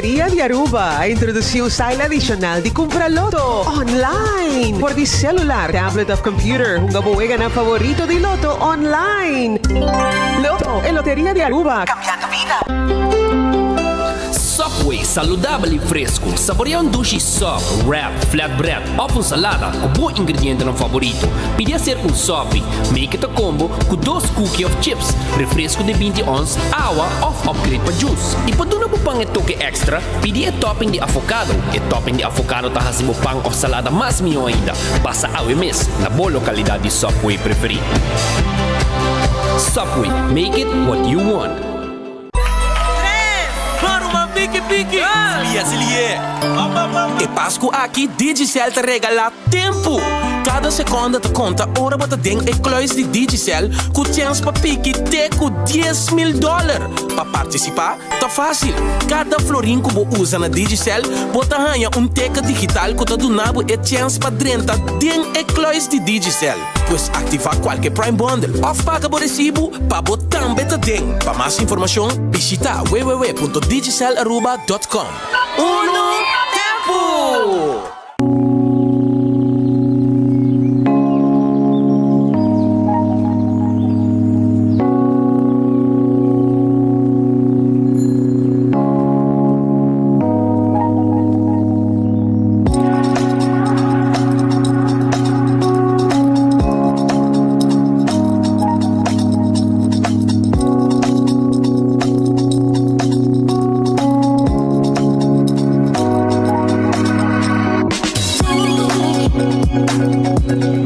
Loteria di Aruba a introduci un style adicional di cumpra loto online. For di celular, tablet of computer, hunga bo weganan favorito di loto online. Lotto, e Loteria di Aruba, cambiando bida. Subway, saludabel y fresco. Saborea un dushi sub, wrap, flatbread of un salada cu bo ingredientenan favorito. Pidi acerca un sopi. Make it a combo cu dos cookie of chips, refresco di binti ons, awa of upgrade pa juice. Y pa duna bo pan e toke extra, pidi e topping di avocado. E topping di avocado ta haci bo pan of salada mas miho ainda. Pasa awe mes na bo localidad di Subway preferi. Subway, make it what you want. E Pasku aki Digicel ta regalá tempu! Kada sekonda ta konta ora bo ta den e kluis di Digicel ku chèns pa piki te ku 10,000 dòler. Pa partisipá ta fásil, kada florin ku bo usa na Digicel bo ta haña un teken digital ku ta duna bo e chèns pa drenta den e kluis di Digicel. Pues aktivá kualke Prime Bundle òf paga bo resibu pa bo tambe ta den. Pa mas informashon bishitá www.digicelaruba.com. Unu tempu!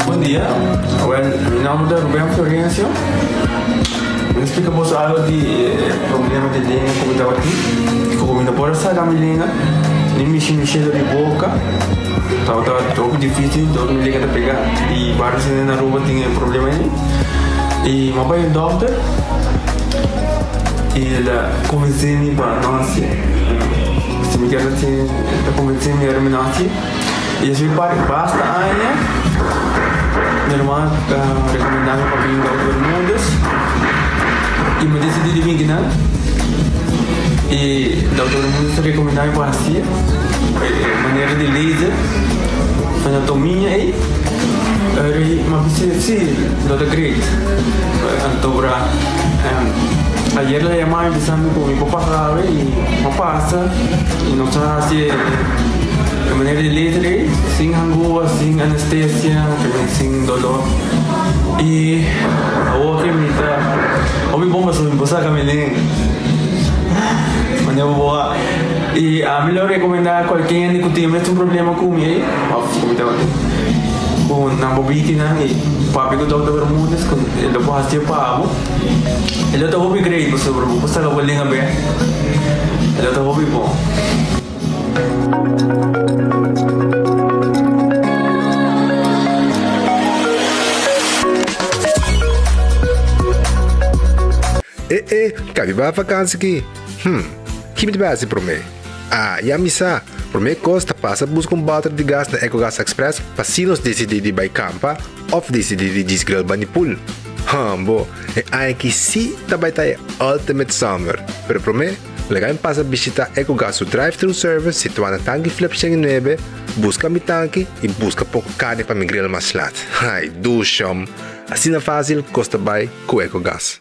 Bon dia, wel mi nomber ta Ruben Florencio. Mi ta splika boso algo di e problema di lenga ku mi tabatin, ku mi no por a saka mi lenga, ni mishi mishi dor di boka. Tabata hopi dificil, dor mi lenga ta pega y varios hende na Aruba tin e problema ei. Y mi a bai un dokter y el a convence mi pa no haci. Si mi kier haci, el a convence mi ora mi no haci. Y esei pa basta aña mi ruman a recomenda mi pa bin Dokter Bermudez y mi a decidi di bin kinan. Y Dokter Bermudez a recomenda mi pa haci. E manera di laser anatomia ei m'a bisa si lo ta great anto bra ayer la yama mi bisa mi ku mi por pasa awe i m'a pasa i nos a hasi e manera di laser ei sin hangua sin anestesia sin dolor i awor ke mi ta hopi bon pasobra mi por saka mi lenga manera bo a. I ami lo rekomendá kualke hende ku tin e mesun problema ku mi ei, òf ku mi tabatin, ku nan por bini nan i papia ku Dòkter Bermudez ku e lo por hasié pa bo. E lo ta hopi great pasobra bo por saka bo lenga bèk. E lo ta hopi bon. E e, kabi bai vakansi ki? Hm, ki mi ta bai hasi promé? Ah, ya mi sa! Promé kos ta pasa buska un bòter di gas na Ecogas Express pa si nos disidí di bai kampa òf disidí di djis grill bani pool. Hambo, e aña aki sí ta bai ta e ultimate summer! Pero promé, laga mi pasa bishitá Ecogas su drive-thru service situá na Tanki Flip 109, buska mi tanki i buska poko karni pa mi grill mas lat. Ai, dushom! Asina fásil kos ta bai ku Ecogas.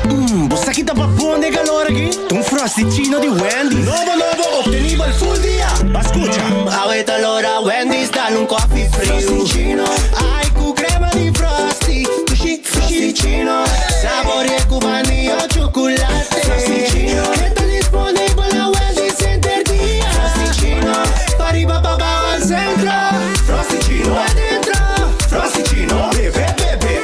Mmm, bo sa ki ta babon den calor aki? Ta un Frosty-chino di Wendy's. Nobo nobo, obtenibel full dia! Ba scucha! Mmm, awe ta lora Wendy's dal un coffee friu. Frosty-chino, ai cu crema di Frosty. Dushi, Frosty-chino, saborie cu vanilla o chocolate. Frosty-chino, e ta disponibel na Wendy's henter dia. Frosty-chino, pa riba pa bao al centro. Frosty-chino, adentro. Frosty-chino, bebe, bebe.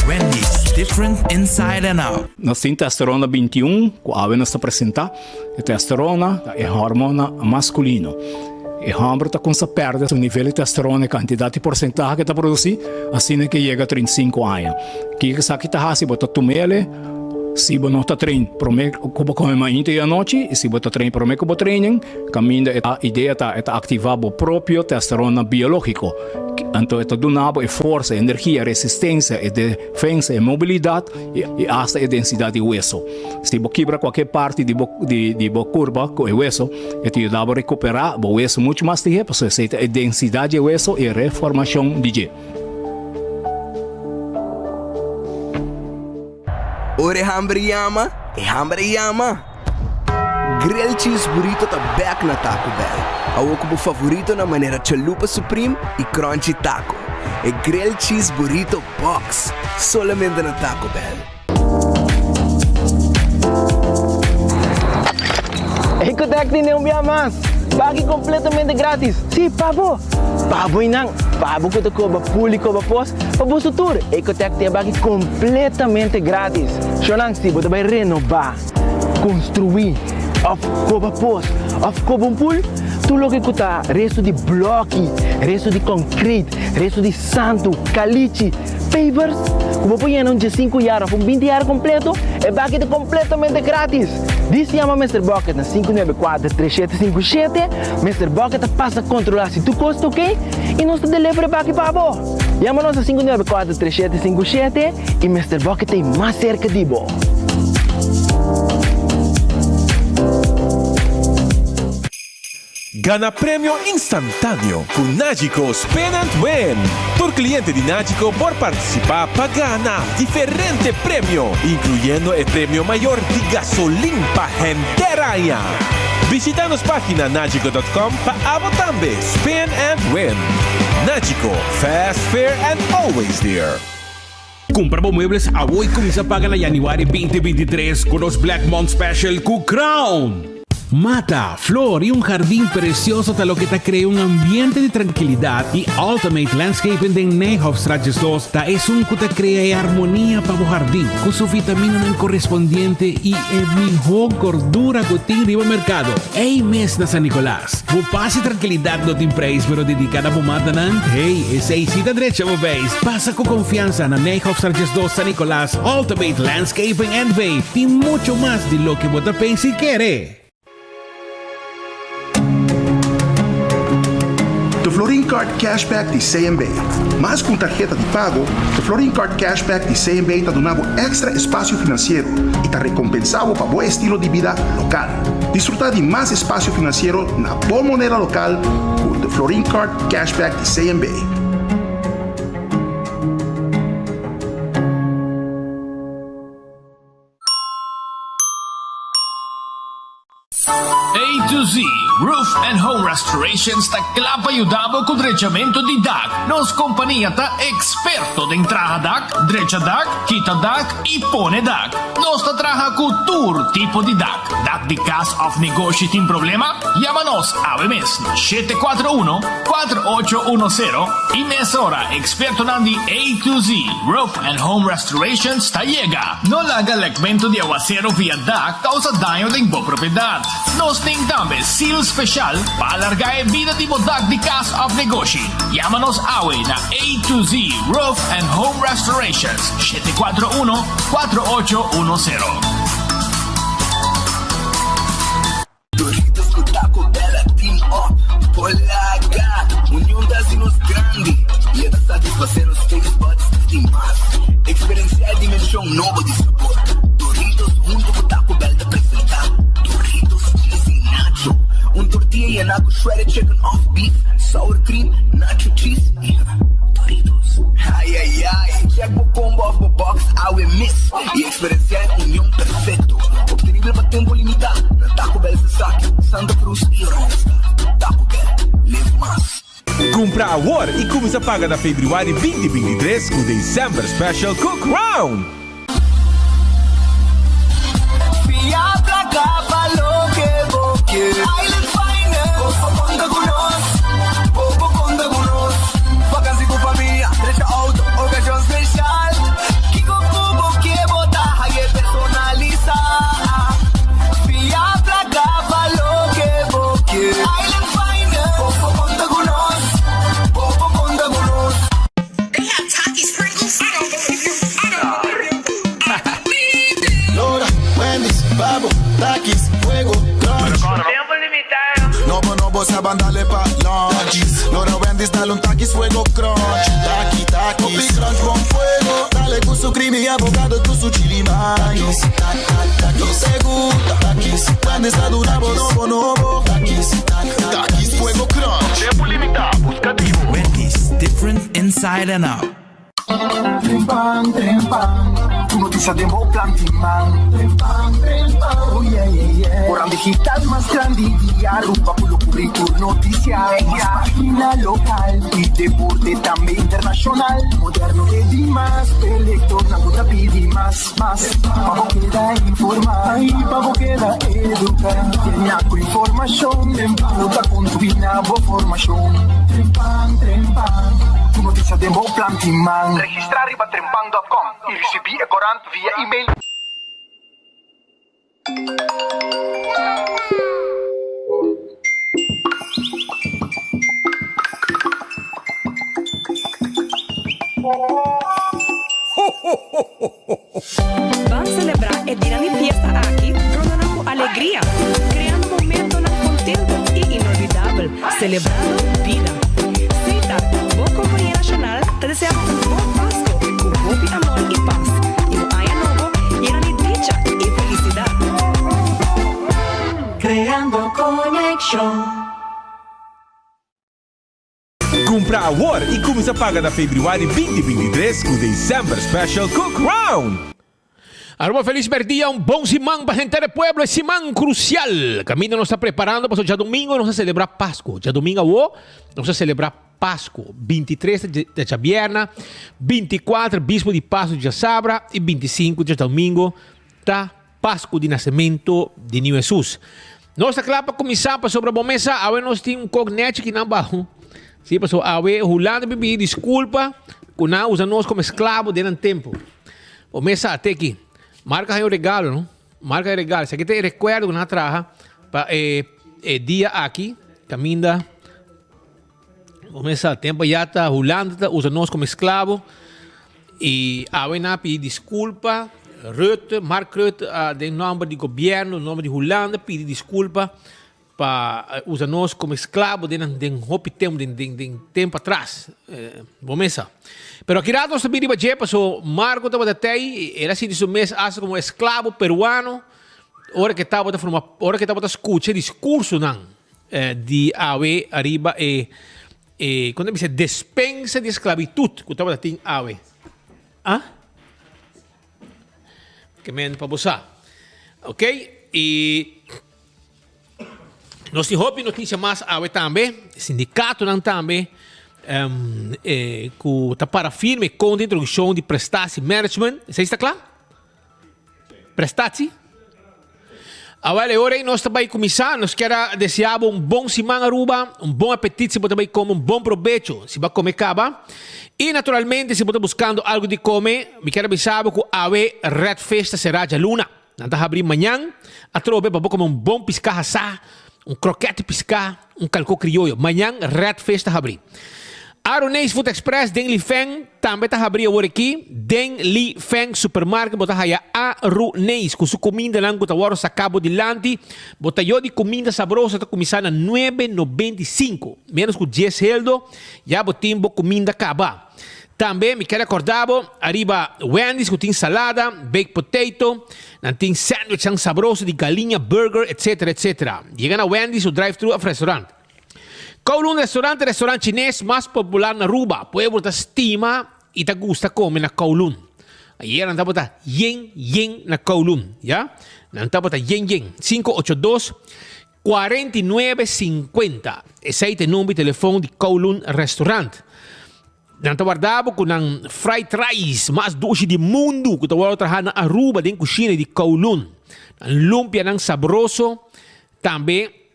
Wendy's, different inside and out. Nos tin testosterona 21 ku awe nos ta presentá. E testosterona ta e hormona maskulino. E hòmber ta kumsa pèrdè su nivel di testosterona, e kantidat i porsentahe ku e ta produsí, asina ke yega 35 aña. Kiko esaki ta hasi? Bo ta tum'el si bo no ta train promé ku bo kome mainta i anochi, i si bo ta train promé ku bo training, kaminda e idea ta e ta aktivá bo propio testosterona biológiko. Anto e ta duna bo e forsa, e energia, e resistencia, e defensa, e mobilidad y hasta e densidad di weso. Si bo kibra cualkier parti di bo di bo curpa cu e weso, e ta yuda bo recupera bo weso mucho mas lihe pasobra esey ta e densidad di e weso y e reformacion di dje. Ora e hamber yama, e hamber a yama! Grilled Cheese Burrito ta bek na Taco Bell. Awor ku bo favoritonan manera Chalupa Supreme i Crunchy Taco. E Grilled Cheese Burrito Box! Solamente na Taco Bell. Ecotec tene un bia mas! Baki completamente gratis! Si, pa bo! Pa bo y nan! Pa bo cu ta coba pool y coba pos, pa boso tur! Ecotec tin e baki completamente gratis! Shownan, si bo ta bay renoba, construi, of coba pos, of coba un pool, tur loke cu ta resto di bloki, resto di concrete, resto di santu, calichi, Pavers ku bo por yena un diesinku yar òf un binti yar kompleto, e baki ta kompletamente gratis! Dis yama Mister Bucket na 594 3757, Mister Bucket ta pasa kontrolá si tur kos ta oke i nos ta deliver e baki pa bo! Yama nos na 594 3757 i Mister Bucket ta ei mas serka di bo! Gana premio instantáneo ku Nagico Spin and Win! Tur kliente di Nagico por partisipá pa gana diferente premio, inkluyendo e premio mayor di gasolin pa henter aña. Bishita nos página nagico dot com pa abo tambe spin and win! Nagico, fast, fair and always there! Kumpra bo muebles awo i kuminsá paga na yanüari 2023 ku nos Black Month Special ku Crown! Mata, flor i un hardin precioso ta loke ta crea un ambiente di trankilidat i Ultimate Landscaping den Nijhofstraat 12 ta esun ku ta crea e harmonia pa bo hardin ku su vitaminanan correspondiente i e miho gordura ku tin riba mercado. Ey mes na San Nicolas. Bo pas i trankilidat no tin prijs pero dedica na bo matanan, hey, esey si ta drecha bo beis. Pasa cu confiansa na Nijhofstraat 12 San Nicolas, Ultimate Landscaping NV tin mucho mas di loke bo ta pensa i kere. De Florin Card Cashback di CMB. Mas ku un tarheta di pago, de Florin Card Cashback di CMB ta duna bo èkstra espasio finansiero i ta rekompensá bo pa bo estilo di bida lokal. Disfrutá di mas espasio finansiero na bo moneda lokal ku de Florin Card Cashback di CMB. A to Z Roof and Home Restorations ta kla pa yuda bo ku drechamentu di dak. Nos kompania ta eksperto den traha dak, drecha dak, kita dak i pone dak. Nos ta traha ku tur tipo di dak. Dak di kas òf negoshi tin problema? Yama nos awe mes na 741 4810 i mesora ekspertonan di A to Z Roof and Home Restorations ta yega. No laga lekmentu di awasero via dak kousa daño den bo propiedat. Nos tin tambe seal speshal pa alargá e bida di bo dak di kas òf negoshi. Yama nos awe na A to Z Roof and Home Restorations, 741 4810. Doritos ku Taco Bell a team up por laga. Union ta hasi nos grandi i e ta satisfasé nos taste buds di mas. Eksperensiá e dimenshon nobo di sabor. Doritos huntu ku Taco Bell ta presentá Doritos Cheesy Nacho, un tortilla yená ku shredded chicken òf beef, sour cream, nacho cheese i Doritos. Ai ai ai! Check bo combo òf bo box awe mes i Eksperensiá e union perfekto, optenibel pa tempu limitá na Taco Bell Sasaki, Santa Cruz i Oranjestad. Taco Bell, live mas! Kumpra awor i kuminsá paga na febrüari 2023 ku December Special ku Crown! Fia plaka pa loke bo ke. Island Finance, bo por konta ku nos, bo por konta ku nos. Vakansi ku famia, drecha outo, okashon speshal. Kiko ku bo ke bo ta haye personalisa. Fia plaka pa loke bo ke. Island Finance, bo por konta ku nos, bo por konta ku nos. Lora, Wendy's, Babo, Takis, Fuego, Crunch. Tempo limitá. bo sa ban dale pa lunch. Lora Wendy's dale un takis fuego crunch. Taki takis. Hopi crunch bon fuego. Dale cu su creamy avocado cu su chili mais. Nos te gusta. Takis. Wendy's ta duna bo nobo nobo. Takis. Takis fuego crunch. Tempo limita, busca di bo. Wendy's, different inside and out. Trempan, trempan, tur noticia den bo plan di man. Trempan, trempan, oh yeah, yeah, yeah. Oran digital mas grandi di Aruba cu lo cubri tur noticia. Mas pagina local y deporte tambe internacional. Moderno te di mas, p'e lectornan cu ta pidi mas, mas. Pa bo keda informa y pa bo keda educa. Llena cu informacion cu ta contribui na bo formacion. Trempan, trempan, tur noticia den bo plan di man. Registra riba trempan dot com y ricibi e corant via email. Ban selebrá e dinan di fiesta aki rondonan ku alegria, kreando momentonan kontentu i inolvidabel, selebrando bida. Sita, bo kompania nashonal, ta deseá bo un bon Pasko ku hopi amor i pas, i un aña nobo yena di dicha i felisidat. Creando conexion. Cumpra awor y cuminsa paga na februari 2023 cu December Special cu Crown! Aruba felis merdia, un bon siman pa henter e pueblo, e siman crucial. Caminda nos ta preparando pasobra djadomingo nos ta celebra Pasco. Djadomingo awo nos ta celebra Pasco. 23 ta djabierna, 24 bispo di Pasco djasabra y 25 djadomingo ta Pasku di nasementu di Niño Hesus. Nos ta kla pa kuminsá pasobra bo mesa awe nos tin un kok nèchi ki nan baho. Sí, pasobra awe Hulanda a pidi diskulpa ku nan a usa nos komo esklabo den nan tempu. Bo mesa a te aki. Mark a haña un regalo, no? Mark a haña un regalo. Esaki ta e rekuerdo ku nan a traha pa e e dia aki kaminda bo mesa tempu ya ta Hulanda ta usa nos komo esklabo. I awe nan a pidi diskulpa, Rutte, Mark Rutte a den nomber di gobierno, nomber di Hulanda pidi diskulpa pa usa nos como esklabo den den hopi tempo, den den den tempo atras. Bo mesa. Pero aki rato nos ta bini riba dje paso Marco tabata tei, el a sinti su mes hasta como esklabo peruano ora ke tabata forma ora ke tabata skucha e diskursonan di awe ariba e E kon ta bisa despensa di esklabitut ku tabata tin awe. Ah? Ke men pa bo sa. Ok, i nos tin hopi notisia mas awe tambe, sindikatonan tambe um, eh, ku ta para firme kontra introdukshon di prestatie management. Esei sta kla? Prestatie? Awel, e ora ei nos ta bai kuminsá. Nos kier a deseá bo un bon siman Aruba, un bon apetit si bo ta bai kome, un bon probecho si bo a kome kaba. I naturalmente si bo ta buskando algu di kome, mi kier a bisa bo ku awe Red Fish ta será djaluna. Nan ta habrí mañan atrobe pa bo kome un bon piská hasá, un krokèt di piská, Un kalkó krioyo. Mañan Red Fish ta habrí. Aroneis Food Express den Li Feng tambe ta habrí awor aki. Den Li Feng Supermarket bo ta haya Aroneis ku su kumindanan ku ta wòrdu saká bo dilanti. Bo tayo di kuminda sabroso ta kuminsá na nuebe 95. Ménos ku dies heldo ya bo tin bo kuminda kaba. Tambe mi ker akorda bo ariba Wendy's ku tin salada, baked potato, nan tin sandwichnan sabroso di galiña, burger, etc. Etc. Yega na Wendy's su drive-thru of restaurant. Kowloon Restaurant ta e restaurant chines mas popular na Aruba. Pueblo ta stima y ta gusta come na Kowloon. Ayer nan tabata yen yen na Kowloon, ya. Nan tabata yen yen. 582 49 50. Esei ta e number di telefon di Kowloon Restaurant. Nan ta warda bo ku nan fried rice mas dushi di mundu ku ta wòrdu traha na Aruba den kushina di Kowloon. Nan lumpianan sabroso. Tambe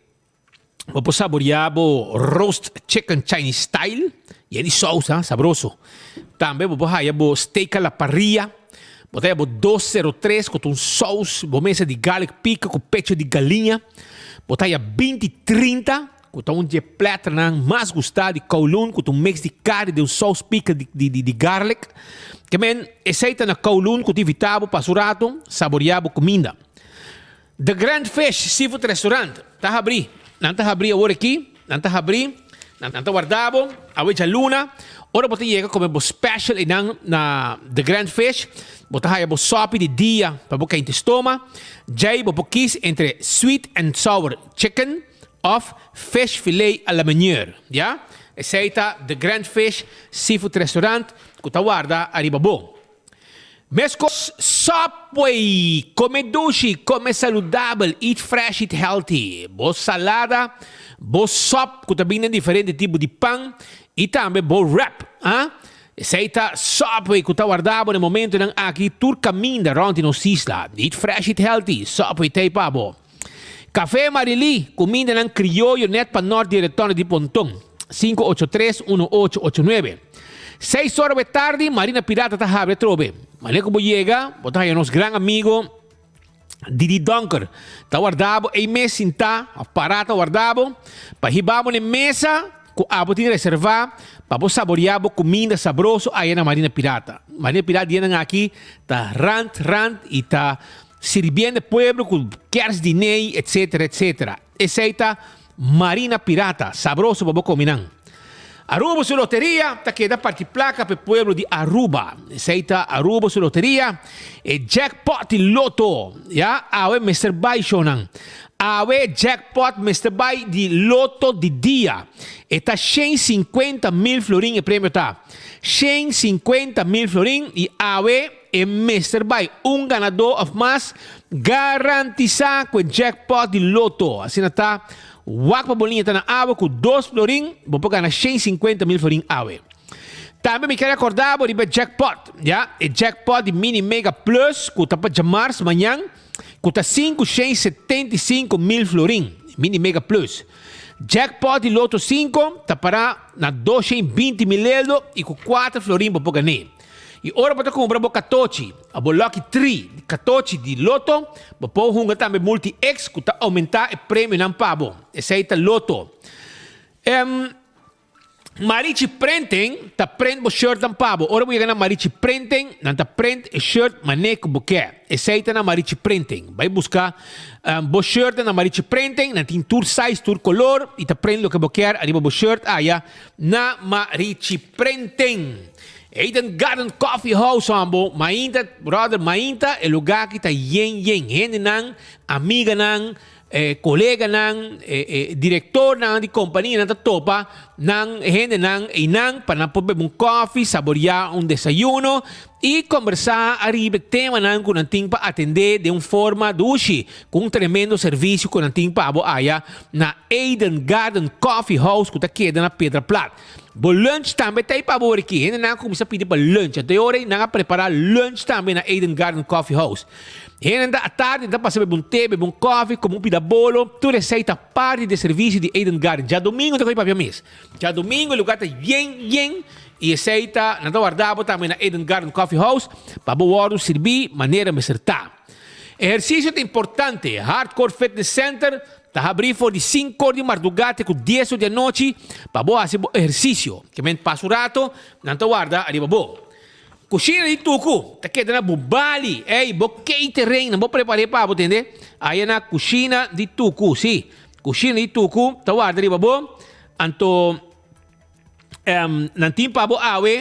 bo por saboria bo roast chicken Chinese style, yen di sous ha, sabroso. Tambe bo por haya bo steak a la parrilla. Bo ta haya bo 203 ku ta un sous, bo mesa di garlic pika ku pecho di galiña. Bo ta haya 20 30. Ku ta un dje plèternan mas gustá di Kowloon ku ta un mix di kari den un sous pika di garlic. Ke men, esei ta na Kowloon ku ta invitá bo pasa un ratu, saboriá bo kuminda. The Grand Fish Seafood Restaurant ta habrí. Nan ta habrí awor aki. nan ta habrí, nan ta warda bo, awe djaluna, ora bo ta yega kome bo special einan na The Grand Fish, bo ta haya bo sòpi di dia pa bo keinti stoma, djei bo por kis entre sweet and sour chicken òf fish filet a la meunier, ya. Esei ta The Grand Fish Seafood Restaurant ku ta warda ariba bo. Meskos Subway, kome dushi, kome saludabel, eat fresh, eat healthy. Bo salada, bo sòp ku ta bini den diferente tipo di pan i tambe bo wrap. Ah, esei ta Subway ku ta warda bo na e momentonan aki tur kaminda rònt di nos isla. Eat fresh, eat healthy, Subway ta ei pa bo. Café Marilí, kumindanan krioyo nèt pa nòrt di e retòrno di Ponton, 583 1889. Seis ora wet tardi, Marina Pirata ta habri atrobe. Manera ku bo yega, bo ta haña nos gran amigo Didi Donker ta warda bo ei mes sintá òf pará ta warda bo pa hiba bo na e mesa ku abo tin reservá pa bo saboriá bo kuminda sabroso aya na Marina Pirata. Marina Pirata dianan aki ta rant rant i ta Sirbiendo e pueblo cu kerstdiner etc etc. Esey ta Marina Pirata, sabroso pa bo comi nan. Aruba su loteria ta keda parti placa pa e pueblo di Aruba. Esey ta Aruba su loteria, e jackpot di loto. Ya, awe mester bay shownan. Awe jackpot mester bay di loto di dia. E ta 150 mil florin e premio ta. 150 mil florin y awe. E mester bai un ganadó òf mas garantisá ku e jackpot di Lotto. Asina ta, wak pa bo liña ta na awe ku dos florin, bo por gana 150 mil florin awe. Tambe mi ker rekordá bo riba e jackpot, ya, e jackpot di Mini Mega Plus ku ta pa djamars mañan, ku ta 575 mil florin, Mini Mega Plus. Jackpot di Lotto 5 ta pará na 220 mil eldo i ku kuater florin bo por gan'é. I ora bo ta kumpra bo katochi o bo lucky tree di katochi di loto, bo por hunga tambe Multi X ku ta oumentá e premionan pa bo. Esei ta loto. Marichi Printing ta print bo shirtnan pa bo. Ora bo yega na Marichi Printing, nan ta print e shirt mané ku bo ke. Esei ta na Marichi Printing. Bai buska bo shirtnan na Marichi Printing, nan tin tur size, tur kolor i ta print loke bo kier ariba bo shirt aya na Marichi Printing. Eden Garden Coffee House hombo, mainta, brother, mainta e lugar aki ta yen yen. Hendenan, amiganan, eh, coleganan, eh, eh, directornan di companianan ta topa nan hendenan einan pa nan por bebe un coffee, saborea un desayuno y conversa ariba e temanan cu nan tin pa atende den un forma dushi, cu un tremendo servicio cu nan tin pa bo aya na Eden Garden Coffee House cu ta keda na Piedra Plat. Bo lunch tambe ta ei pa bo riki. Hendenan a kuminsá pidi pa lunch. Anto e ora ei nan a prepará lunch tambe na Eden Garden Coffee House. Hendenan ta atardi ta pasa bebe un te, bebe un kofi, kome un pida bolo. Tur esei ta parti di e servisio di Eden Garden. Djadumingu ta kohe papia mes. Djadumingu e lugar ta yen yen i esei ta nan ta warda bo tambe na Eden Garden Coffee House pa bo wòrdu sirbí manera mester ta. Ehersisio ta importante. Hardcore Fitness Center Ta habrí for di sinkor di mardugá te ku dies or di anochi pa bo hasi bo ehersisio. Ke men pasa un rato, nan ta warda ariba bo. Kushina di tuku ta keda na bo bali. Ey, bo catering nan bo prepar'é pa bo, tende? Aya na kushina di tuku, sí, kushina di tuku ta warda riba bo. Anto. Um, nan tin pa bo awe,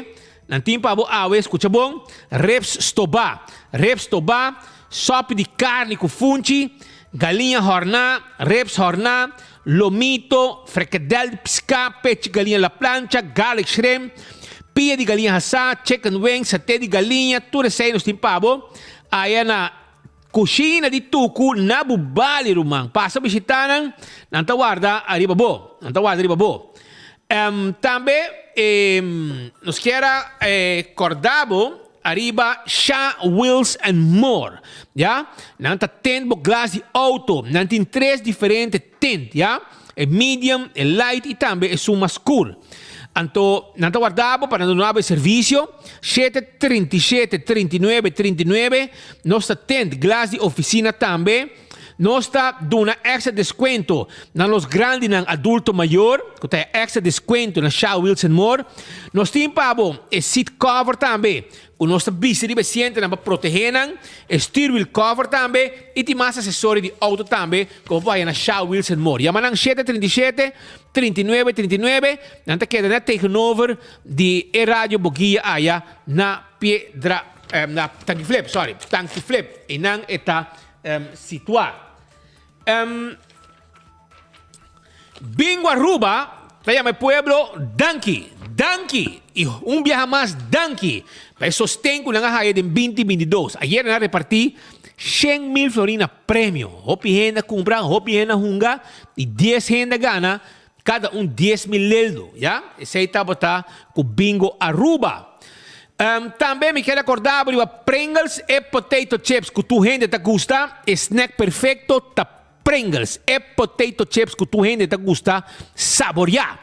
nan tin pa bo awe, skucha bon, ribs stobá, ribs stobá, sopi di karni ku funchi, galiña hòrná, ribs hòrná, lomito, frikadèl di piská, pechi galiña la plancha, garlic shrimp, pia di galiña hasá, chicken wings, saté di galiña, tur esei nos tin pa bo aya na Kushina di tuku na bu bali ruman. Pasa bishita nan, nan ta warda ariba bo. Nan ta warda riba bo. Um, tambe eh, nos kier a eh, korda bo ariba Sha Wheels and More. Ya? Nan ta tint bo glas di auto. Nan tin tres diferente tint, ya? E medium, e light y tambe esun mas scur. Anto nan ta warda bo pa nan duna bo e servicio. Shete 37 39 39. Nos ta tint glas di oficina tambe. Nos ta duna extra descuento na nos grandinan adulto mayor cu ta e extra descuento na Shell Wheels and More. Nos tin pa bo e seat cover tambe cu nos ta bisti riba e sientenan pa protehe nan, e stuurwiel cover tambe y tin mas accesorio di auto tambe cu bo por haya na Shell Wheels and More. Yama nan shete 37 39 39, nan ta keda net tegenover di e radio Boguia aya na Piedra na Tanki Flip, sorry, Tanki Flip, eynan e ta Situá. Bingo Aruba ta yama e pueblo danki, danki y un biaha mas danki pa e sosten cu nan a haya den binti 22. Ayer nan a reparti 100,000 florin na premio. Hopi hende a cumpra, hopi hende a hunga y dies hende a gana cada un 10,000 leldo, ya. Esey tabata cu Bingo Aruba. Tambe mi kier acorda bo riba Pringles e potato chips cu tur hende ta gusta. E snack perfecto ta Pringles e potato chips cu tur hende ta gusta saboria.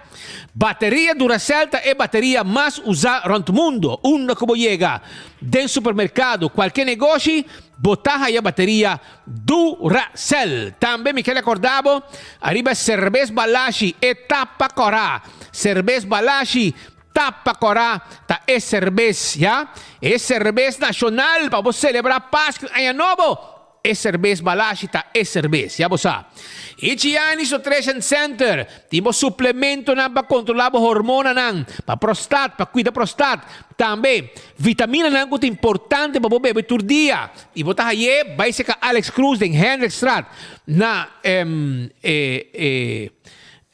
Bateria Duracell ta e bateria mas usa rond mundo. Unda cu bo yega, den supermercado, cualke negoshi, bo ta haya bateria Duracell. Tambe mi kier acorda bo ariba Cerbes Balashi e tapa cora. Cerbes Balashi Tapa Corá ta e serbes, ya. E serbes nashonal pa bo selebrá Pasku i Aña Nobo. E serbes Balashi ta e serbes, ya bo sa. Higianis Nutrition Center tin bo suplementonan pa kontrolá bo hormonanan, pa prostat, pa kuida prostat. Tambe vitaminanan ku ta importante pa bo bebe tur dia. I bo ta haye bai serka Alex Cruz den Hendrikstraat na e.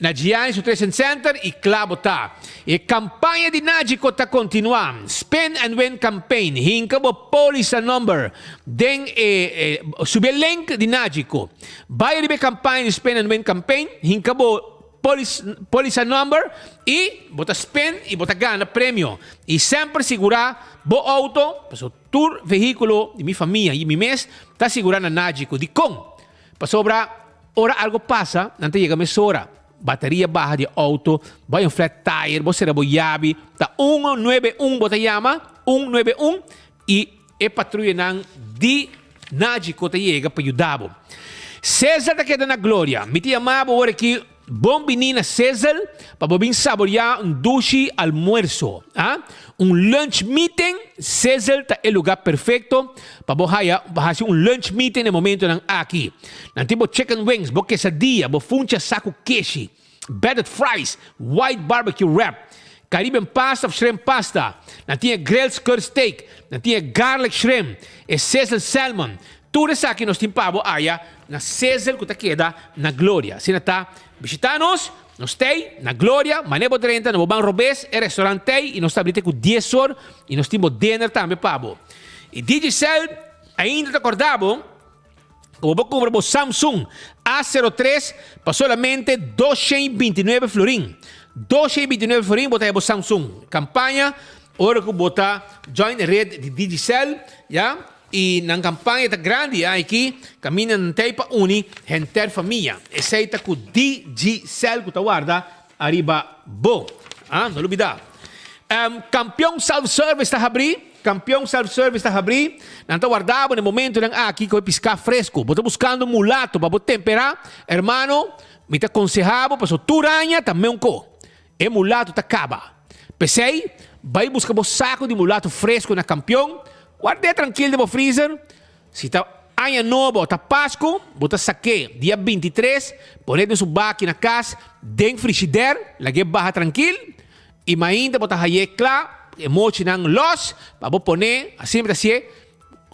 Na Giannis Nutrition Center y cla bo ta. E campaña di Nagico ta continua. Spin and Win Campaign. Hinca bo polisa number den e subi e link di Nagico. Bay riba e campaña di Spin and Win Campaign, hinca bo polisa number y bo ta spin y bo ta gana premio. Y semper sigura bo auto, pasobra tur vehiculo di mi famia y mi mes ta sigura na Nagico. Dicon? Pasobra ora algo pasa, nan ta yega mesora. Bateria baha di auto, bai un flat tire, bo sera bo yabi, ta un nuebe un bo ta yama, un nuebe un, i e patruyanan di Nagico ta yega pa yuda bo. Cesar ta keda na gloria. Mi ta yama bo ora aki Bon bini na Sizzle pa bo bin saboreá un dushi almuerso. A Un lunch meeting, Sizzle ta e lugá perfekto pa bo haya pa hasi un lunch meeting na e momentonan aki. Nan tin bo chicken wings, bo quesadilla, bo funcha saku keshi, battered fries, white barbecue wrap, Caribbean pasta of shrimp pasta. Nan tin e grilled skirt steak, nan tin e garlic shrimp, e Sizzle salmon. Tur esaki nos tin pa bo aya na Sizzle ku ta keda na Gloria. Asina ta, bishita nos, nos tei na Gloria, mane bo drenta na bo ban robes, e restaurant tei i nos ta abri te ku dies or i nos tin bo dinner tambe pa bo. I Digicel ainda ta korda bo ku bo por kumpra bo Samsung A 03 pa solamente 229 florin. 229 florin bo ta haya bo Samsung. Kampaña ora ku bo ta join e red di Digicel, ya. I nan kampaña ta grandi aki, kaminda nan ta ei pa uni henter famia. Esei ta ku Digicel ku ta warda ariba bo. Ah, no lubida. Kampion Self Service ta habrí, Kampion Self Service ta habrí. Nan ta warda bo na e momentonan aki ku e piská fresku. Bo ta buskando mulato pa bo temperá? Hermano, mi ta konsehá bo pasobra tur aña ta meun ko. E mulato ta kaba. P'esei, bai buska bo saku di mulato fresku na Kampion, ward'é trankil den bo freezer. Si ta Aña Nobo o ta Pasku, bo ta sak'é dia 23, pon'é den su baki na kas den frishider, lag'é baha trankil, i mainta bo ta hay'é kla, e mochinan lòs, pa bo pon'é, asina mi ta hasié,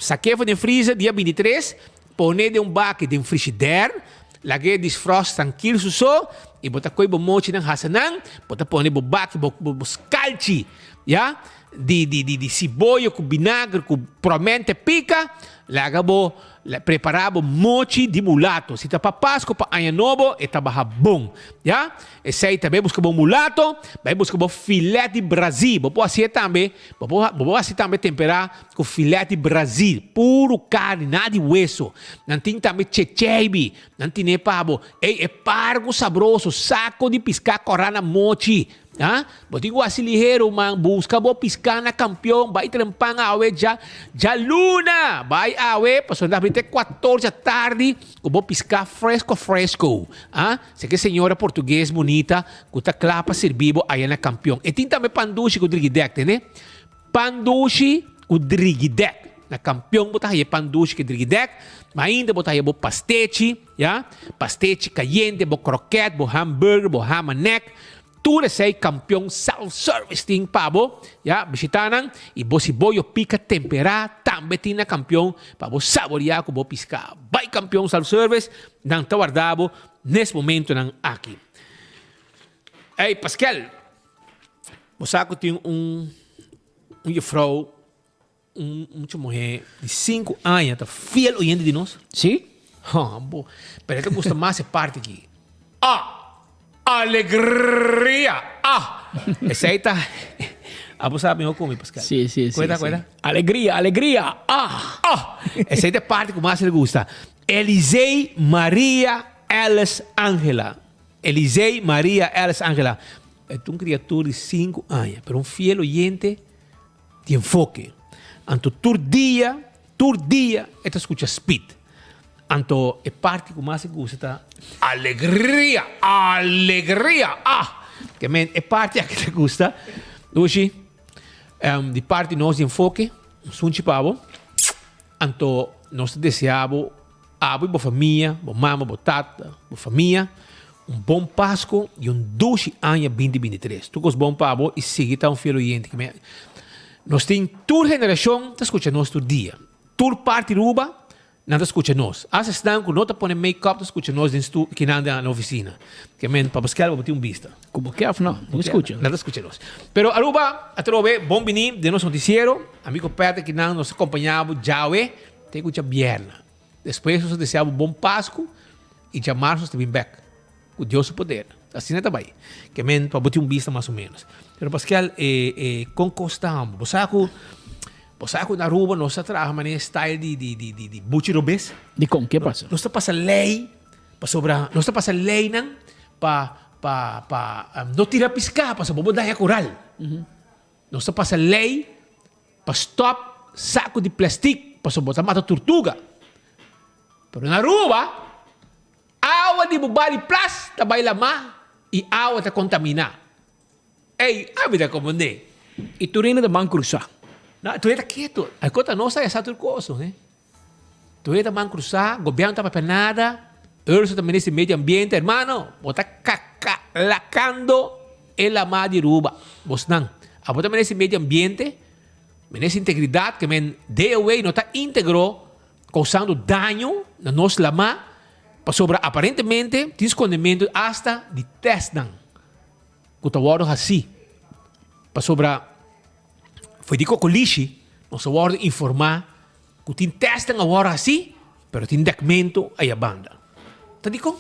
sak'é for den freezer dia 23, Pone den un baki den frishider, lag'é disfrost trankil su so i bo ta koe bo mochinan hasa nan, bo ta pone bo baki, bo bo skalchi, ya, di di di di siboyo ku binager ku promente pika, laga bo prepara bo mochi di mulato. Si ta pa Pasku, pa Aña Nobo, e ta baha bon, ya. Esei ta bai buska bo mulato, bai buska bo filet di Brazil, bo por hasié tambe, bo por bo por hasi tambe temperá Ku filet di Brazil, puru karni, nada di weso. Nan tin tambe checheibi, nan tine pa bo. Ey, e pargo sabroso, sako di piská kòrá na mochi. Ah, bo tin ku hasi lihero man, buska bo piská na Kampion, bai trempan awe dja djaluna, bai awe pasobra nan ta habri te kuatorce atardi ku bo piská fresko fresko. Ah, seke señora portugues bunita ku ta kla pa sirbi bo aya na Kampion. E tin tambe pan dushi ku drigidèk, tende? Pan dushi ku drigidèk. Na Kampion bo ta haya e pan dushi ku e drigidèk, ma ainda bo ta haya bo pastechi, ya, pastechi kayente, bo krokèt, bo hamburger, bo hamanek, tur esei Kampion Self Service tin pa bo, ya, bishita nan i bo si boyo pika temperá tambe tin na Kampion pa bo saboriá ku bo piská. Bai Kampion Self Service, nan ta warda bo nes momentonan aki. Ey Paskel, bo sa ku tin un un jufrou, un mucha muhé di sinku aña ta fiel oyente di nos? Sí. Ha, bo. Pero e ta gusta mas e parti aki. Ah! Alegria! Ah! Esei ta Abo sa mihó ku mi, Pascal. Sí, sí, sí. Kuenta, sí. kuenta. Alegria, alegria! Ah! Ah! Esei ta e parti ku mas el gusta. Elisei Maria Alice Angela. Elisei Maria Alice Angela. E ta un kriatur di sinku aña, pero un fiel oyente di Enfoke. Anto tur dia, tur dia e ta skucha Speed. Anto e parti ku mas e gusta ta Alegria! Alegria! Ah! Ke men e parti aki ta gusta. Dushi, di parti nos di Enfoke, un sunchi pa bo. Anto nos ta desea bo Abo i bo famia, bo mama, bo tata, bo famia, un bon Pasco i un dushi aña binti 23. Tur kos bon pa bo i sigui ta un fiel oyente. Nos tin tur generashon ta skucha nos tur dia. Tur parti Aruba nan ta skucha nos. Asta esnan ku no ta pone make-up ta skucha nos den stu kinan den ofisina. Ke men pa bo skel bo tin un bista. Ku bo ke òf no, bo skucha. Nan ta skucha nos. Pero Aruba atrobe bon bini den nos notisiero. Amigo Patrick kinan nos ta kompaña bo djawe te ku djabièrnè. Despues nos ta desea bo bon Pasku i djamars nos ta bin bek ku Dios su poder. Asina ta bai. Ke men pa bo tin un bista mas o menos. Pero Paskel e e kon kos ta hamber? Bo sa ku bo sa ku na Aruba nos ta traha manera style di di di di di buchi robes. Dikon? Ke pasa? Nos ta pasa lei pasobra nos ta pasa leinan pa pa pa no tira piská pasobra bo bo daña koral. Nos ta pasa lei pa stop saku di plastic pasobra bo ta mata turtuga. Pero na Aruba, awa di bo bali plas ta bai lama y awa ta contamina. Ey, ami ta comprende. Y tur hende ta ban crusa. No, tur hende ta keto. Ay con ta nos ta hasa tur cos, no? Tur hende ta ban crusa, gobierno ta papia nada, Urso ta minister di medio ambiente, hermano, bo ta kakalakando e lama di Aruba, bosnan. Abo ta minister di medio ambiente, minister di integridad, ke men DOW no ta integro causando daño na nos lama, pasobra aparentemente tin skondemento hasta di testnan ku ta wòrdu hasí, pasobra for di Kokolishi nos a wòrdu informá Ku tin tèstnan awor hasi, pero tin dèkmentu aya banda. Ta dikon?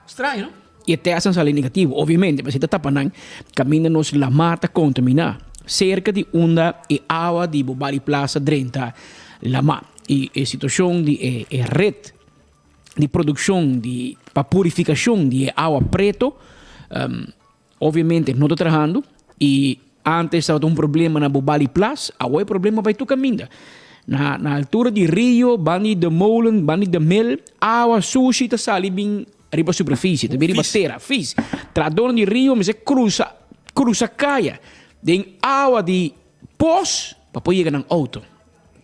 Straño, no? I e tèstnan sali negativo, obviamente, pasobra ta tapa nan kaminda nos lamar ta kontaminá, serka di unda e awa di Bobali Plaza drenta lamar. I e situashon di e e ret di produkshon di pa purifikashon di e awa preto, Obviamente no ta trahando y antes tabata un problema na Bobali Plas, awor e problema bay tur caminda. Na na altura di Rio, banda di De Molen, banda di De Mel, awa sushi ta sali bin riba superficie, ta bin riba tera, vis. Trahadornan di Rio mester crusa crusa caya den awa di pos pa por yega nan auto.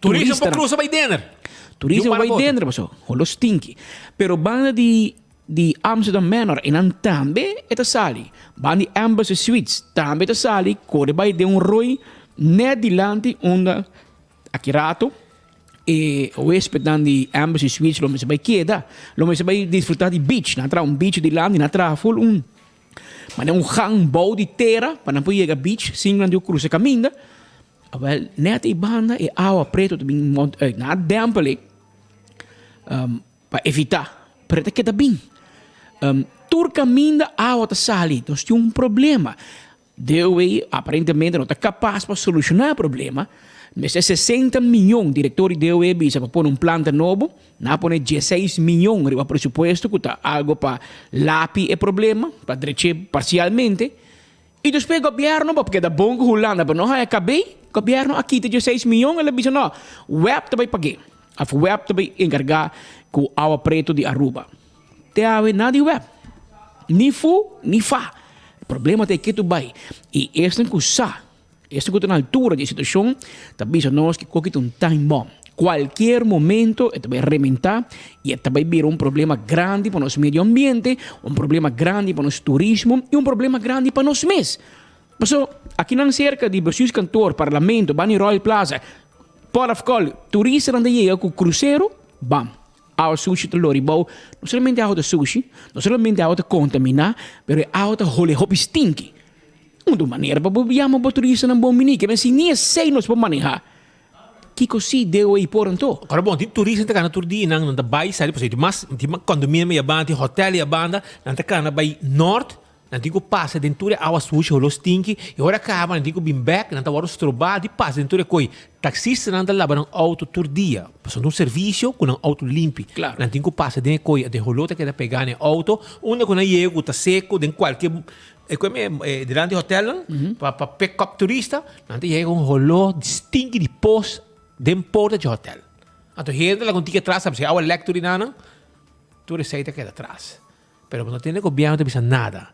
Turista por crusa bay Denner. Turista por bay Denner paso holo stinky. Pero banda di Di Amsterdam Manor e nan tambe e ta sali. Ban di Embassy Suites tambe ta sali kore bai den un roi net dilanti unda aki rato e huespednan di Embassy Suites lo mester bai keda, lo mester bai disfruta di beach. Nan a traha un beach dilanti, nan a traha ful un manera un gang bou di tera pa nan por yega beach sin nan tin ku krusa kaminda. Awel net ei banda e awa preto ta bin mont uit. Nan a dempel ei. Pa evitá, pero e ta keda bin. Tur kaminda awa ta sali, nos tin un problema. DOW aparentemente no ta kapas pa solushoná e problema. Mester 60 mion, direktor di DOW a bisa pa pone un planta nobo, nan a pone dieseis mion riba presupuesto ku ta algu pa lapi e problema, pa drech'é parsialmente. I despues gobièrnu bo keda bon ku Hulanda pa no haña kabei, gobièrnu a kita dieseis mion el a bisa no, web ta bai pag'é òf web ta bai enkargá ku awa pretu di Aruba. Te awe nada di web. Ni fu ni fa. E problema ta e ketu bai i esnan ku sa, esnan ku ta na altura di e situashon ta bisa nos ku koki ta un time bomb. Kualkier momento e ta bai rementá i e ta bai bira un problema grandi pa nos medio ambiente, un problema grandi pa nos turismo i un problema grandi pa nos mes. Paso akinan serka di Bestuurskantoor, Parlamento, bani Royal Plaza, Port of Call, turistanan ta yega ku krusero, bam, awa sushi ta lori bou. No solamente awa ta sushi, no solamente awa ta kontaminá, pero e awa ta hole hopi stinki. Un ta un manera pa bo yama bo turistanan bon bini, ke men si ni esei nos por manehá. Kiko si deo ei por anto? Ora bon, tin turista ta kana tur dia nan, nan ta bai sali pasobra tin mas, tin mas condominium ei abanda, tin hotel ei abanda, nan ta kana bai nort, nan tin ku pasa den tur e awa sushi, holo stinki, i ora kaba nan tin ku bin bek, nan ta wòrdu strobá di pasa den tur e koi. Taksistanan ta laba nan outo tur dia, pasobra ta un servisio ku nan outo limpi. Nan tin ku pasa den e koi, anto e holó ta keda pegá na e outo, unda ku nan yega ku ta seku den kualke E ku e dilanti hotelnan pa pa pick up turista, nan ta yega un holó di stinki di pos den porta dje hotel. Anto hende ta laga un tiki atras, si awa lek tur di nan, tur esei ta keda atras. Pero bo no tende gobièrnu ta bisa nada,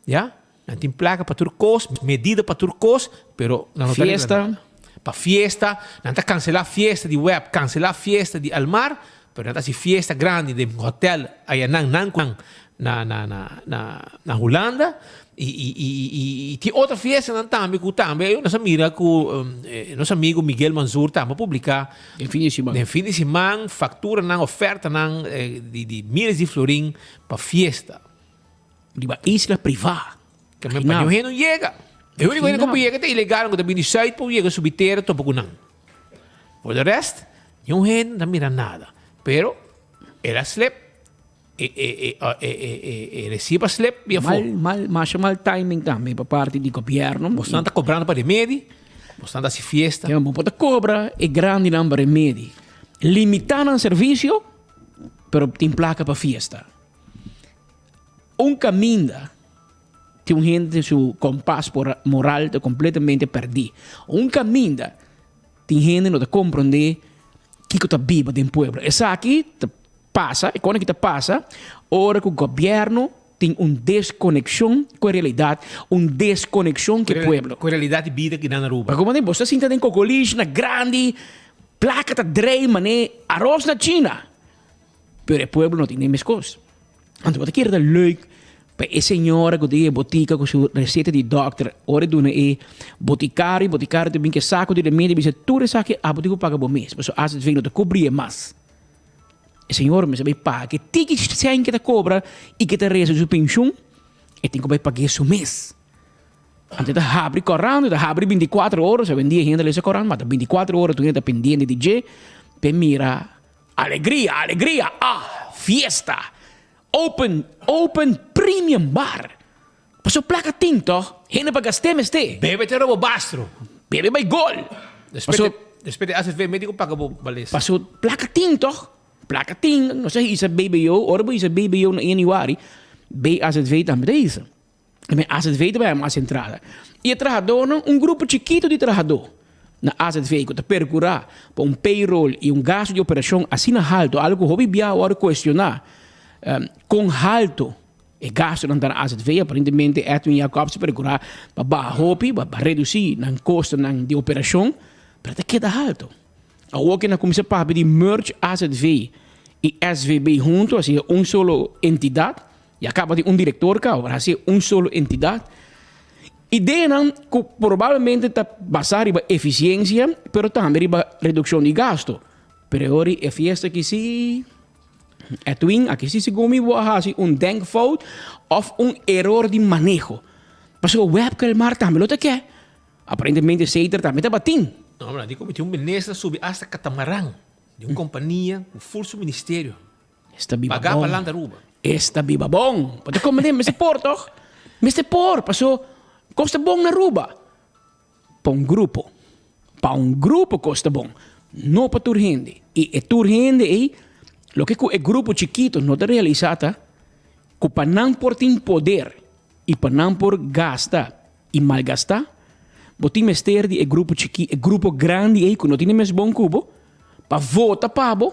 ya. Nan tin plaka pa tur kos, medida pa tur kos, pero nan no ta regla nada. Pa fiesta, nan ta kanselá fiesta di web, kanselá fiesta di Almar, pero nan ta hasi fiesta grandi den hotel ayanan nan ku nan na na na na na Hulanda i i i i i tin otro fiestanan tambe ku tambe nos a mira ku nos amigo Miguel Manzur tambe a publiká Den fin di siman. Den fin di siman fakturanan, ofertanan di di miles di florin pa fiesta. Riba isla privá. Ke men pa niun hende no yega. E úniko hende ku por yega ta ilegalnan ku ta bini sùit por yega subi tera topa ku nan. Por de rest, niun hende no ta mira nada. Pero el a slip, e e e e e e resibo a slip bia afó. Mal, mal, masha mal timing tambe pa parti di gobièrnu. Bosnan ta kobrando pa remedi, bosnan ta hasi fiesta. Bo por ta kobra e grandinan pa remedi. Limitá nan servisio, pero tin plaka pa fiesta. Un kaminda tin un hende su kompas moral ta kompletamente pèrdí. Un kaminda tin hende no ta komprondé kiko ta biba den pueblo. Esaki ta pasa, e kos aki ta pasa ora ku gobièrnu tin un deskonekshon ku e realidat, un deskonekshon ku e pueblo. Ku e realidat di bida ki nan Aruba. Pasobra bo ta sinta den kokolish na grandi, plaka ta drei manera aros na China. Pero e pueblo no tin e mes kos. Anto bo ta kere ta leuk pa e señora ku tin e botika ku su reseta di dòkter ora e duna e botikario, botikario ta bin ku e sako di remedi i bisa tur esaki abo tin ku paga bo mes pasobra AZV no ta kubri e mas. E señora mester bai paga e tiki sèn ke ta kobra i ke ta resa di su penshun e tin ku bai pag'é su mes. Anto e ta habri korant, e ta habri bintikuater ora, awendia hende ta lesa korant ma ta bintikuater ora tur hende ta pendiente di dje p'e mira. Alegria, alegria, ah, fiesta! Open, open premium bar. Paso placa tin toch? Hende pa gast'é mester. Bebe te robo bastro. Bebe bay gol. Paso. Despues di AZV medico paga bo bales. Paso placa tin toch? Placa tin. Nos a hisa BBO, ora bo hisa BBO na januari, BAZV tambe ta hisa. Mi AZV ta bai mas entrada. I e trahadónan, un grupo chikitu di trahadó na AZV ku ta perkurá pa un payroll i un gastu di operashon asina haltu, algu ku hopi bia wòrdu kuestioná kon haltu e gastunan ta na AZV. Aparentemente Edwin Jacobs ta perkurá pa baha hopi, pa redusí nan kostonan di operashon, pero ta keda haltu. Awor ke nan kuminsá papia di merge AZV i SVB huntu, hasi un solo entidat. Ya caba di un director caba para haci un solo entidad. Ideanan cu probablemente ta basa riba eficiencia, pero tambe riba reduccion di gasto. Pero e ora e fiesta aki si, Edwin, aki si segun mi bo a haci un denkfout of un eror di maneho. Pasobra Webke Elmar tambe lo ta ke. Aparentemente Seiter tambe tabatin. No, pero di como tin un minister subi hasta catamaran di un compania cu full su ministerio. Esta biba Pagá bon. pa landa Aruba. Esta biba bon. Bo ta komprendé? Mester por tòg? Mester por, paso kos ta bon na Aruba. Pa un grupo. Pa un grupo kos ta bon. No pa tur hende. I e tur hende ei, loke ku e grupo chikito no ta realisá ta ku pa nan por tin poder i pa nan por gasta. i malgastá. Bo tin mester di e grupo chikí, e grupo grandi ei ku no tin e mes bon ku bo, pa vota pa bo,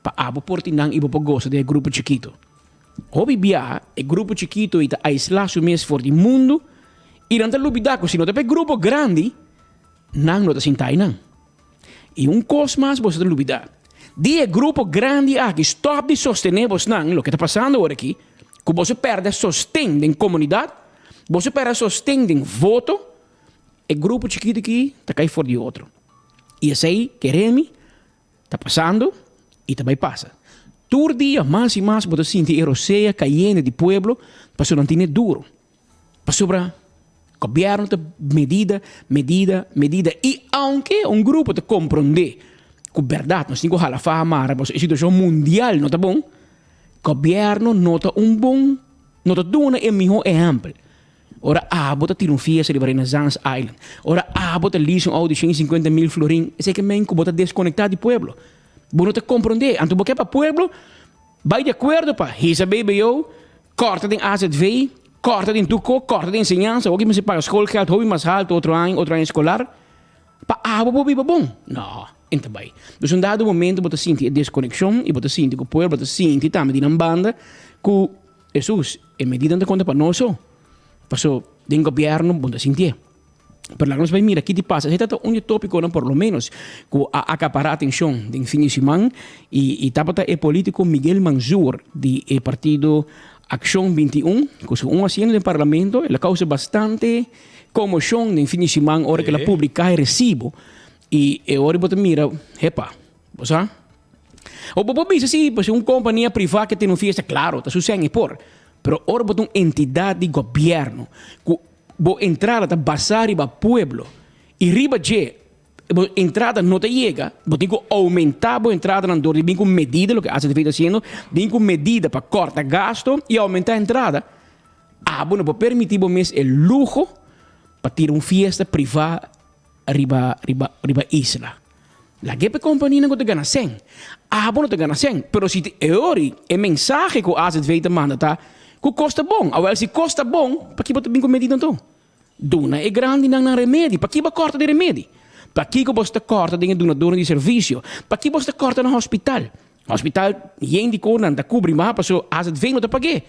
pa abo por tin nan i bo por gosa den e grupo chikitu. Hopi biaha e grupo chikitu ei ta aislá su mes for di mundu i nan ta lubidá ku si no ta pa e grupo grandi, nan no ta sinta einan. I un kos mas boso ta lubidá, di e grupo grandi aki stòp di sostené bosnan, loke ta pasando ora aki, ku boso pèrdè sosten den komunidat, boso pèrdè sosten den voto, e grupo chikitu aki ta kai for di otro. I esei, kere mi, ta pasando i ta bai pasa. Tur dia mas i mas bo ta sinti e rosea kayendo di pueblo pasobra nan tene duru. Pasobra gobièrnu ta medida, medida, medida i aunke un grupo ta komprondé ku bèrdat nos tin ku hala faha mara pasobra e situashon mundial no ta bon, gobièrnu no ta un bon, no ta duna e mihó ehèmpel. Ora abo ta tira un fiesta riba Renaissance Island, ora abo ta lease un outo di 150 mil florin, esei ke men ku bo ta deskonektá di pueblo. Bo no ta komprondé. Anto bo ke pa pueblo bai di akuerdo pa hisa BBO, kòrta den azv, kòrta den tur kos, kòrta den enseñansa, hopi mester paga schoolgeld hopi mas haltu otro aña, otro aña eskolar, pa abo por biba bon. No, e ta bai. Dus un dado momento bo ta sinti e deskonekshon i bo ta sinti ku pueblo ta sinti tambe di nan banda ku Hesus, e medidanan ta konta pa nos so. Paso den gobièrnu bo no ta sintié. Pero laga nos bai mira ki di pasa. Esei ta un di e tópikonan por lo ménos ku a akapará atenshon den fin di siman i i tabata e polítiko Miguel Manzur di e partido Akshon 21 ku su un asiento den parlamento el a kousa bastante komoshon den fin di siman ora ku el a publiká e resibo i e ora bo ta mira hepa bo sa. O bo por bisa si pasobra un kompania privá ke tene un fiesta, klaro, ta su sèn e por. Pero ora bo ta un entidat di gobièrnu ku bo entrada ta basá riba pueblo i riba dje bo entrada no ta yega, bo tin ku oumentá bo entradanan dor di bin ku medida, loke AZV ta hasiendo, bin ku medida pa kòrta gasto i oumentá entrada, abo no por permití bo mes e luho pa tira un fiesta privá riba riba riba isla. Lag'é pa e kompanianan ku ta gana sèn. Abo no ta gana sèn, pero si e ori e mensahe ku AZV ta manda ta ku kos ta bon. Awèl si kos ta bon, pakiko bo ta bin ku medida anto? Duna e grandinan nan remedi. Pakiko bo kòrta den remedi? Pakiko bo ta kòrta den e dunadornan di servisio? Pakiko bo ta kòrta na hospital? Hospital yen di konan ta kubri mas pasobra AZV no ta pag'é.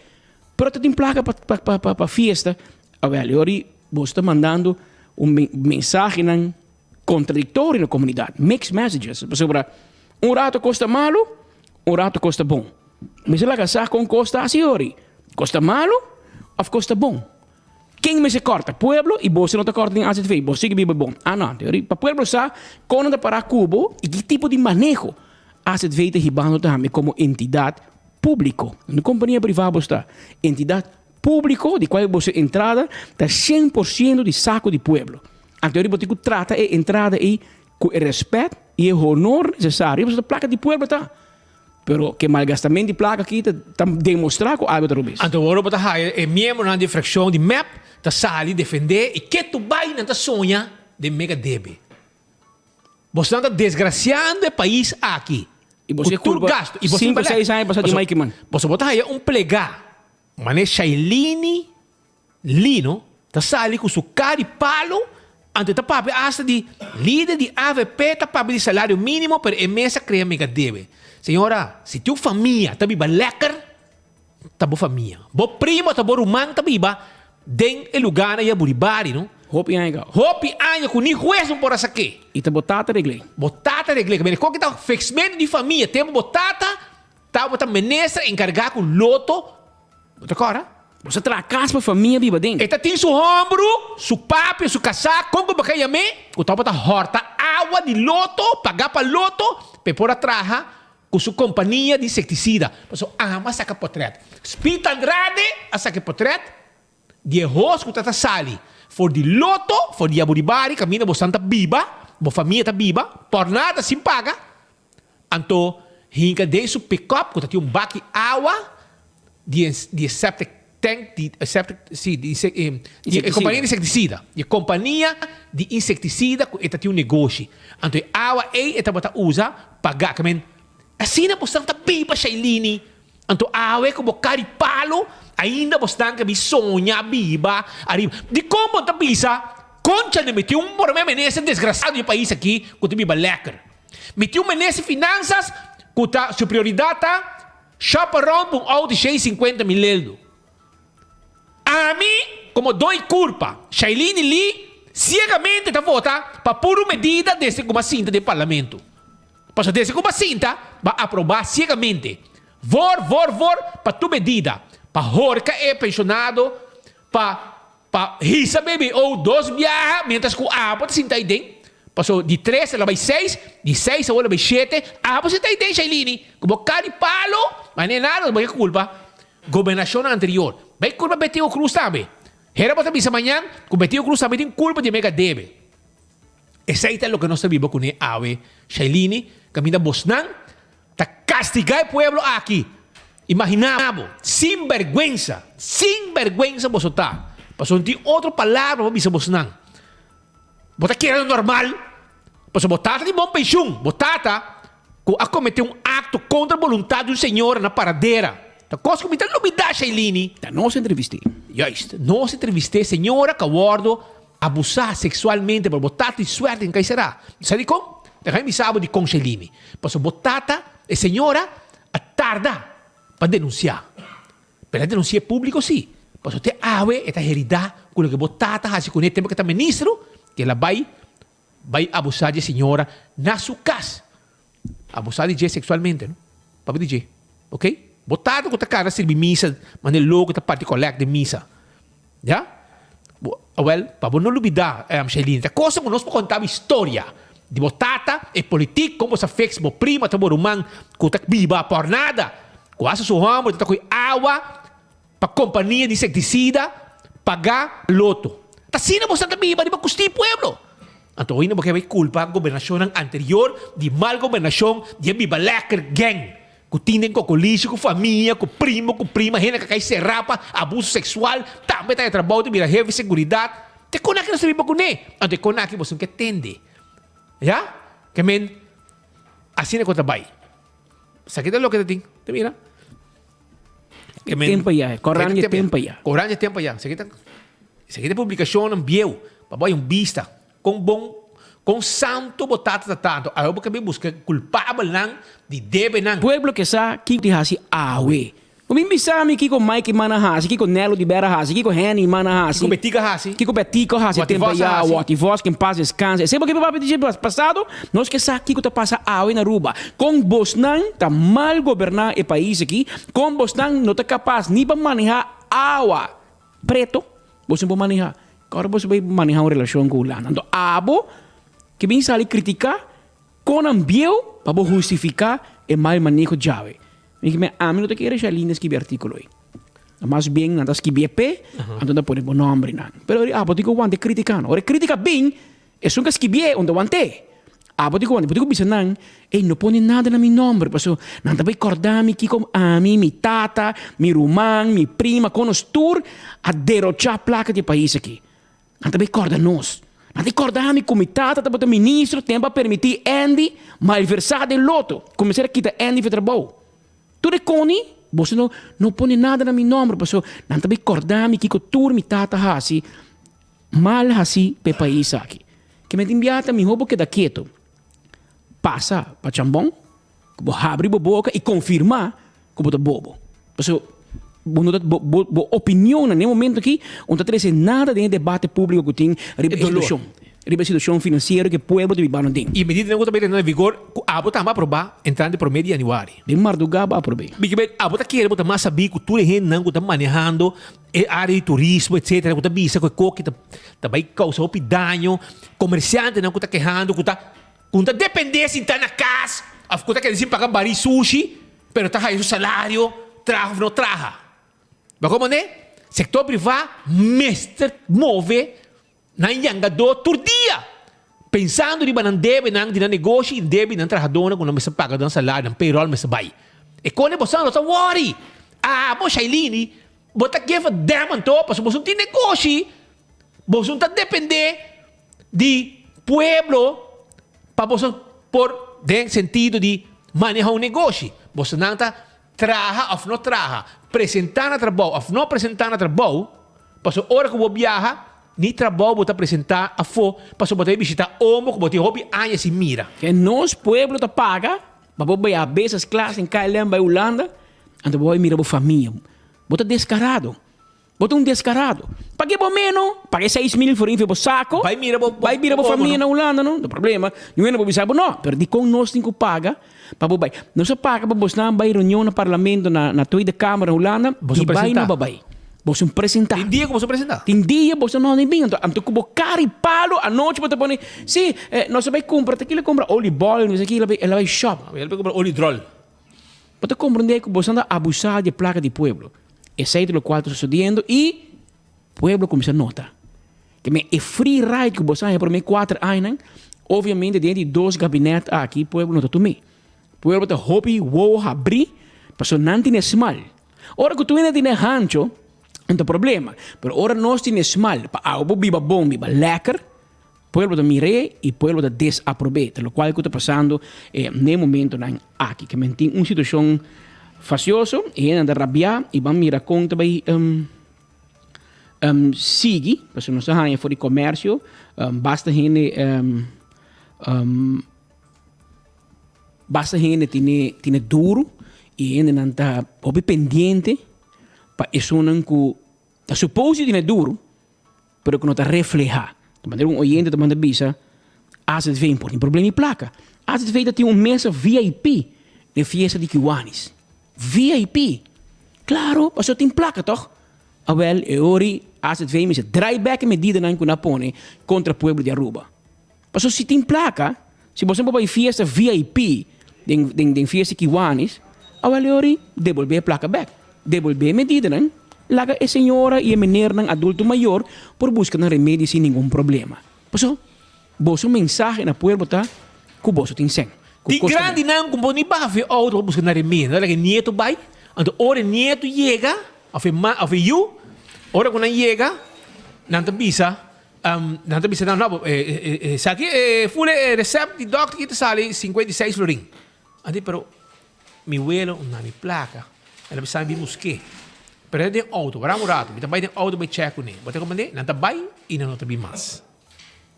Pero ta tin plaka pa pa pa pa fiesta. Awèl e ori bo ta mandando un mensahenan kontradiktorio na komunidat, mixed messages, pasobra un rato kos ta malu, un rato kos ta bon. Mester laga sa kon kos ta hasi ori, kos ta malu òf kos ta bon. Ken mester kòrta? Pueblo i boso no ta kòrta den AZV, bo sigui biba bon. Ah no, ori pa pueblo sa kon nan ta pará ku bo i ki tipo di maneho AZV ta hibando tambe komo entidat públiko. No kompania privá bo sta, entidat Públiko, di kual boso entrada ta 100% di saku di pueblo. Anto bo tin ku trata e entrada ei ku e rèspèt i e honor nesesario, pasobra ta plaka di pueblo ta. Pero ke malgastament di plaka aki ta ta demostrá ku algu ta robes. Anto ora bo ta haya e miembronan di e frakshon di mep ta sali defendé i ketu bai nan ta soña den mega debe. Bosnan ta desgrasiando e pais aki I boso ku e tur kulpa gasto. I boso sinku seis aña pasá di Mike Eman. Boso bo ta haya un plegá Mane Shailini Lino ta sali ku su kar di palu anto e ta papia asta di lider di avp ta papia di salario minimo pero e mes a krea mega debe. Señora si tin un famia ta biba lekker ta bo famia. Bo primo ta bo ruman ta biba den e lugarnan ya Buribari no. Hopi aña kaba. Hopi aña ku ni hues no por a sak'é. I ta bo tata regl'é. Bo tata regl'é. Mene koke ta fixmento di famia tempu bo tata Tabata minister encarga cu loto, bo ta corda? Bo sa traha cas pa famia biba den. E ta tin su hombro, su papia, su casá, con cu bo ka yam'é, cu tabata horta awa di loto, paga pa loto, p'e por a traha cu su compania di insecticida. Pasobra ama saca potret. Speed Andrade a saca e potret di e hos cu ta ta sali for di loto, for di Yaburibari, caminda bo san ta biba, bo famia ta biba, por nada sin paga. Anto hinka den su pickup ku ta tin un baki awa di e di e septic tank di e septic si di di e kompania di insektisida di e kompania di insektisida ku e ta tin un negoshi. Anto e awa ei e tabata usa pa gak. Men asina bo esnan ta biba Shailini. Anto awe ku bo kari palu. Ainda bosnan ke bi soña biba ariba. Dikon bo ta bisa, Concha mi tin un prome minister desgrasado di e pais aki ku ta biba lekker. Mi tin un minister finansas ku ta su prioridat ta shop around pa un auto di 650 mil eldo. Ami, komo doi kurpa, Shailene Lee siegamente ta vota pa puru medida desde ku bo a sinta den parlamento. Pasobra desde ku bo a sinta, bo a aprobá siegamente, voor, voor, voor, pa tur medida, pa horka e penshonado, pa pa hisa BBO dos biaha mientras ku abo ta sinta aiden. Pasobra di tres el a bai seis, di seis awor el a bai shete, abo sinta aiden, Shailene, ku bo kari palo, ma nada, bo ke kulpa. Gobernashonnan anterior. Bai kulpa Betico Cruz tambe. Hera bo ta bisa mañan ku Betico Cruz tambe tin kulpa di mega debe. Esei ta loke nos ta biba kuné awe, Shailene, kaminda bosnan ta kastigá e pueblo aki. Imaginá bo, sin bèrgwensa, sin bèrgwensa boso ta. Pasobra no tin otro palabra pa bisa bosnan. Bo ta kere normal? Pasobra bo tata tin bon penshun. Bo tata ku a kometé un akto kontra boluntat di un señora na Paradera. Ta kos ku mi ta lubidá, Shailini. Ta nos entrevist'é. Juist. Nos entrevist'é señora ku a wòrdu abusá seksualmente por bo tata di suerte den Kaiserá. Sa dikon? Laga mi bisa bo dikon, Shailini. Pasobra bo tata, e señora, a tarda pa denunsiá. Pero a denunsi'é públiko sí. Pasobra te awe e ta heridá ku loke bo tata hasi kuné tempu ku e ta ministro, ku el a bai bai abusá di e señora na su kas. Abusá di dje seksualmente, no? Papia di dje. Oké? Bo tata ku ta kara sirbi misa manera loko ta parti kòlèk den misa. Ya? Bo, awel, pa bo no lubidá, Shailene, ta kosa ku nos por konta bo historia di bo tata, e politik, kon bo sa fix bo prima ta bo ruman ku ta biba pòrnada, ku hasta su hòmber ta ta kohe awa pa kompania di insektisida paga loto. Ta asina bo sa ta biba riba kustí pueblo. Anto hoy no bo ke bai kulpa gobernashonnan anterior di mal gobernashon di e biba lèker gang. Ku tin den kokolishi ku famia, ku primo, ku prima, hende ka kai será pa abuso seksual, tambe ta e trabou ta bira hefe seguridat. Te kon aki nos ta biba kuné? Anto e kon aki boso no ke tende. Ya? Ke men, asina ku ta bai. Esaki ta loke ta tin. Ta mira. Ke men, Tempo ya, Koran dje tempo ya. Koran dje tempo ya. Esaki ta, esaki ta publikashonnan bieu, pa bo hay un bista. Kon bon, kon santu bo tata ta tantu, awe bo ke bin buska kulpabelnan di debenan. Pueblo ke sa kiko di hasi awe. Bo bin bisa mi kiko Mike Iman a hasi, kiko Nelo di Bera a hasi, kiko Henny Iman a hasi. Kiko Betica a hasi. Kiko Betico a hasi Watty tempo Vos a ya, hasi. Watty Vos, ke en pas descanse. Esei bo ke papia di dje pasado, nos ke sa kiko ta pasa awe na Aruba. Kon bosnan ta mal goberná e pais aki, kon bosnan no ta kapas ni pa manehá awa preto. Boso no por maneha. Ora boso bay maneha un relacion cu Hulanda. Anto abo ke bin sali critica con nan bieu pa bo hustifica e mal maneho djawe. Mi ki men ami no ta kere Sharlene skibi articulo ey. Mas bien nan ta skibi e pe, anto nan ta pone bo nomber nan. Pero abo tin cu wanta e critica no. Ora e critica bin, Esun ka skibié un ta want'é. Abo di ku want'é. Bo tin ku bisa nan, Ey, no pone nada na mi nòmber, pasobra nan ta bai kòrda mi kiko ami, mi tata, mi ruman, mi prima, kon nos tur a derochá plaka di e pais aki. Nan ta bai kòrda nos. Nan ta kòrda mi ku mi tata tabata ministro tempu a permití Andy malversá den loto. Kuminsá a kita Andy for trabou. Tur e koni, boso no no pone nada na mi nòmber, pasobra nan ta bai kòrda mi kiko tur mi tata hasi. Mal hasi p'e pais aki. Ke men tin bia ta mihó bo keda keto. Pasa pa chambon, ku bo habri bo boka i konfirmá ku bo ta bobo. Pasobra bo no ta bo bo bo opinionnan den e momento aki no ta trese nada den e debate públiko ku tin riba e situashon, riba e situashon finansiero ku e pueblo ta bibando den. I medidanan ku ta bai na vigor ku abo tambe a aprobá entrante promé di yanüari. Den mardugá bo a aprob'é. Bigibet, abo ta kere bo ta mas sabí ku tur e hendenan ku ta manehando E área di turismo etcetera ku ta bisa ku e koki ta ta bai kousa hopi daño, komersiantenan ku ta kehando ku ta ku no ta dependé sinta na kas òf ku ta keda sin paga bari sushi pero ta haya su salario traha òf no traha. Bo a komprendé? Sektor privá mester move Nan yangadó tur dia, pensando riba nan debenan di nan negoshi i debe di nan trahadónan ku nan mester paga nan salario, nan payroll mester bai. E kone boso no ta wòri. Abo, Shailini, bo ta give a damn anto, pasobra boso no tin negoshi, boso no ta dependé di pueblo pa boso por den sentido di maneha un negoshi. Bosonan ta traha òf no traha. Presentá na trabou òf no presentá na trabou, pasobra ora ku bo biaha, ni trabou bo ta presentá afó, pasobra bo ta bai bishitá omo ku bo tin hopi aña sin mira. Ke nos pueblo ta paga pa bo bai a business class den KLM bai Hulanda, anto bo bai mira bo famia. Bo ta deskarado. Bo ta un deskarado. Pag'é bo meno, pag'é 6000 florin for bo sako. Bai mira bo Bai mira bo famia na Hulanda no, no problema. Niun hende por bisa bo no, pero dikon nos tin ku paga pa bo bai? Nos a paga pa bosnan bai reunion na parlamento na na Tweede Kamer na Hulanda Boso i bai presentá. no ba bai. Boso presentá. Tin dia ku boso presentá. Tin dia boso no ni bin. Anto anto ku bo kara i palo anochi bo ta pone, si, nos a bai kumpra ta kila kumpra oliebol, no sé kila el a bai shop. El a bai kumpra oliedrol. Bo ta komprendé ku boso ta abusá di e plaka di pueblo. Esei ta lokual ta sosodiendo i pueblo kuminsá nota. Ke men e free ride ku boso a haña promé kuater añanan, obviamente den di dos gabinèt aki pueblo no ta tum'é. Pueblo ta hopi wowo habrí pasobra nan tene smal. Ora ku tur hende tene hancho, no ta problema. Pero ora nos tene smal pa awe bo biba bon, biba lèker, Pueblo ta mir'é i pueblo ta desaprob'é, ta lokual ku ta pasando n'e momentonan aki. Ke men tin un situashon fasioso, e hendenan ta rabiá i ban mira kon ta bai sigui, pasobra nos ta haña for di komersio basta hende basta hende tene tene duru i hendenan ta hopi pendiente pa esunnan ku ta supos di tene duru. Pero ku no ta reflehá. Ta manera un oyente ta manda bisa, AZV por tin problema di plaka. AZV ta tin un mesa VIP den fiesta di Kiwanis. VIP! Klaro, pasobra tin plaka tòg? Awèl, e ora AZV mester drai bèk e medidanan ku nan a pone kontra pueblo di Aruba. Pasobra si tin plaka, si boso por bai fiesta VIP den den den fiesta Kiwanis, awel e ori debolbe e plaka bek. Debolbe e medidanan, laga e señora i e menernan adulto mayor por buska nan remedi sin ningun problema. Pasobra boso mensahe na pueblo ta ku boso tin sèn, ku Tin kosta bon. grandinan ku bo ni baha for e outo pa buska nan remedi. Nan ta laga e nieto bai, anto ora e nieto yega òf e ma òf e yu, ora ku nan yega, nan ta bisa, Nan ta bisa nan, no, esaki e full e recept di dokter aki ta sali 56 florin. A di, pero mi welo no na mi placa. El a bisa mi bin busk'é. Pero el den auto, wara un rato, mi ta bai den auto bai check kuné. Bo ta comprende? Nan ta bai i nan no ta bin mas.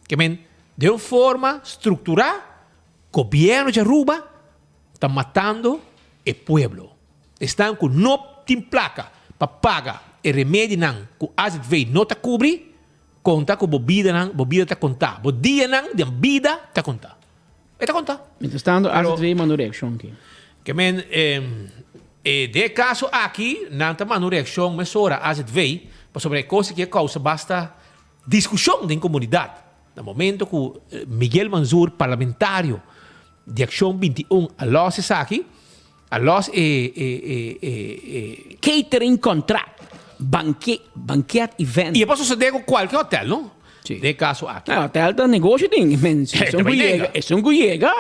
Ke men, den un forma structura, gobierno di Aruba ta matando e pueblo. Esnan ku no tin placa pa paga e remedinan ku azv no ta cubri, Konta ku bo bidanan, bo bida ta kontá. Bo dianan den bida ta kontá. E ta kontá. Mientras tanto, azv manda un reakshon aki. Ke men, e den e kaso aki, nan ta manda un reakshon mesora azv, pasobra e kos aki a kousa basta diskushon den komunidat. Na momento ku Miguel Manzur, parlamentario di Akshon 21 a lòs esaki, A los e e e e e. Catering contract, banke, banket event. I e por sosodé ku kualke hotel, no? Sí. Den e kaso aki. No, hotel ta negoshi tin. Men, esun ku yega, esun ku yega.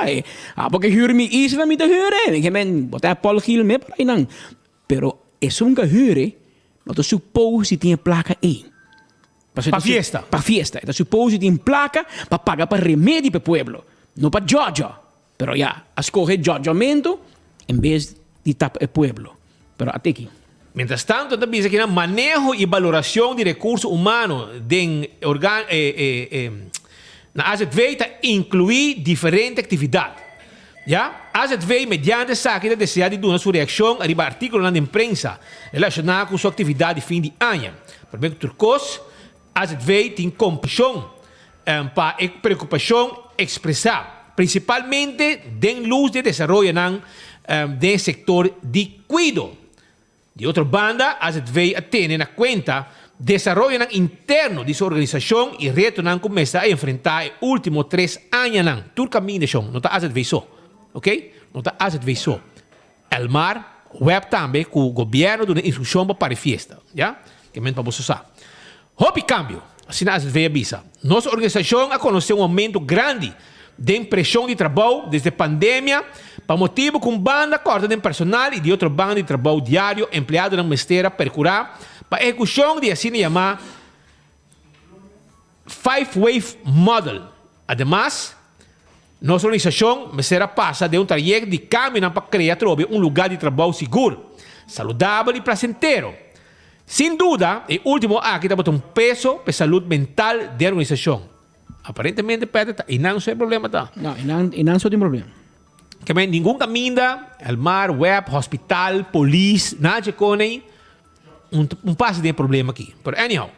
Abo ke hür mi isla, mi ta hür e. Mi men, bo ta Paul Giel me por einan. Pero esun ka hür e, no ta supos di tin e plaka ei. Pa fiesta. Pa fiesta. E ta supos di tin plaka pa paga pa remedi pa e pueblo, no pa djòdjò. Pero ya, a scoge judgmento en bes di tapa e pueblo. Pero a teki. Mientras tanto ta bisa kinan maneho y baloracion di recurso humano den organ na azv ta inclui diferente actividad. Ya, azv mediante esaki ta desea di duna su reaccion ariba articulonan den prensa relaciona cu su actividad di fin di aña. Prome cu tur cos, Azv tin kompashon pa e preokupashon ekspresá, prinsipalmente den lus di e desaroyonan den e sektor di kuido. Di otro banda, azv a tene na kuenta desaroyonan interno di su organisashon i retonan ku mester a enfrentá e último tres añanan. Tur kaminda shon, no ta azv so, oke? No ta azv so. Elmar, Web tambe ku gobièrnu duna instrukshon pa para e fiesta, ya? Ke men pa boso sa. Hopi kambio, asina azv a bisa. Nos organisashon a konosé un oumento grandi den preshon di trabou desde pandemia pa motibu ku un banda kòrta den personal i di otro banda di trabou diario empleadonan mester a perkurá pa ehekushon di e asina yamá Five Wave Model. Ademas, nos organisashon mester a pasa den un trayekto di kambionan pa krea atrobe un lugá di trabou sigur. Saludabel y placentero. Sin duda, e ultimo aki tabata un peso p'e salud mental den organisacion. Aparentemente Peter ta einan su e problema ta. No, einan, einan so tin problema. Ke men ningun kaminda, Elmar, web, hospital, polis, nada dje konei, un, un pasa den e problema aki. Pero anyhow.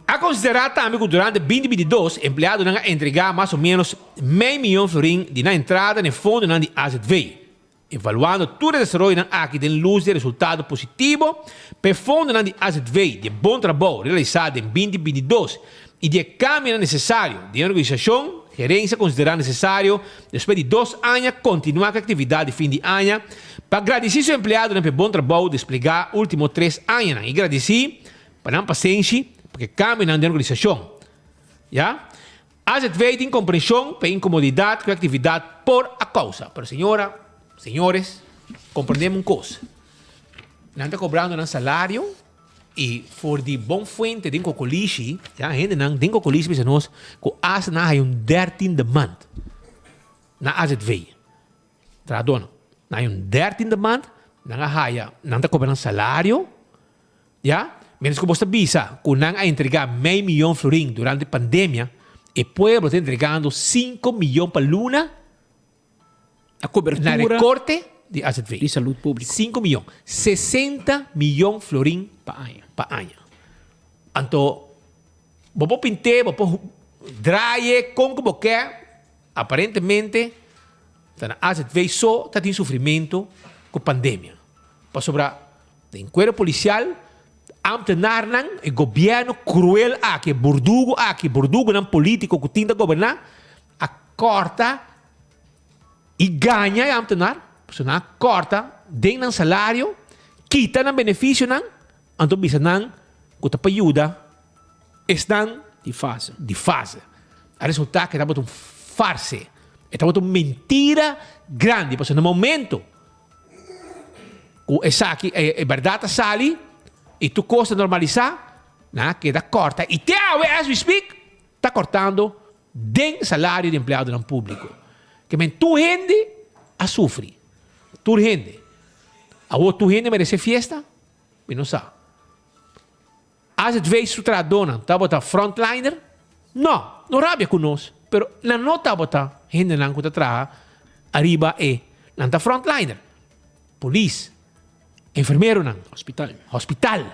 A konsiderá tambe ku durante binti bintidos empleadonan a entregá mas o ménos mei miyon florin di nan entrada na e fondonan di AZV. Evaluando tur e desaroyonan aki den lus di e resultado positivo pa e fondonan di AZV di e bon trabou realisá den 2022 i di e kambionan nesesario den e organisashon, gerensia konsiderá nesesario despues di dos aña kontinuá ku e aktividat di fin di aña pa gradisí su empleadonan pa e bon trabou desplegá último tres añanan i gradisí pa nan pasenshi pa ku e kambionan den organisashon. Ya. Azv tin komprenshon pa e inkomodidat ku e aktividat por a kousa. Pero señora, señores, komprendé un kos. Nan ta kobrando nan salario i for di bon fuente den Kokolishi, ya, hendenan den Kokolishi bisa nos ku asta nan a haña un dertiende maand na azv. Trahadónan, nan haña un dertiende maand, nan a haya, nan ta kobra nan salario. Ya, mientras ku bos ta bisa ku nan a entregá mei miyon florin durante pandemia, e pueblo ta entregando sinku miyon pa luna Na kobertura na rekorte di azv. di salud públiko. Sinku miyon. Sesenta miyon florin Pa aña. pa aña. Anto, bo por pint'é, bo por draai'é kon ku bo ke, aparentemente ta na azv so ta tin sufrimentu ku pandemia. Pasobra Den kuerpo polisial, ambtenarnan, e gobièrnu kruel aki, e burdugu aki, burdugunan polítiko ku tin ta goberná, a kòrta i gaña e ambtenar, pasobra nan a kòrta den nan salario, kita nan benefisionan, anto bisa nan ku ta pa yuda esnan Di fase. di fase. A resultá ku e tabata un farse, e tabata un mentira grandi, pasobra na momento Ku esaki e bèrdat a sali i tur kos ta normalisá, nan a keda kòrta i te awe as we speak ta kòrtando den salario di empleadonan públiko. Ke men tur hende a sufri, tur hende. Awor tur hende meresé fiesta? Mi no sa. Azv su trahadónan tabata frontliner? No, no rabia ku nos, pero nan no tabata hendenan ku ta traha ariba e, nan ta frontliner, polis, enfermeronan, Hospital. hospital,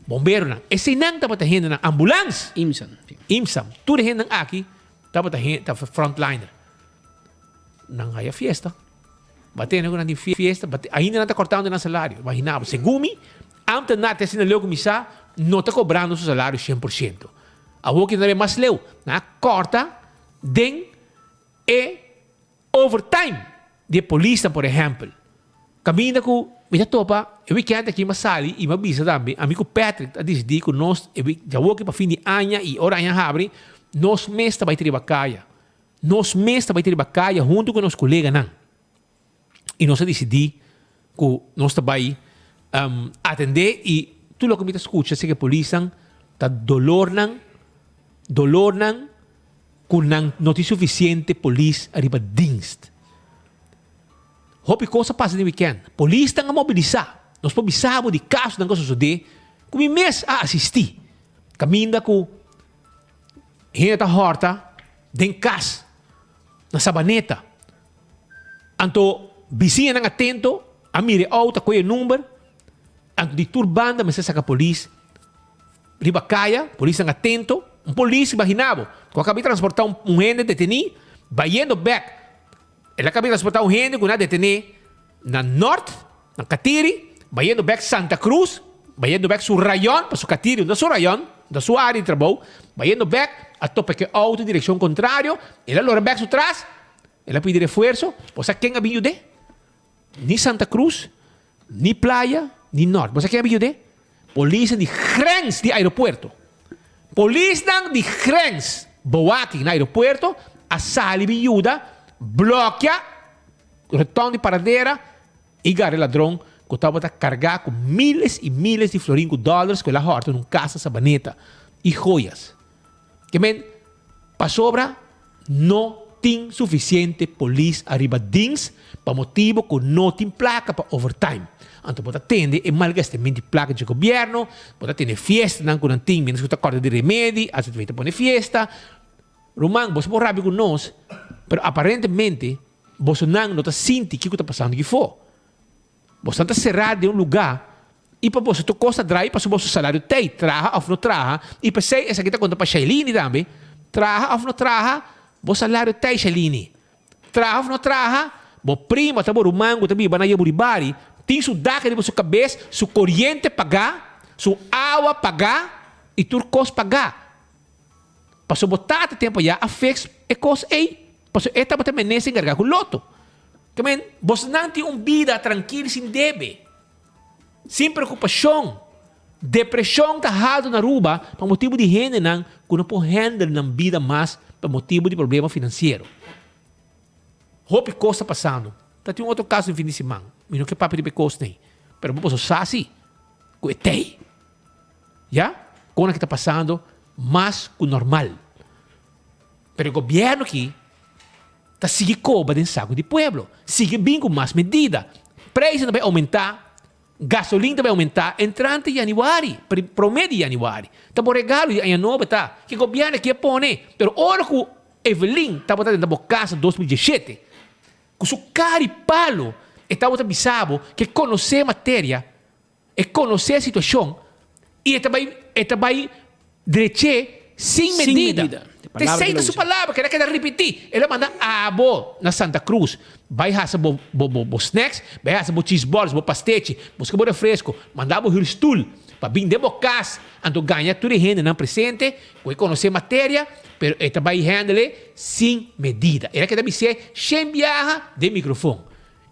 bomberonan, eseinan tabata hendenan, ambulans, Imsan. Imsam, tur e hendenan aki tabata hen ta frontliner. Nan haya fiesta. Ba tene ku nan tin fiesta, ba ainda nan ta kortando nan salario. Imagina bo, segun mi, ambtenaar te asina leu ku mi sa, no ta kobrando su salario 100%. Awor ki nan ta bai mas leu, nan a korta den e overtime di e polisnan, por ehèmpel. Kaminda ku mi ta topa e wikènt aki mi a sali i mi a bisa tambe, ami ku Patrick a disidí ku nos e wik djawoki pa fin di aña i ora aña habri, nos mes ta bai ta riba kaya. Nos mes ta bai ta riba kaya huntu ku nos koleganan i nos a disidí ku nos ta bai atendé i tur loke mi ta skucha aserka e polisnan ta dolornan, dolornan ku nan no tin sufisiente polis ariba dienst. Hopi kos a pasa den wikènt. Polisnan a mobilisá. Nos por bisa bo di kasonan ku a sosodé ku mi mes a asistí kaminda ku Hende ta hòrta den kas na Sabaneta. Anto bisiñanan atento a mira e outo, a kohe e number. Anto di tur banda mester saka polis riba kaya, polisnan atento. Un polis, imagina bo, ku a kaba di transportá un hende detení, bayendo bèk, el a kaba di transportá un hende ku nan a detené na Nort, na Katiri, bayendo bèk Santa Cruz, bayendo bèk su rayon, pasobra Katiri no ta su rayon, no ta su área di trabou, bayendo bèk, a topa ku e outo direkshon kontrario, el a lora bèk su tras, el a pidi refuerso, bo sa ken a bin yud'é? Ni Santa Cruz, ni Playa, ni Nort. Bo sa ken a bin yud'é? Polisnan di grens di aeropuerto. Polisnan di grens Boaking na aeropuerto a sali bin yuda blòkia reton di Paradera i gara e ladron ku tabata kargá ku miles i miles di florin ku dòlars ku el a hòrta na un kas na Sabaneta i joyas. Ke men pasobra no. tin sufisiente polis ariba dins pa motibo ku no tin plaka pa overtime. Anto bo ta tende e malgastamento di plaka dje gobierno, bo ta tende fiestanan ku nan tin mientras ku ta kòrda di remedi, azv ta pone fiesta. Ruman, boso por rabia ku nos, pero aparentemente bosonan no ta sinti kiko ta pasando akifó. Bosonan ta será den un lugá i pa boso tur kos ta drai pasobra boso salario t'ei, traha òf no traha, i p'esei esaki ta konta pa Shailini tambe, traha òf no traha, bo salario t'ei Shailini. Traha òf no traha, bo prima ta bo ruman ku ta biba na Yaburibari tin su dak riba su kabes, su koriente pagá, su awa pagá i tur kos pagá. Pasobra bo tata tempu ayá a fix e kos ei, pasobra e tabata menester enkargá ku loto. Ke men, bosnan tin un bida trankil sin debe, sin preokupashon. Depreshon ta haltu na Aruba pa motibu di hendenan ku no por handle nan bida mas pa motibu di problema finansiero. Hopi kos ta pasando. Ta tin un otro kaso den fin di siman. Mi no ke papia riba e kos nei, pero bo boso sa si ku e tei. Ya, kon aki ta pasando mas ku normal. Pero e gobièrnu aki ta sigui koba den saku di pueblo, sigui bin ku mas medida. Prijsnan ta bai oumentá, gasolin ta bai oumentá entrante yanüari, promé di yanüari. Ta bo regalo di aña nobo ta ku e gobièrnu aki a pone. Pero ora ku Evelyn tabata den ta bo kas na 2017, ku su kara i palo e tabata bisa bo ku e konosé materia, E konosé e situashon i e ta bai e ta bai drech'é sin Sin medida. medida. E Ta palabra esei ku ta el a su usa. palabra ku el a keda ripití. El a manda abo na Santa Cruz, bai hasa bo bo bo bo snacks, bai hasa bo cheeseballs, bo pastechi, buska bo refresco, manda bo hür stul pa bin den bo kas, anto gaña tur e hendenan presente ku e konosé materia, pero e ta bai handle sin medida. El a keda bis'é shen biaha den mikrofon.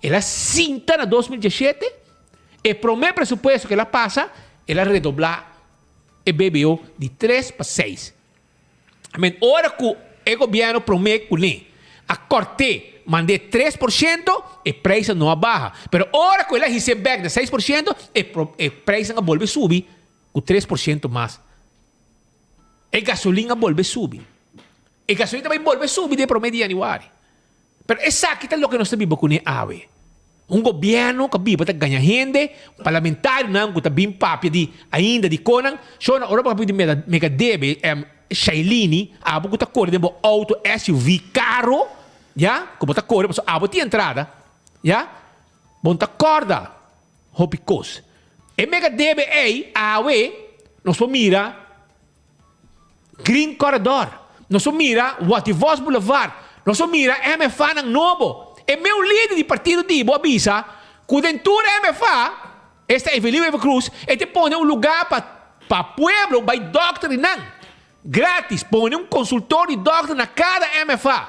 El a sinta na 2017. E promé presupuesto ku el a pasa, el a redoblá e BBO di tres pa seis. Amen, ora ku e gobièrnu promé kuné a kòrt'é mand'é 3%, e preisnan no a baha. Pero ora ku el a his'é bèk na 6%, e e preisnan a bolbe subi ku 3% mas. E gasolin a bolbe subi. E gasolin ta bai bolbe subi den promé di yanüari. Pero esaki ta loke nos ta biba kuné awe. Un gobièrnu ku a biba ta gaña hende, parlamentarionan ku ta bin papia di ainda di konan, shona ora bo a pidi mega mega debe Shailini, abo ku ta kore den bo outo SUV karo, ya, ku bo ta kore pasobra abo tin entrada, ya, bo no ta kòrda hopi kos. E mega debe ei awe nos por mira. Green Corridor, nos por mira Wativos Boulevard, nos por mira MFAnan nobo. E meu lider di partido di bo a bisa cu den tur MFA, esta Evelyn Wever Croes, e te pone un lugar pa pa pueblo bay dokter di nan. Gratis, pone un consultor di dokter na cada MFA.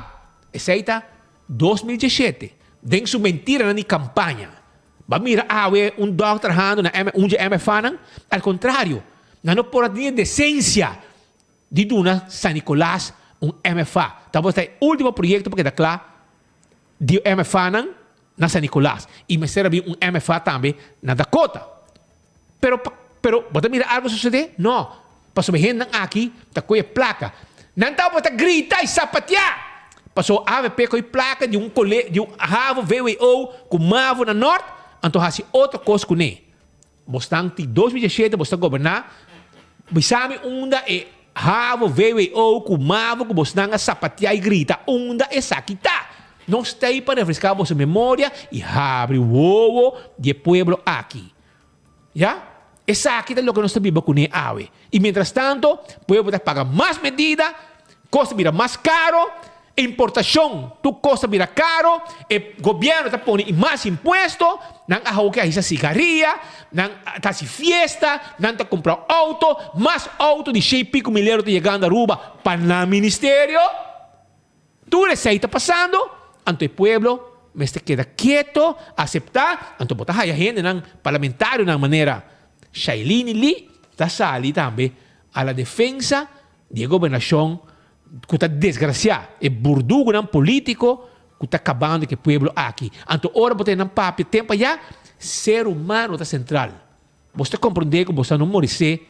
Esey ta 2017, den su mentiranan di campaña. Ba mira awe un dòkter trahando na un dje MFAnan? Al kontrario, nan no por a tin e desensia di duna San Nicolas un MFA. Tabata e ultimo proyekto pa keda kla di e MFAnan na San Nicolas i mester a bin un MFA tambe na Dakota. Pero, pero bo ta mira algo sosodé? No, pasobra e hendenan aki ta koe plaka. Nan tabata grita i sapatiá! Pasobra avp koe plaka di un kole, di un havo vwo ku mavo na nort, anto hasi otro kos kuné. Bosnan tin 2017 bos ta goberná, bisa mi unda e havo vwo ku mavo ku bosnan a sapatiá i grita, unda esaki ta? Nos ta ei pa refreská boso memoria i habri wowo di e pueblo aki. Ya? Esaki ta loke nos ta biba kuné awe. I mientrastanto, pueblo ta paga mas medida, kos ta bira mas karo, importashon tur kos ta bira karo, e gobièrnu ta pone mas impuesto, nan a hou ke a hisa sigaria, nan ta hasi fiesta, nan ta kumpra outo, mas outo di shei piku mil euro ta yegando Aruba pa nan ministerio. Tur esei ta pasando, anto e pueblo mester keda keto, aseptá, anto bo ta haya hendenan, parlamentarionan manera Shailene Lee ta sali tambe a la defensa di e gobernashon ku ta desgrasiá, e burdugunan polítiko ku ta kabando ku e pueblo aki. Anto ora bo ta nan papia tempu ayá, ser humano ta sentral. Bo ta komprondé ku bo sa no moresé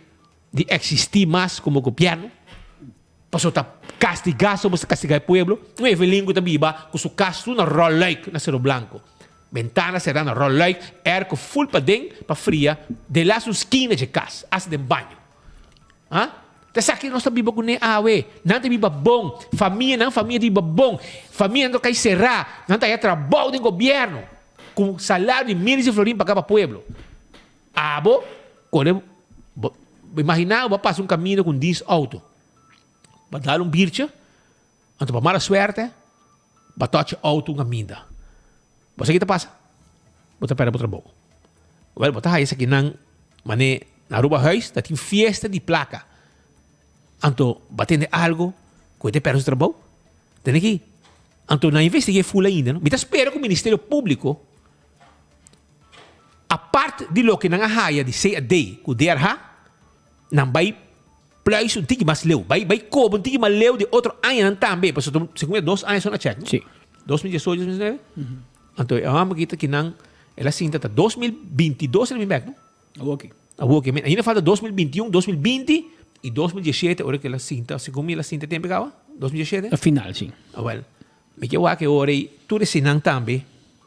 di eksistí mas komo gobièrnu? Pasobra ta kastigá so bo ta kastigá e pueblo. Un Evelyn ku ta biba ku su kas tur na Rolluik na Sero Blanko. Bentana será na Rolluik, airco full paden pa fria den las un skina dje kas, asta den baño. Ha? Ta esaki nos ta biba kuné awe. Nan ta biba bon, famia, nan famia ta biba bon. Famianan ta kai será, nan ta haya trabou den gobièrnu ku salario di miles di florin pagá pa pueblo. Abo kore bo imaginá bo a pasa un kaminda ku un dins outo, bo a dal un bircha, anto pa mala suerte bo a tochi outo un kaminda. Bo sa ki ta pasa? Bo ta pèrdè bo trabou. Wèl bo ta haya esakinan manera na Aruba Huis ta tin fiesta di plaka, anto bo a tende algu ku e ta pèrdè su trabou? Tende ki? Anto nan investig'é ful ainda no. Mi ta spera ku Ministerio Públiko Apart di loke nan a haya di CAD ku DRH, nan bai pluis un tiki mas leu, bai bai koba un tiki mas leu di otro añanan tambe, pasobra segun mi dos aña so na chèk, no? Sí. 2018, 2019? Anto e hòmber aki ta kinan el a sinta ta 2022 el a bin bèk, no? Awoki. Awoki, ainda falta 2021, 2020 i 2017 ora ku el a sinta, segun mi el a sinta e tempu kaba, 2017? Na final, sí. Awèl, Mi ke wak e ora ei tur eseinan tambe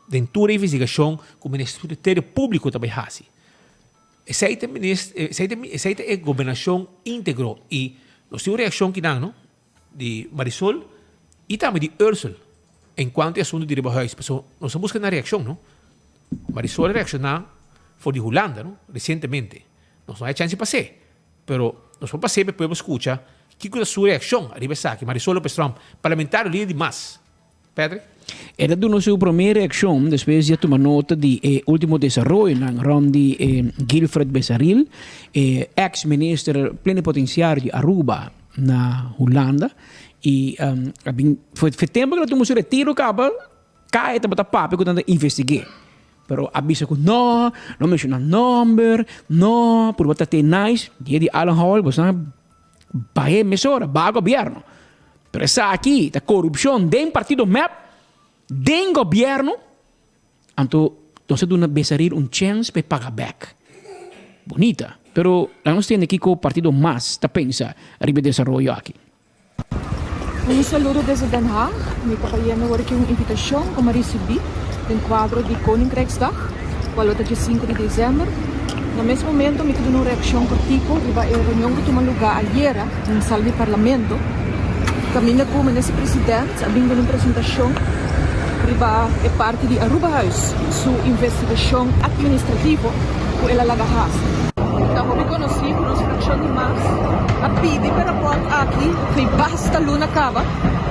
den tur e investigashon ku Ministerio Públiko ta bai hasi. Esei ta esei ta esei ta e gobernashon íntegro i nos tin un reakshon kinan no di Marisol i tambe di Ursel en kuanto e asuntu di riba huis pasobra nos a buska nan reakshon no. Marisol a reakshoná for di Hulanda no resientemente. Nos no hay chèns di pas'é. Pero nos por pas'é pa e pueblo skucha kiko ta su reakshon ariba esaki. Marisol Lopez Tromp, parlamentario lider di mas. Patrick? El a duna su promé reakshon despues di a tuma nota di e ultimo desaroyonan rond di e Guilfred Besaril, e eks minister plenipotenciario di Aruba na Hulanda y a bin for tempo ku el a tuma su retiro kaba Kaya tabata papia ku nan ta investig'é. Pero a bisa ku no, no menshoná nòmber, no, purba ta te nice. Dia di Alan Hall boso nan bah'é mesora, baha gobièrnu. Pero esaki ta korupshon den partido mep, den gobièrnu, anto nos a duna Besaril un chèns pa e paga bèk. Bunita, pero laga nos tende kiko partido mas ta pensa riba e desaroyo aki. Un saludo desde Den Haag. Mi ta bayendo awor aki un invitacion cu mi a ricibi den cuadro di Koninkrijksdag, cual lo ta dje sinku di december. Na mes momento mi ta duna un reaccion cortico riba e reunion cu tuma luga ayera den sala di Parlamento, caminda cu Minister President a bin duna un presentacion riba e parti di Arubahuis su investigacion administrativo cu el a laga haci. Ta hopi conoci cu nos fraccion di mas a pidi p'e rapport aki fei basta luna caba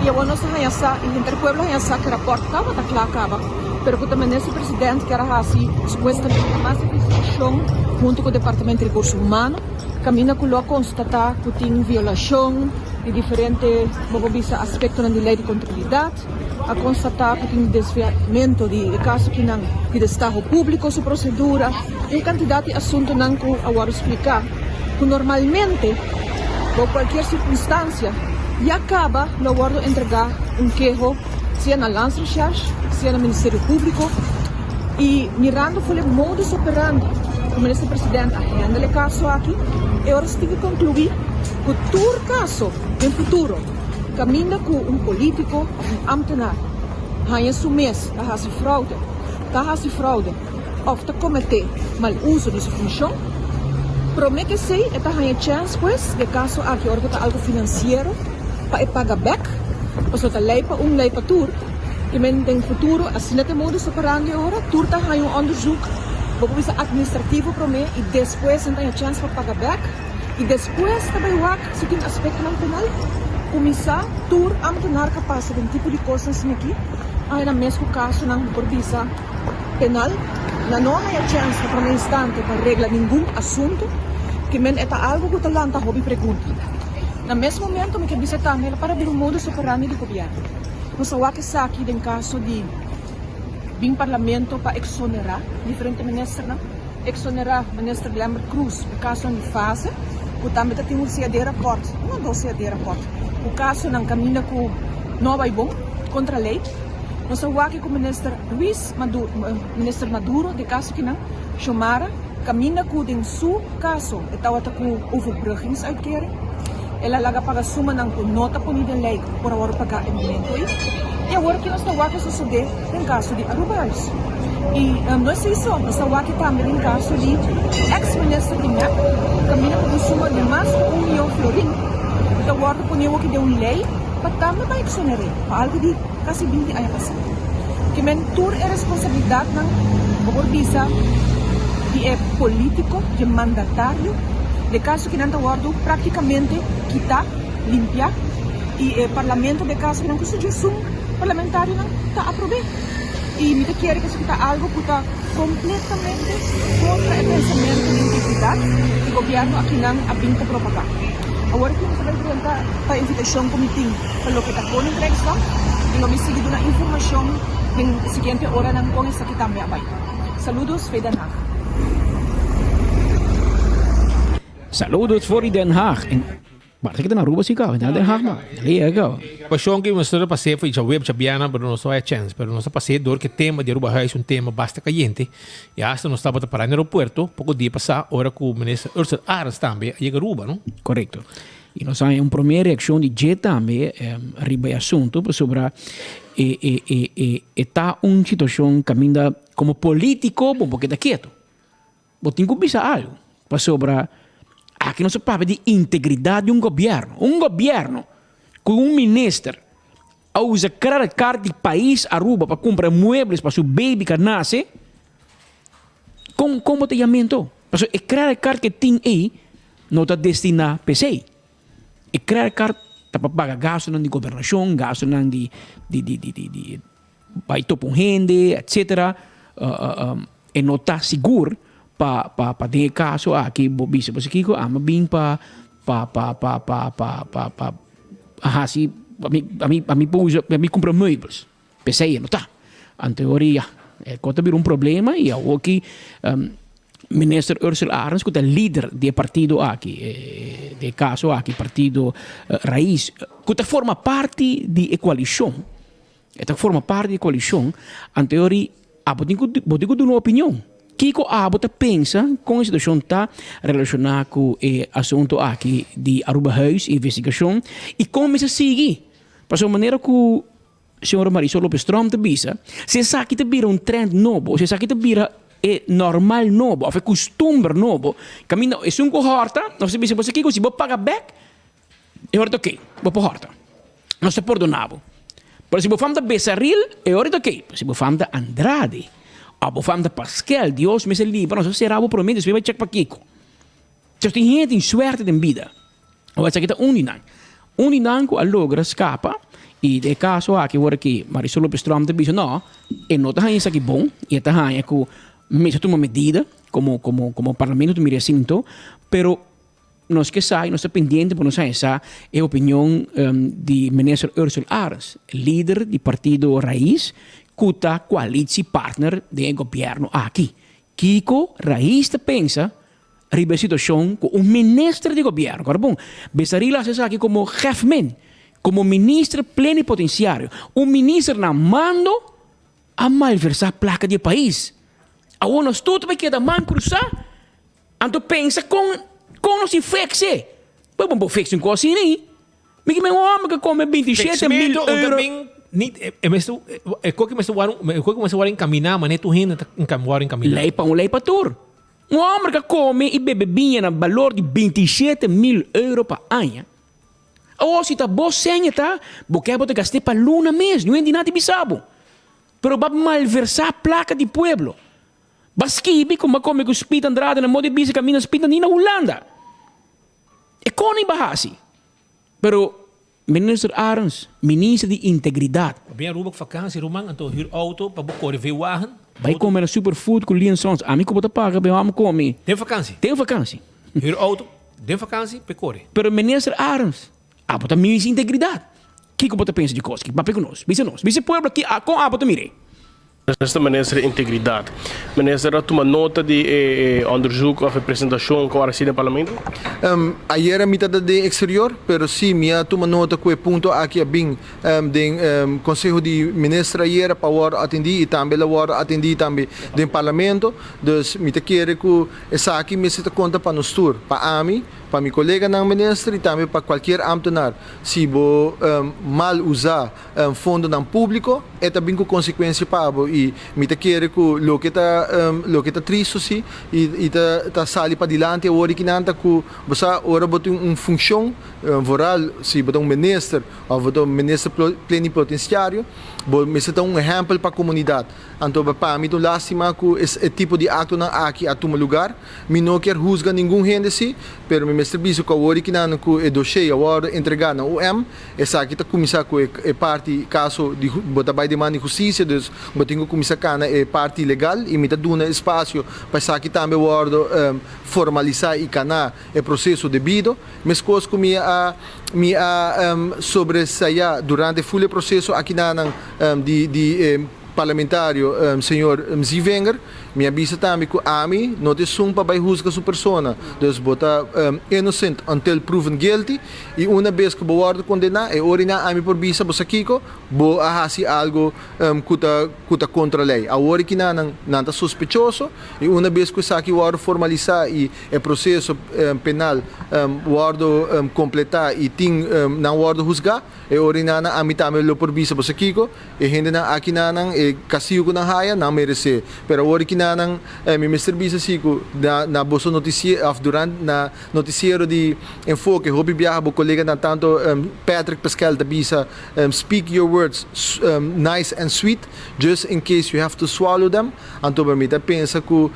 y awor nos a haña sa y henter pueblo a haña sa cu e rapport tabata cla caba pero cu ta Minister President kier a haci supuestamente mas investigacion hunto cu Departamento di Recurso Humano caminda cu lo a constata cu tin violacion di diferente bo por bisa aspectonan di ley di contabilidad. A constata cu tin desviamento di e caso kinan di destaho publico su procedura, un cantidad di asuntonan cu a wordo splica cu normalmente bou cualkier circunstancia ya caba lo wordo entrega un keho sea na Landsrecherche sea na Ministerio Publico y mirando for e modus operandi cu Minister President a handle e caso aki e ora si tin cu conclui cu tur caso den futuro Kaminda ku un polítiko òf un ámtenar haña su mes ta hasi fraude, ta hasi fraude òf ta kometé mal uso di su funshon, promé ku esei e ta haña chèns pues, den e kaso aki ora ku ta algu finansiero, pa e paga bèk, pasobra ta lei pa un, lei pa tur, i men den futuro asina ta e modus operandi ora, tur ta haña un òndersuk, bo por bisa atministrativo promé i despues nan ta haña chèns pa paga bèk. I despues ta bai wak si tin aspektonan penal. Kuminsá tur ámtenar ka pasa den tipo di kosnan asina aki, a haña nan mes ku kasonan bo por bisa penal. Nan no a haña chèns na promé instante pa regla ningun asuntu, ke men e ta algu ku ta lanta hopi pregunta. Na mes momento mi ke bisa tambe el a para bira un modus operandi di gobièrnu. Nos a wak esaki den kaso di bin parlamento pa eksonerá diferente ministernan. Exonerá Minister Glenbert Croes pa kasonan di fase ku tambe ta tin un CAD rapport, un o dos CAD rapport, ku kasonan kaminda ku no a bai bon, kontra lei. Nos a wak ku Minister Ruiz Maduro, Minister Maduro den kaso kinan, Xiomara, kaminda ku den su kaso e tabata ku overbruggingsuitkering. El a laga paga sumanan ku no ta poni den lei ku por a wòrdu pagá e momentu ei. I awor ki nos ta wak a sosodé den kaso di Arubahuis. I no esei so, nos ta wak tambe den kaso di eks minister di mep kaminda ku un suma di mas ku un mion florin ta wòrdu poni awoki den un lei pa tambe bai eksoner'é pa algu di kasi 20 aña pasá. Ke men tur e responsabilidatnan, bo por bisa, di e polítiko, di e mandatario, de kaso ki nan ta wòrdu práktikamente kitá, limpiá, i e parlamento de kaso ki nan ku su djesun parlamentarionan ta aprob'é. I mi ta kere ku esaki ta algu ku ta kompletamente kontra e pensamentu di integridat ku gobièrnu akinan a bin ta propagá. Awor aki mi ta bai drenta pa invitashon ku mi tin. Pa loke ta Koninkrijksdag y lo mi sigui duna informacion den e siguiente oranan con esaki tambe a bay. Saludos fe Den Haag. Saludos for di Den Haag. En parece que ta na Aruba si caba, na Den Haag no. Ley caba. Pasion ki nos ta pas'é for djaweb djabièrnè pero nos no haya chèns pero nos ta pas'é dor ku e tema di Aruba Huis un tema basta kayente i asta nos tabata pará na aeropuerto poko dia pasá ora ku minister Ursell Arends tambe a yega Aruba no. Korekto. I nos haña un promé reakshon di dje tambe riba e asuntu pasobra e e e e e ta un situashon kaminda komo polítiko bo por keda ketu. Bo tin ku bisa algu pasobra aki nos a papia di integridat di un gobièrnu. Un gobièrnu ku un minister a usa credit card di pais Aruba pa kumpra muebles pa su baby ku a nase, kon kon bo ta yam'é anto? Pasobra e credit card ku e tin ei no ta destiná p'esei. E credit card ta pa paga gastunan di gobernashon, gastunan di di di di di di bai topa un hende, etcetera. E no ta sigur pa pa pa den e kaso aki bo bisa bo si kiko ami a bin pa pa pa pa pa pa pa pa hasi ami ami ami por usa ami kumpra meubels. P'esei e no ta. Anto ora ya, e kos ta bira un problema i awoki Minister Ursula Arends ku ta lider di e partido aki, di e kaso aki, partido Raiz, ku ta forma parti di e koalishon, e ta forma parti di e koalishon, anto ora abo tin ku bo tin ku duna un opinion. Kiko abo ta pensa kon e situashon ta relashoná ku e asuntu aki di Arubahuis, investigashon, i kon mester sigui? Pasobra manera ku Señora Marisol Lopez Tromp ta bisa, si esaki ta bira un trend nobo, si esaki ta bira e normal nobo of e custumber nobo, caminda esun cu horta, nos ta bisa bo sa kico, si bo paga bek, e ora ta oké, bo por horta. Nos ta pordona bo. Pero si bo fam ta Besaril, e ora ta oké. Pero si bo fam ta Andrade, of bo fam ta Pasquel, Dios mester libra nos, nos ta sera bo prome, despues bai check pakico. Nos tin hende tin suerte den bida. Awor esaki ta un di nan. Un di nan ku a logra skapa i den e kaso aki ora ki Marisol Lopez Tromp ta bisa no, e no ta haña esaki bon i e ta haña ku mester tuma medida komo komo komo parlamento ta mira e asinto, pero nos ke sa i nos ta pendiente pa nos haña sa e opinion di minister Ursula Arends, lider di partido Raiz ku ta koalitsie partner den e gobièrnu aki. Kiko Raiz ta pensa riba e situacion cu un minister di gobierno, awor bon, Besaril a haci esaki como jefmen, como minister plenipotenciario, un minister na mando a malversa placa di e pais. Awor nos tur ta bay keda man cruza, anto pensa con con nos tin fix e. Pero bo no por fix un cos asina ey. Mi kimen un homber cu come 27 mil Fixmento euro. Niet, e mester, e koki mester wòrdu, e koki mester wòrdu encaminá, manera tur hende ta wòrdu encaminá. Lei pa un, lei pa tur. Un homber ka come y bebe biña na balor di 27 mil euro pa aña. Awor si ta bo seña ta, bo ke bo ta gast'é pa luna mes, niun hende na ta bisa bo. Pero bo a malversá placa di pueblo. Bo a skibi cu bo a come cu Speed Andrade na modo di bisa caminda Speed Andrade na Hulanda. E con bo a haci? Pero Minister Arends, Minister di Integridad. Bo bin Aruba ku vakansi ruman anto hür auto pa bo kore V-wagen. Bai kome na Superfood ku Lien Sons. Ami ku bo ta paga pa e hòmber kome. Den vakansi. Den vakansi. Hür auto den vakansi pa e kore. Pero Minister Arends, abo ta Minister Integridad. Kiko bo ta pensa di kos aki? Papia ku nos. Bisa nos. Bisa e pueblo aki kon abo ta mir'é. Minister Minister di Integridad. Minister a tuma nota di e onderzoek of e presentacion cu a recibi den Parlamento? Ayera mi tabata den exterior, pero si mi a tuma nota cu e punto aki a bin den Conseho di Minister ayera pa worde atendi y tambe lo worde atendi tambe den Parlamento. Dus mi ta kere cu esaki mester ta conta pa nos tur, pa ami. pa mi koleganan minister i tambe pa kualkier ámtenar, si bo mal usa fondonan públiko e ta bin ku konsekuensia pa bo i mi ta kere ku loke ta loke ta tristu si i ta ta sali padilanti awor i kinan ta ku bo sa ora bo tin un funshon vooral si bo ta un minister òf bo ta un minister plenipotensiario bo mester ta un ehèmpel pa komunidat. Anto pa mi ta un lastima ku e tipo di aktonan aki a tuma lugar. Mi no kier husga ningun hende si, pero mi mester bisa ku awor i kinan ku e doshé a wòrdu entregá na OM, esaki ta kuminsá ku e parti kaso di bo ta bai demanda di hustisia, dus bo tin ku kuminsá kana e parti legal i mi ta duna espasio pa esaki tambe wòrdu formalisá i kana e proseso debido. Meskos ku mi a mi a sobresayá durante ful e proseso akinanan di di e parlamentario señor Zievinger, mi a bisa tambe ku ami no ta esun pa bai husga su persona. Dus bo ta innocent until proven guilty i una bes ku bo wòrdu kondená e ora einan ami por bisa bo sa kiko, bo a hasi algu ku ta ku ta kontra lei. Awor e kinanan nan ta sospechoso i una bes ku esaki wòrdu formalisá i e proseso penal wòrdu kompletá i tin nan wòrdu husgá, e ora einan ami tambe lo por bisa bo sa kiko, E hendenan aki nanan e kastigo ku nan haya, nan meresé. Pero awor ki nanan, mi mester bisa si ku na na boso notisie òf durante na notisiero di Enfoke hopi biaha bo koleganan tanto Patrick Pascal ta bisa speak your words nice and sweet just in case you have to swallow them. Anto mi ta pensa ku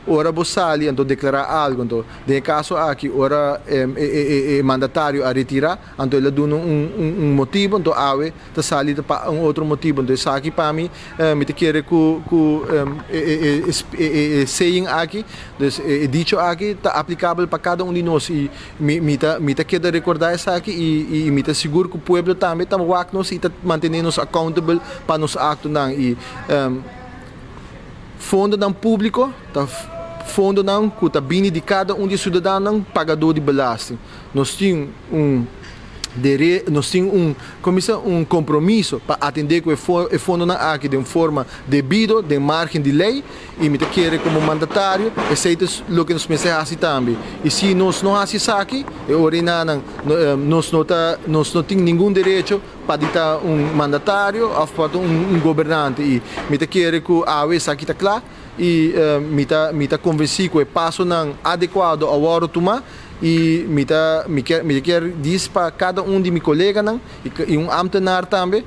Ora bo sali anto deklará algu, anto den e kaso aki ora e mandatario a retirá, anto el a duna un motibu, anto awe ta sali ta pa un otro motibu. Anto esaki pa mi, mi ta kere ku ku e saying aki, dus e dicho aki ta aplikabel pa kada un di nos i mi mi ta mi ta keda rekordá esaki i mi ta sigur ku pueblo tambe ta wak nos i ta mantené nos accountable pa nos aktonan i. Fondonan públiko ta fondonan ku ta bini di kada un di e siudadanonan pagadó di belasting. Nos tin un dere, nos tin un, komo bisa, un kompromiso pa atendé ku e fondonan aki den forma debido, den margen di lei, i mi ta kere komo mandatario esei ta loke nos mester hasi tambe. I si nos no hasi esaki, e ora enanan nos no ta, nos no tin ningun derecho pa di ta un mandatario of pa ta un gobernante y mi ta kere cu awe esaki ta cla y mi ta mi ta convenci cu e pasonan adecuado a wordo tuma y mi ta mi kier mi ta kier dis pa cada un di mi coleganan y un ambtenaar tambe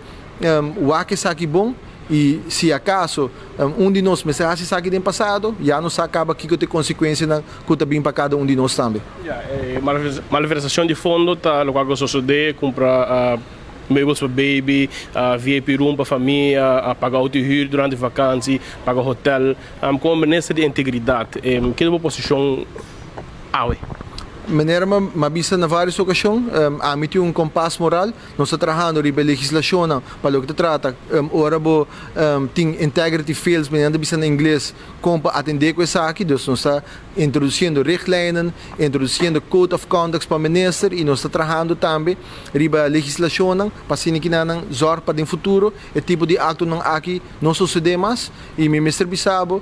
wak esaki bon y si acaso un di nos mester haci esaki den pasado ya nos sa caba kico ta e consecuencianan cu ta bin pa cada un di nos tambe. Ya, e malversacion di fondo ta locual cu a sosode, cumpra meubels pa baby, VIP room pa famia, paga auto huur durante vakantie, paga hotel. Como minister di integridad, ki ta bo posicion awe? Manera mi a bisa na varios ocasion, ami tin un kompas moral. Nos ta trahando riba e legislacionnan pa loke ta trata ora bo tin integrity fails, manera nan ta bisa na ingles, kon pa atendé ku esaki. Dus nos ta introdusiendo richtlijnen, introdusiendo code of conducts pa minister i nos ta trahando tambe riba legislashonnan pa asina ki nan zòrg pa den futuro e tipo di aktonan aki no sosodé mas. I mi mester bisa bo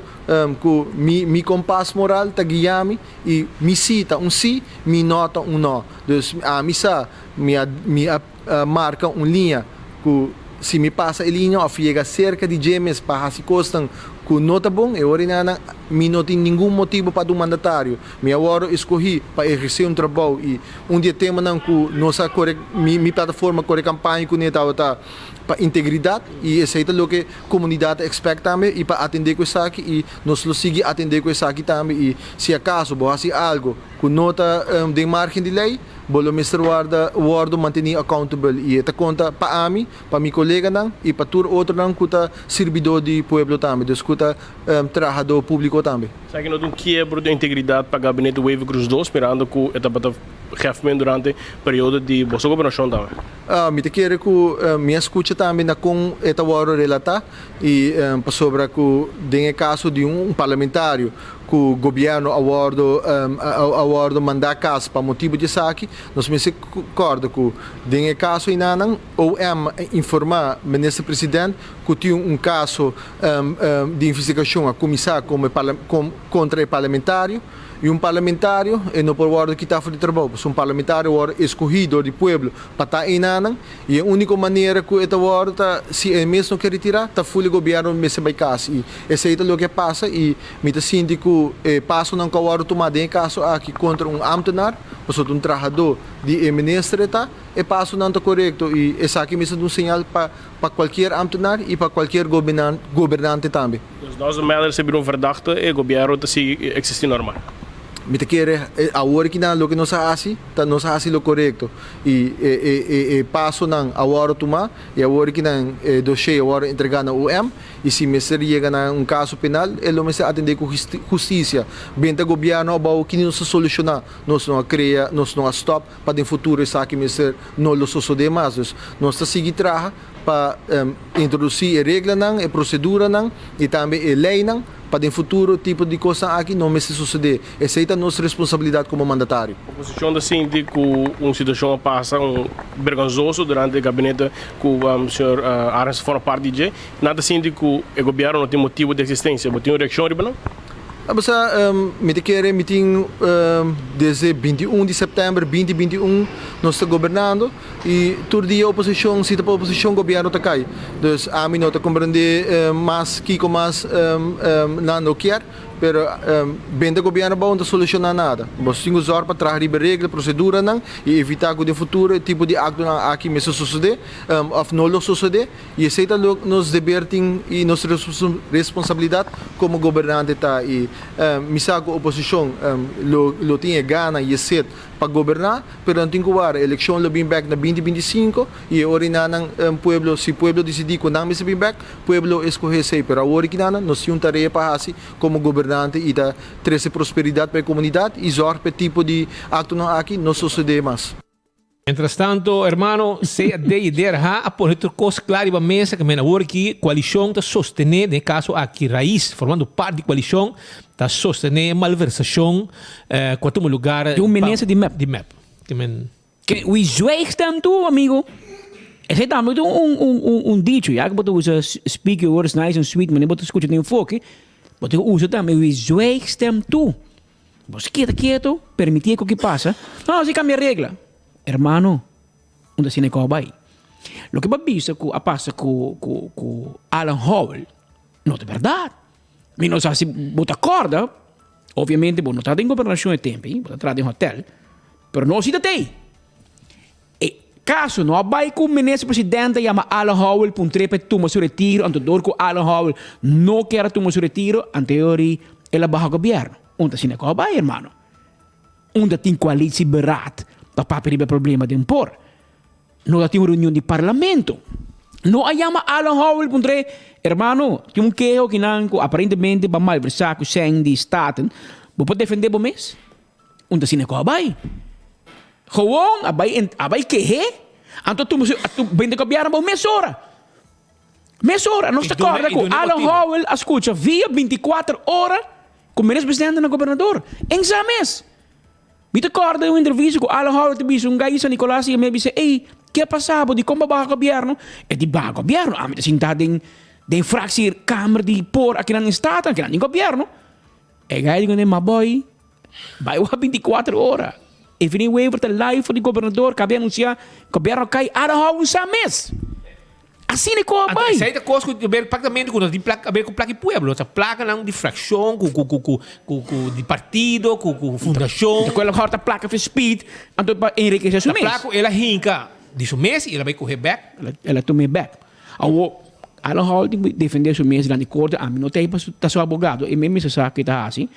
ku mi mi kompas moral ta guia mi i mi sí ta un sí, mi nò ta un nò. Dus ami sa mi a mi a marka un liña ku si mi pasa e liña òf yega serka di dje mes pa hasi kosnan ku no ta bon, e ora einan mi no tin ningun motibu pa ta un mandatario. Mi a wòrdu eskohí pa ehersé un trabou i un di e temanan ku nos a kore, mi mi plataforma kore kampaña kuné tabata pa integridat i esei ta loke komunidat ta ekspèkt tambe i pa atendé ku esaki i nos lo sigui atendé ku esaki tambe i si akaso bo hasi algu ku no ta den margen di lei, bo lo mester warda wordo mantení accountable i e ta konta pa ami, pa mi koleganan i pa tur otronan ku ta sirbidó di pueblo tambe, dus ku ta trahadó públiko tambe. Esaki no ta un kiebro di integridat pa Gabinete Wever-Croes dos, mirando ku e tabata hefmen durante periodo di boso gobernashon tambe? Mi ta kere ku mi a skucha tambe na kon e ta wòrdu relatá i pasobra ku den e kaso di un parlamentario ku gobièrnu a wòrdu a wòrdu mandá kas pa motibu di esaki, nos mester kòrda ku den e kaso einanan OM a informá Minister President ku tin un kaso di investigashon a kuminsá komo kontra e parlamentario. Y un parlamentario e no por wordo kita for di trabou, pasobra un parlamentario wordo escogi door di pueblo pa ta einanan y e unico manera cu e ta wordo ta si e mes no ke retira ta fuli gobierno mester bay cas y esey ta loke a pasa y mi ta sinti cu e pasonan cu a wordo tuma den e caso aki contra un ambtenaar, pasobra ta un trahador di e minister e ta, e pasonan ta corecto y esaki mester ta un señal pa pa cualkier ambtenaar y pa cualkier gobernante tambe. Dus doesn't matter si bira un verdachte, e gobierno ta sigui existi normal. Mi ta kere awor ki nan loke nos a haci ta nos a haci lo corecto y e e e pasonan a wordo tuma y awor ki nan e dossier a wordo entrega na OM y si mester yega na un caso penal e lo mester atende cu husticia. Benta gobierno abao kini nos a soluciona, nos no a crea, nos no a stop pa den futuro esaki mester no lo sosode mas. Dus nos ta sigui traha pa introdusí e reglanan, e proseduranan i tambe e leinan pa den futuro tipo di kosnan aki no mester sosodé. Esei ta nos responsabilidat komo mandatario. Oposishon ta sinti ku un situashon a pasa un bergonzoso durante e gabinete ku señor Arends forma parti di dje. Nan ta sinti ku e gobièrnu no tin motibu di eksistensia. Bo tin un reakshon riba nan? Apesar mi ta kere mi tin desde 21 di sèptèmber 2021 nos ta gobernando i tur dia oposishon si ta pa oposishon gobièrnu ta kai. Dus ami no ta komprendé mas kiko mas nan no kier pero benta gobièrnu abou no ta solushoná nada. Bo tin ku zòrg pa traha riba regla, proseduranan i evitá ku den futuro e tipo di aktonan aki mester sosodé òf no lo sosodé. I esei ta lo nos deber tin i nos responsabilidat komo gobernante ta. I mi sa ku oposishon lo lo tin e gana i e set pa goberná, pero nan tin ku wara. Elekshon lo bin bèk na binti 25 i e ora enanan pueblo, si pueblo disidí ku nan mester bin bèk, pueblo lo eskohé esei. Pero awor kinan nos tin un tarea pa hasi komo gobernante i ta trese prosperidat pa e komunidat i zòrg pa e tipo di aktonan aki no sosodé mas. Mientras tanto, hermano, CAD y DRH a pone tur cos cla riba mesa que men awor aki coalicion ta sostene, den e caso aki Raiz, formando part di coalicion, ta sostene e malversacion cu a tuma lugar Di un minister di mep. Di mep. Ke men. Ke wi zwijg stem toe, amigo. Esei tambe ta un un un un dicho, ya cu bo ta usa speak your words nice and sweet, manera bo ta scucha den foki, bo ta usa tambe wi zwijg stem toe. Bo si keda keto, permití e ku ki pasa. No, si kambia regla. Hermano, un ta asina e kò bai. Loke bo a bisa ku a pasa ku ku ku Alan Howell no ta bèrdat. Mi no sa si bo ta kòrda, obviamente bo no ta den gobernashon e tempu ei, bo ta traha den hotèl, pero nos si ta tei. E kaso no a bai ku minister presidente a yama Alan Howell pa un trip pa e tuma su retiro, anto dor ku Alan Howell no kier a tuma su retiro, anto e ori el a baha gobièrnu. Un ta asina ku a bai, hermano. Unda tin koalitieberaad pa papia riba e problema den por. No ta tin un reunion di parlamento. No a yama Alan Howell pa un tre, hermano, tin un keho kinan ku aparentemente bo a malversá ku sèn di Staten, bo por defendé bo mes? Un ta asina ku a bai. Gewoon a bai en a bai keh'é, anto tuma su a tu bende gobièrnu abou mesora. Mesora. Nos ta kòrda ku Alan Howell a skucha via 24 ora ku Minister Presidente na Gobernador. En sa mes. Mi ta kòrda un entrevista ku Alan Howell ta bisa un gai di San Nicolas i a mi a bisa, Ey, ke a pasa bo? Dikon bo a baha gobièrnu? E di baha gobièrnu? Ami ta sinta den den fraksie kamer di por akinan den Staten, akinan den gobièrnu. E gai di kuné, Ma boy, Bai wak 24 ora. Evelyn Wever ta live for di gobernador kabe anuncia gobierno kai ara hou un sa mes. Asina e ko a bai. Esei ta kos ku ber praktamente ku no tin plak aber ku plak di pueblo. Ta plakanan di frakshon ku ku ku ku ku ku di partido ku ku fundashon. Ta ku el a hòrta plaka for speed anto pa enrikesé su mes. Ta plak ku el a hinka di su mes i el a bai kohe bèk. El a tum'é bèk. Awor Alan Hall tin ku defendé su mes dilanti korte ami no ta ei pa ta su abogado e mes mester sa ke ta hasi.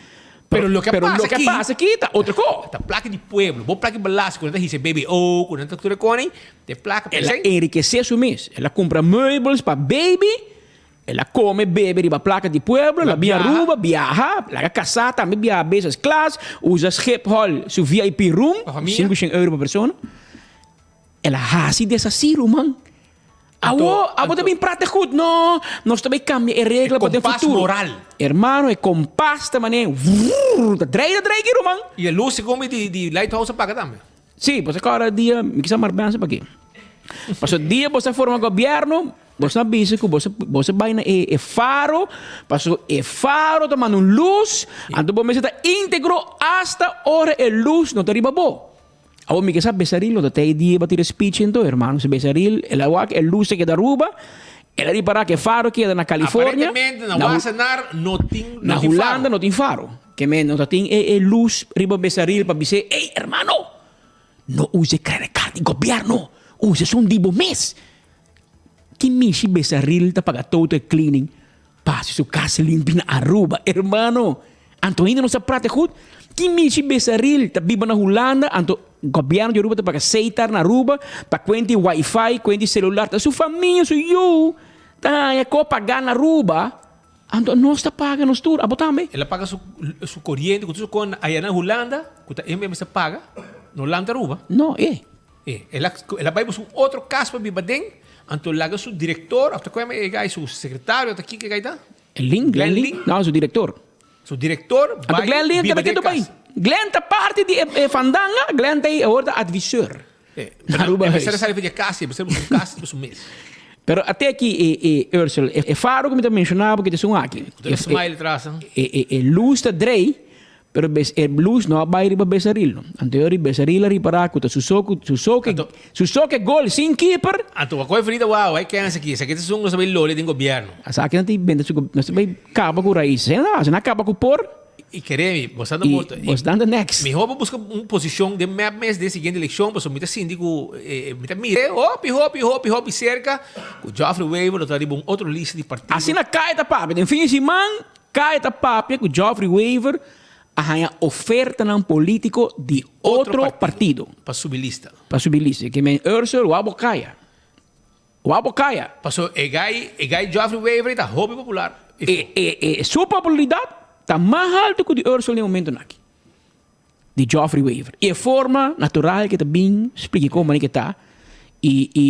Pero loke a Pero pasa loke a aki pasa aki ta otro ko. Ta plaka di pueblo. Bo plaka di belasting ku nan ta hisa BBO, ku nan ta tur e koni, ta e plaka El a p'esei. enrikesé su mes. El a kumpra meubels pa baby, el a kome, bebe riba plaka di pueblo, el a El a bin biaha. Aruba, biaha, laga kasá tambe biaha business class, usa Schiphol su VIP room, Pa famia. 500 euro pa persona. El a hasi deshasí, ruman. Awo, abo ta bin prate goed. No, nos ta bay cambia e regla pa den kompas futuro. moral. Hermano, e kompas ta mane vrrr, ta drei, ta drei ki ruman. Y e luz segun mi di di lighthouse a paga tambe. Sí, bo sa kòrda dia, mi kisa mar pensa paki. Paso dia bo sa forma gobierno, Boso a bisa ku boso boso bai na e e faro, paso e faro ta manda un lus, anto bo mester ta íntegro asta ora e lus no ta riba bo. Awor mi ke sa Besaril no ta tei dia pa tira speech ento, hermano. Si Besaril el a wak e lus ta keda Aruba, el a ripara ku e faro keda na California, Aparentemente na na Hu- Wassenaar no tin na no tin Hulanda faro. no tin faro. Ke men no ta tin e e lus riba Besaril pa bis'é, ey hermano, no usa e credit card di gobierno, usa esun di bo mes. Ki mishi Besaril ta paga total cleaning pa hasi su kas limpi na Aruba? Hermano, anto ainda no sa prate goed? Ki mishi Besaril ta biba na Hulanda, anto gobierno di Aruba ta paga seitar na Aruba pa kuenti wifi, kuenti celular, ta su famia, su yu ta haña ko paga na Aruba, anto nos ta paga nos tur, abo tambe? El a paga su su coriente cu tur su con aya na Hulanda cu ta e mester paga, no lanta Aruba. No, e. E, el a, el a bai busca un otro cas pa biba den, anto laga su director, of ta koe e gai, su secretario, ta kiko e gai ta? Lin, Glenn Lin? No, su director. Su director Anto bai Glenn Lin biba ta den ketu bai. cas. Glenn ta parti di e, e fandanga, Glenn ta e awor ta adviseur. E, Na pero Aruba e mester a Huis. sali for di e cas, e mester a busca un cas pa su mes. Pero ate aki e, e, Ursel, e, e faro ku mi ta menshona bo ki ta esun aki. Ku ta smile tras, hein? E, e, e luz ta drei, Pero bes e luz no a bai riba Besaril no. Anto e ora Besaril a ripará ku ta su so ku su so ke su so ke gol sin keeper. Anto wak oi Frida wou ai kens aki esaki ta esun ku nos ta bai loli den gobièrnu. Esaki nan ta benta su nos ta bai kaba ku rais. Esei nan ta hasi nan a kaba ku por. I kere mi bo sa I bo sa the next. Mihó bo buska un posishon den mep mes den siguiente elekshon pasobra mi ta sinti ku mi ta mira hopi hopi hopi hopi serka ku Geoffrey Wever lo ta riba un otro lista di partido. Asina kai ta papia den fin di siman. Kaya ta papia ku Geoffrey Wever a haña ofertanan polítiko di otro partido. Pa subi lista. Pa subi lista. Ke men Ursel wou bo kaya. Wou bo kaya. Paso e gai e gai Geoffrey Wever ta hopi popular. E e e su popularidat ta mas haltu ku di Ursel den momentonan aki. Di Geoffrey Wever. I e forma natural ke ta bin splika kon manera ke ta i i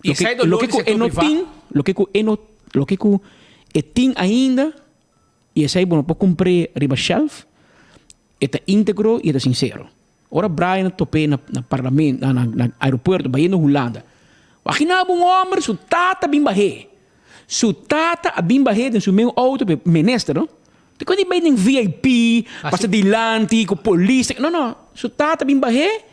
I esei dolor loke di ku e sektor no privá. tin, loke ku e no, loke ku e tin ainda, i esei bo no por kumpr'é riba shelf, e ta íntegro i e ta sinsero. Ora Brian a top'é na na parlamento, na na aeropuerto bayendo Hulanda, wak-gina bo un hòmber su tata a bin bah'é, su tata a bin bah'é den su meun outo p'e minister no, Te kon di bai den VIP, pasa dilanti ku polis, no no, su tata a bin bah'é,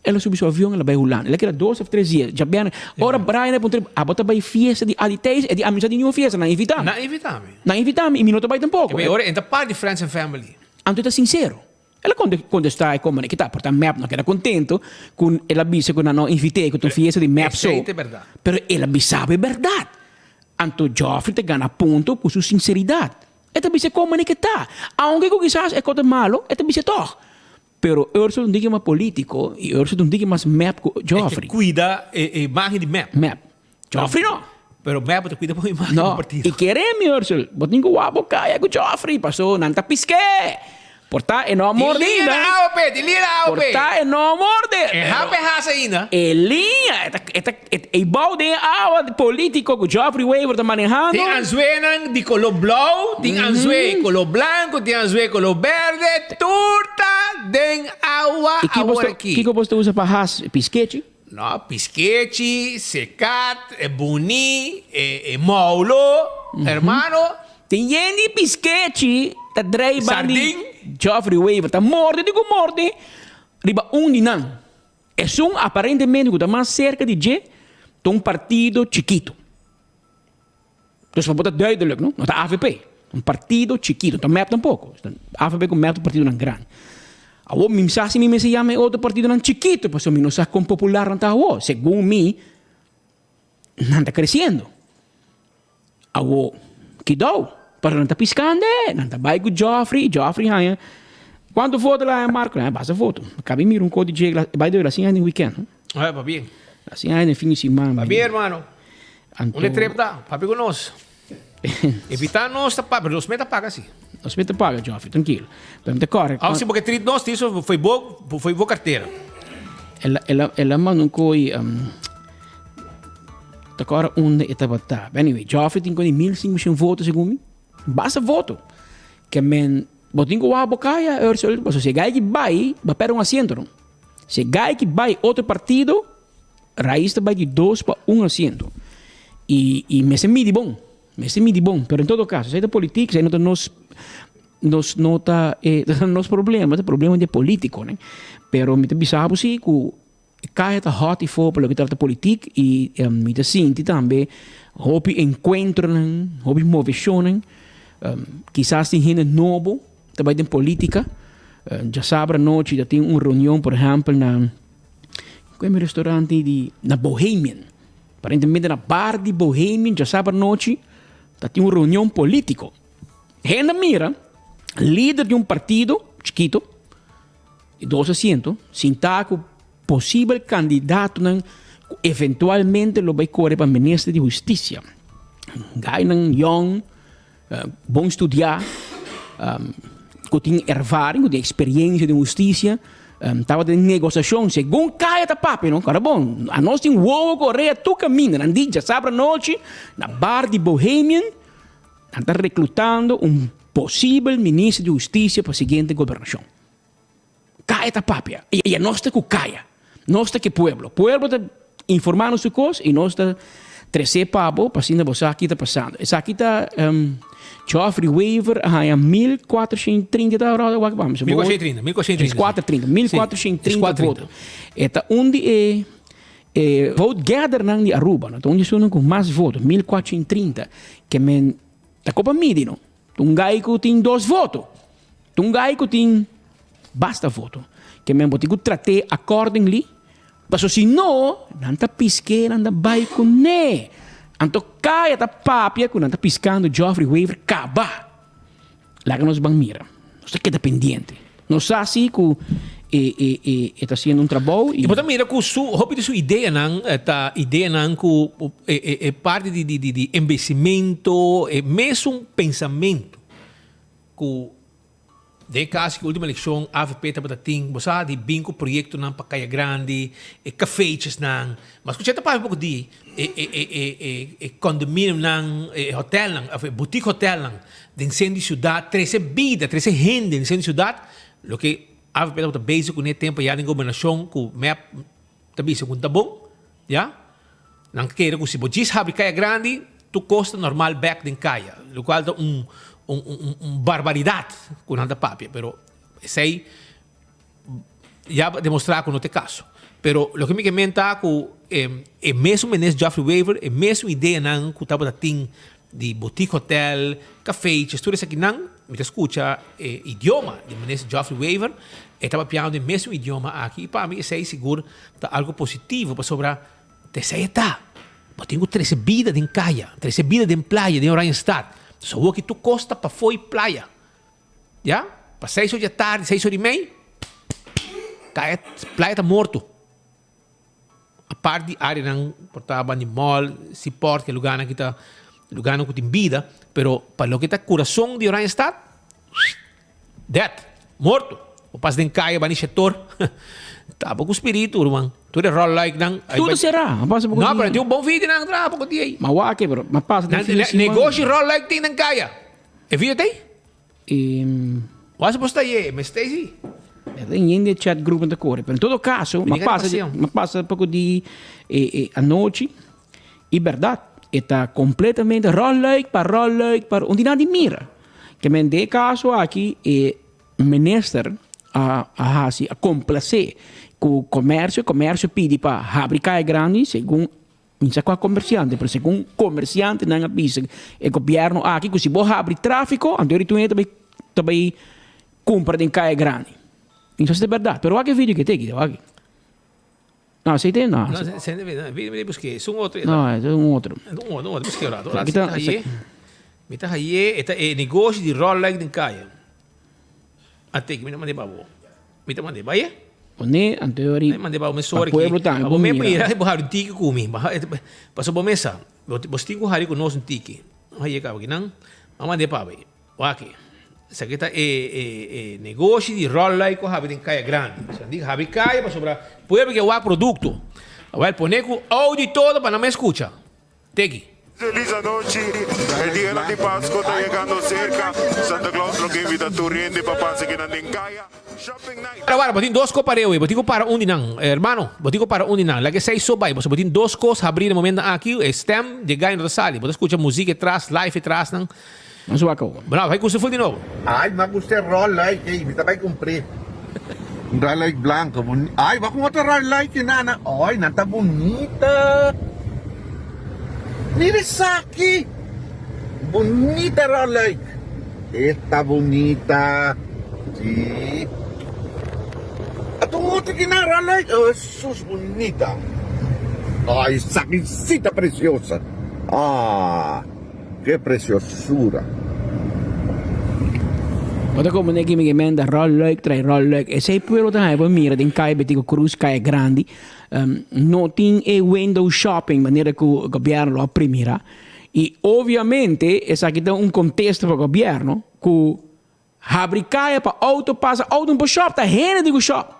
El a subi su avion, el a bai Hulanda. El a keda dos of tres dia. Djabièrnè, ora Brian a puntra, abo ta bai fiesta di Adi Thijs? E di, ami no sa di niun fiesta, nan invitá mi. Nan invitá mi. Nan invitá mi i mi no ta bai tampoko. E ora e ta parti di Friends and Family. Anto e ta sinsero. El a kontestá e komo kita, por ta mep no keda kontento ku el a bisa ku nan no invit'é ku ta un fiesta di mep so. Esei ta e bèrdat. Pero el a bisa bo e bèrdat. Anto Geoffrey ta gana punto ku su sinseridat. E ta bisa e komo ke ta. Aunke ku kisas e kos ta malo, e ta bisa tòg. Pero Ursel ta un diki mas politico y Ursel ta un diki mas mep cu Geoffrey. E ke cuida e imagen di mep. Mep. Geoffrey no. Pero mep ta cuida bo imagen di partido. No. Y kere mi Ursel, bo tin cu wak bo caya cu Geoffrey paso nan ta piske. Por ta e no a morde Di ainda. liña na AOP, di liña na AOP. Por ta e no a morde. E hape hasa ainda. E liña, e ta, e ta, e bou den e awa politico cu Geoffrey Wever ta manehando. Tin anzuenan di color blauw, tin anzue color blanco, tin anzue color berde, tur ta den awa Y kico awor bo aki. Kico bo ta usa pa has piskechi? No, piskechi, sekat, e buni, e e moulo, hermano. Tin yen di piskechi ta drei ban di Sardin. Geoffrey Wever ta morde di cu morde riba un di nan. Esun aparentemente cu ta mas cerca di dje ta un partido chikito. Dus pa bo ta duidelijk no, no ta avp. Un partido chikito, no ta mep tampoco. Avp cu mep ta partidonan grandi. Awor mi sa si mi mester yama e otro partidonan chikito pasobra mi no sa con popular nan ta awor. Segun mi nan ta creciendo. Awor, kidou, pero nan ta piskando, nan ta bai ku Geoffrey, i Geoffrey haña, kuantu foto el a haña Marco? El a haña basta foto. Kabi mira un kos di dje, by the way, la sin haña den weekend, no? Ah, pabien. La sin haña den fin di siman. Pabien, hermano. Anto. Unda e trip ta? Papia ku nos. Invita nos ta paga, pero nos meta paga si. Nos meta paga, Geoffrey, trankilo. Pero mi ta kòrda. Aunke si bo ke treat nos, tin so foi bo, foi bo kartera. El a, el a, el a manda un koi. Ta kòrda unda e tabata. But anyway, Geoffrey tin kòni 1500 voto segun mi. Basta voto. Ke men, bo tin ku wak bo kaya, Ursel, pasobra si e gai ki bai, bo a pèrdè un asiento no. Si e gai ki bai otro partido, Raiz ta bai di dos pa un asiento. Y y mester midi bon, mester midi bon, pero en todo caso esei ta politica, esei no ta nos nos no ta e nos problema, ta problema di e politiconan. Pero mi ta bisa bo si cu e caya ta hot y for pa loke trata politic y mi ta sinti tambe hopi encuentronan, hopi movecionnan, kisas tin hende nobo ta bay den politica. Djasabra anochi ta tin un reunion por ehempel na Cu mi restaurante di na Bohemian. Aparentemente na bar di Bohemian djasabra nochi ta tin un reunion politico. Hende a mira lider di un partido chikito di dos asiento sinta cu posibel candidatonan cu eventualmente lo bay core pa minister di husticia. Guynan yong, bon studia, cu tin ervaring, cu tin experiencia den husticia, tabata den negociacion segun caya ta papia no, ora bon, anos tin wowo cu orea tur caminda, nan di djasabra anochi na bar di Bohemian nan ta reclutando un posibel minister di husticia pa siguiente gobernacion. Caya ta papia y anos ta cu caya, nos ta cu e pueblo, pueblo ta informa nos su cos y nos ta trece pa bo pa asina bo sa ki ta pasando. Esaki ta Geoffrey Wever a haya 1430 ta ora wak bam. 1430, 1430. 1430, 1430 voto. E ta un di e e vote gathernan di Aruba, no? Ta un di esunnan cu mas voto, 1430, ke men ta copa midi no. Un guy cu tin dos voto. Un guy cu tin basta voto. Ke men bo tin cu trat'é accordingly. Paso si no, nan ta pisk'é, nan ta bai kuné. Anto kaya ta papia cu nan ta piskando Geoffrey Wever caba. Laga nos ban mira. Nos ta keda pendiente. Nos sa si cu e e e e ta haciendo un trabou y. Y bo ta mira cu su hopi di su ideanan ta ideanan cu e e e parti di di di embecimento, e mesun pensamento cu den e caso cu ultimo eleccion avp tabata tin, bo sa di bin cu proyectonan pa Caya Grandi, e cafetjesnan, mas cu cierto papia poco di e e e e e e condominiumnan, e hotelnan of e boutique hotelnan den centro di ciudad, trece bida, trece hende den centro di ciudad, loke avp tabata bezig cune tempo ya den gobernacion cu mep ta bisa cu ta bon, ya. Nan kere ku si bo djis habri kaya grandi, tur kos ta normal bek den kaya, lokual ta un un un barbaridat ku nan ta papia, pero esei ya demostrá ku no ta e kaso. Pero loke mi ke men ta ku e mesun menes Geoffrey Wever, e mesun ideanan ku tabata tin di boutique hotel, cafeetjes, tur esakinan, mi ta skucha e idioma di menes Geoffrey Wever, e ta papiando e mesun idioma aki, i pa mi esei sigur ta algu positivo, pasobra Ta esei e ta. Bo tin ku trese bida den kaya, trese bida den playa, den Oranjestad. So awor ki tur kos ta pafó i playa. Ya? Pa seis or di atardi, seis or i mei, kaya, playa ta morto. Apart di areanan por ta banda di mall, seaport, ke lugarnan ki ta lugarnan ku tin bida, pero pa loke ta kurason di Oranjestad, Dead. Morto. Bo pas den kaya bani shetor. Taba ku spiritu, ruman. Tur e rolluik nan. Tur ta será. A pasa poko No, dia. pero tin un bon video nan traha poko dia ei. Ma wak e, bro. Ma pasa den fin di siman. Negoshi rolluik tin den kaya. E video ta ei? Wak bo sta ye, mester ei si. Den yen di e chat group nan ta kore. Pero en todo kaso, ma pasa, ma pasa poko di e e anochi. I bèrdat, e ta kompletamente rolluik pa rolluik pa un di nan di mira. Ke men den e kaso aki e minister a a hasi a komplasé ku komersio, komersio pidi pa habri kaya grandi segun mi sa kua komersiante pero segun komersiantenan a bisa e gobièrnu aki ku si bo habri tráfiko anto e ritu hende ta bai ta bai kumpra den kaya grandi. Mi no sa si ta bèrdat pero wak e video ke ta aki wak. No, esei te no. No, se no, vi mi buské, es un otro. No, es un otro. Un otro, un otro, buské rato. Aquí ta, mi ta haye, eta e negoshi di rolluik den kaya. Ate, mi ta mande pa bo. Mi ta mande, bai? Pone anterior Mi mande pa bo me sorry. Pa pueblo tambe bo mira. Bo hari un tiki ku mi. Paso bo mesa. Bo tin ku hari ku nos un tiki. Haye kaba kinan. Mi mande pa bo. Wak, esaki ta e e e negoshi di rolluik ku habri den Kaya Grandi. Esaki di habri kaya pasobra pueblo ke wak produkto. Awel pone ku audio i todo pa nan mes skucha. Teki. Feliz anochi, e dianan di Pasco ta yegando cerca, Santa Claus lo ke invita tur hende pa pasa kinan den caya, Shopping night. Para wara, bo tin dos cos pareu ei, bo tin cu para un di nan, hermano, bo tin cu para un di nan, laga esei so bai, pasobra bo tin dos cos habri na momentonan aki, e stem di e gai no ta sali, bo ta scucha muziek etras, live etras nan. Nos wak awor. Bravo, hay gusta full di nobo. Ay, mi a gusta e rolluik ey, mi ta bay cumpr'e. Un rolluik blanco, boni. Ay, wak un otro rolluik ey nana. Ay, nan ta bunita. Mira esaki. Bunita rolluik. E ta bunita. Si. Ata un otro ki nan rolluik. Oh, Jesus, bunita. Ay, esaki si ta preciosa. Ah. Ke preciosura! Bo ta comprende ki mi menda rolluik trae rolluik. Esei pueblo ta haña por mira den Kaya Betico Cruz, Kaya Grandi. No tin e window shopping manera ku gobierno lo a primira. I obviamente esaki ta un contesta pa gobierno ku Habri kaya pa auto pasa, auto no por shop, ta hende tin ku shop.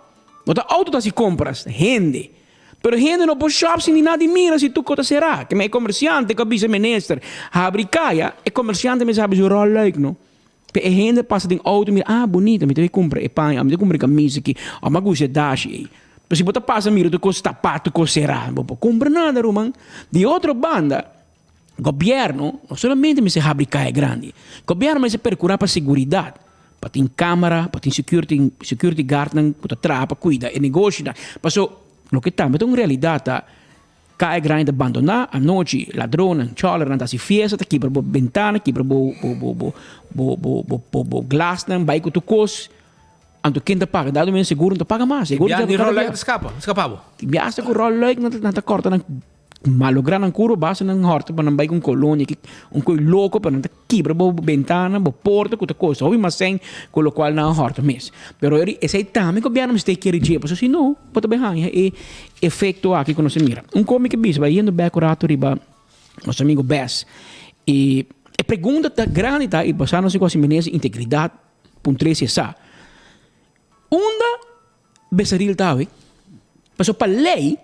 No ta auto ta hasi kompras, ta hende. Pero hende no por shop sin di nada di mira si tur kos ta será. Keme e komersiante ku a bisa minister habri kaya, e komersiante mester habri su ròlluik no. Pa e hende pasa den auto mira, ah bunita mi ta bai kumpra e paña, mi ta kumpra e kamisa aki, òf mi a gusta e dashi ei. Pero si bo ta pasa mira tur kos tapá, tur kos será, bo por kumpra nada ruman. Di otro banda. Gobierno no solamente mester habri kaya grandi, gobierno mester percura pa seguridad, pa tin camera, pa tin security, security guardnan cu ta traha pa cuida e negoshinan. Paso loke tambe ta un realidad ta kaya grandi ta bandona, anochi ladronnan, chollernan ta haci fiesta, ta kibra bo bentana, kibra bo bo bo bo bo bo bo bo bo glasnan, bay cu tur cos. Anto ken ta paga? Dado men seguro no ta paga mas. Seguro Bia di rolluik ta scapa, scapa bo. Bia hasta cu rolluik nan ta corta nan. Malogra nan kuro basta nan horta pa nan bai ku un kolonia ki un koi loko pa nan ta kibra bo bentana bo porta ku ta kosta hopi mas sèn ku lokual nan a horta mes. Pero esei tambe gobièrnu mester kere dje pasobra si no bo ta bai haña e efekto aki ku nos a mira. Un kos mi ke bisa bai yendo bèk un rato riba nos amigo Bes i e pregunta ta grandi ta i basá nos ku minister di integridat puntr'é si e sa unda Besaril ta awe pasobra pa lei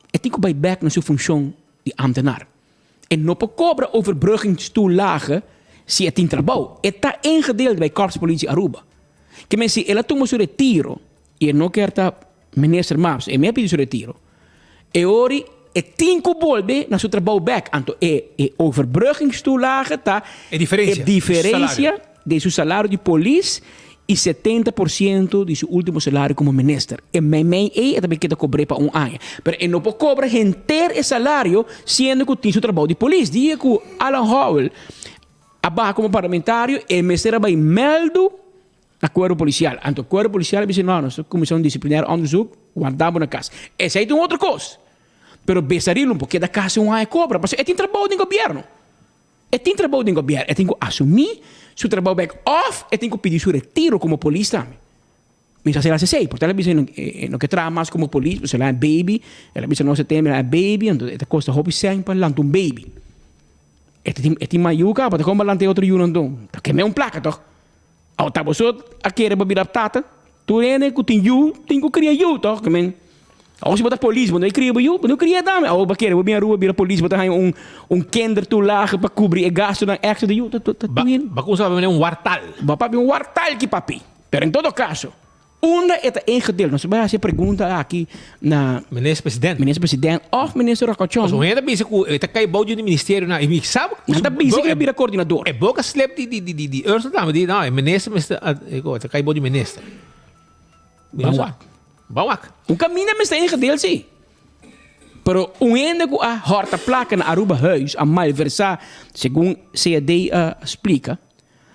E tin ku bai bèk na su funshon di ámtenar. E no por kobra overbruggingstoelage si e tin trabou. E ta ingedeeld bij Korpspolitie Aruba. Ke men si el a tuma su retiro i e no kier ta minister mas, e mi a pidi su retiro, e ori e tin ku bolbe na su trabou bèk. Anto e e overbruggingstoelage ta E diferensia e diferensia di su salario di polis i 70% di su ultimo salario komo minister. E meimei ei e ta bin keda kobr'é pa un aña. Pero e no por kobra henter e salario siendo ku tin su trabou di polis. Dia ku Alan Howell a baha komo parlamentario e mester a bai mèldu na kuerpo polisial. Anto kuerpo polisial a bisa no, nos ta kuminsá un disiplinair onderzoek, warda bo na kas. Esei ta un otro kos. Pero Besaril no por keda kasi un aña kobra pasobra e tin trabou den gobièrnu. E tin trabou den gobièrnu, e tin ku asumí su trabou bèk òf e tin ku pidi su retiro komo polis tambe. Mi sa si el a hasi esei, por ta el a bisa e no ke traha mas komo polis, pasobra el a haña baby, el a bisa nos e tempu el a haña baby, anto e ta kosta hopi sèn pa lanta un baby. E ta tin e tin mayu kaba, ta kon pa lanta e otro yunan anto? Ta kem'é un plaka tòg. Awo ta boso a kere pa bira tata? Tur hende ku tin yu tin ku kria yu tòg? Ke men awo si bo ta polis bo no e kria bo yu, bo no kria tambe. Awo bo a kere bo bin Aruba bira polis bo ta haña un un kindertoelage pa kubri e gastunan èkstra di yu. Ta ta tur hende. Ba kumsa papia un wartal. Ba papia un wartal ki papi. Pero en todo kaso Unda e ta ingedeeld? Nos ta bai hasi e pregunta aki na. Minister President. Minister President of Minister Rocochon. Pasobra un hende ta bisa ku e ta kai bou di un ministerionan i mi sa. Nan ta bisa ku e bira koordinador. E boka slip di di di di Ursula tambe di no e minister mester e ta kai bou di minister. Ban wak. Ban wak. Un kaminda mester ingedeeld si. Pero un hende ku a hòrta plaka na Aruba Huis a malversá segun CAD a splika.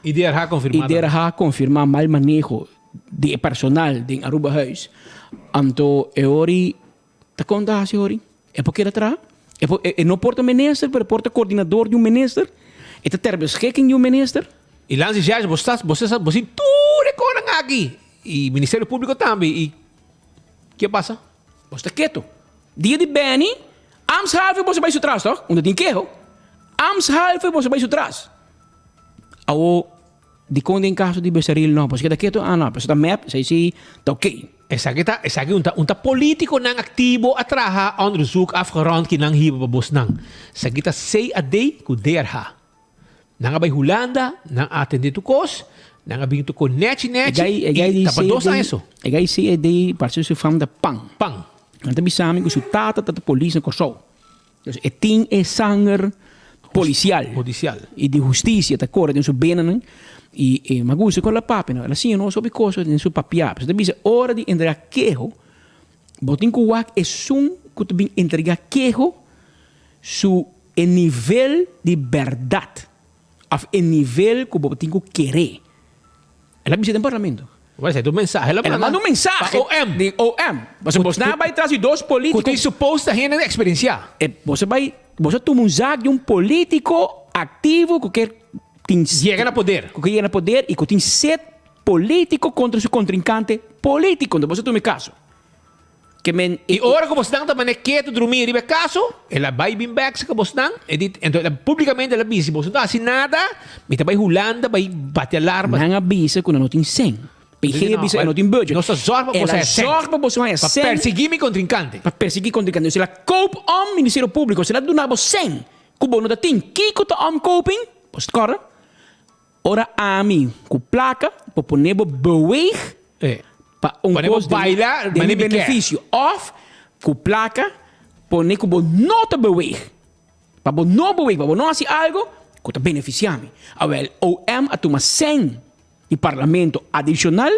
IDRH konfirmá tambe. IDRH konfirmá mal maneho di e personal den Arubahuis. Anto e ori ta kon ta hasi ori? E por keda traha? E por e no por ta minister pero e por ta koordinador di un minister? E ta ter beschikking di un minister? I Lansi Judge bo sta bo sa bo sin tur e konan aki i Ministerio Publico tambe i ke pasa? Bo sta ketu. Dia di Benny, ambtshalve boso bai su tras toch? Unda tin keho. Ambtshalve boso bai su tras. Awo. Dikon den kaso di Besaril no? Pasobra keda ketu, ah no, pasobra ta mep, esei si ta oké. Esaki ta, esaki un ta, un ta politiconan activo a traha onderzoek afgerond ki nan hiba pa bosnan. Esaki ta CAD cu DRH. Nan a bai Hulanda, nan a atende tur kos, nan a bin tur kos nechi nechi i ta pa dos aña so. E gai CAD parse su fam ta pan. Pan. Nan ta bisa mi ku su tata ta ta polis na Kòrsou. Dus e tin e sanger policial. Hudicial. Y di husticia ta core den su benanan. Y e ma gusta con la papia no. El a siña nos hopi cos den su papia. Pasobra ta bisa ora di entrega keho, bo tin cu wak esun cu ta bin entrega keho su e nivel di berdad of e nivel cu bo tin cu kere. El a bisa den parlamento. Bueno, esei ta un mensahe. El a manda un mensahe. Pa OM. Di OM. Pasobra bos nan a bai tras di dos politico. Cu tin supos ta hende experiencia. E bos a bai, bos a tuma un zaak di un politico activo cu kier tin. Yega na poder. Cu kier yega na poder y cu tin sed politico contra su contrincante politico. Enton bos a tuma e caso. Ke men I ora ku bosnan ta manera ketu drumí riba e kaso, el a bai bin bèk serka bosnan, e di, enton el a públikamente el a bisa, si boso no ta hasi nada, mi ta bai Hulanda bai bati alarma. Nan a bisa ku nan no tin sèn. PG a bisa e no tin budget. Nos ta zòrg pa El boso a haña sèn. zòrg pa boso haña Pa sèn. persiguí mi kontrinkante. Pa persiguí kontrinkante. Dus el a koop om Ministerio Públiko. El a duna bo sèn ku bo no ta tin. Kiko ta omkoping? Bo ta kòrda? Ora ami ku plaka por pone bo beweeg pa un kos den mi benefisio òf ku plaka pone ku bo no ta beweeg pa bo no beweeg pa bo no hasi algu ku ta benefisiá mi. Awèl OM a tuma sèn di parlamento adishonal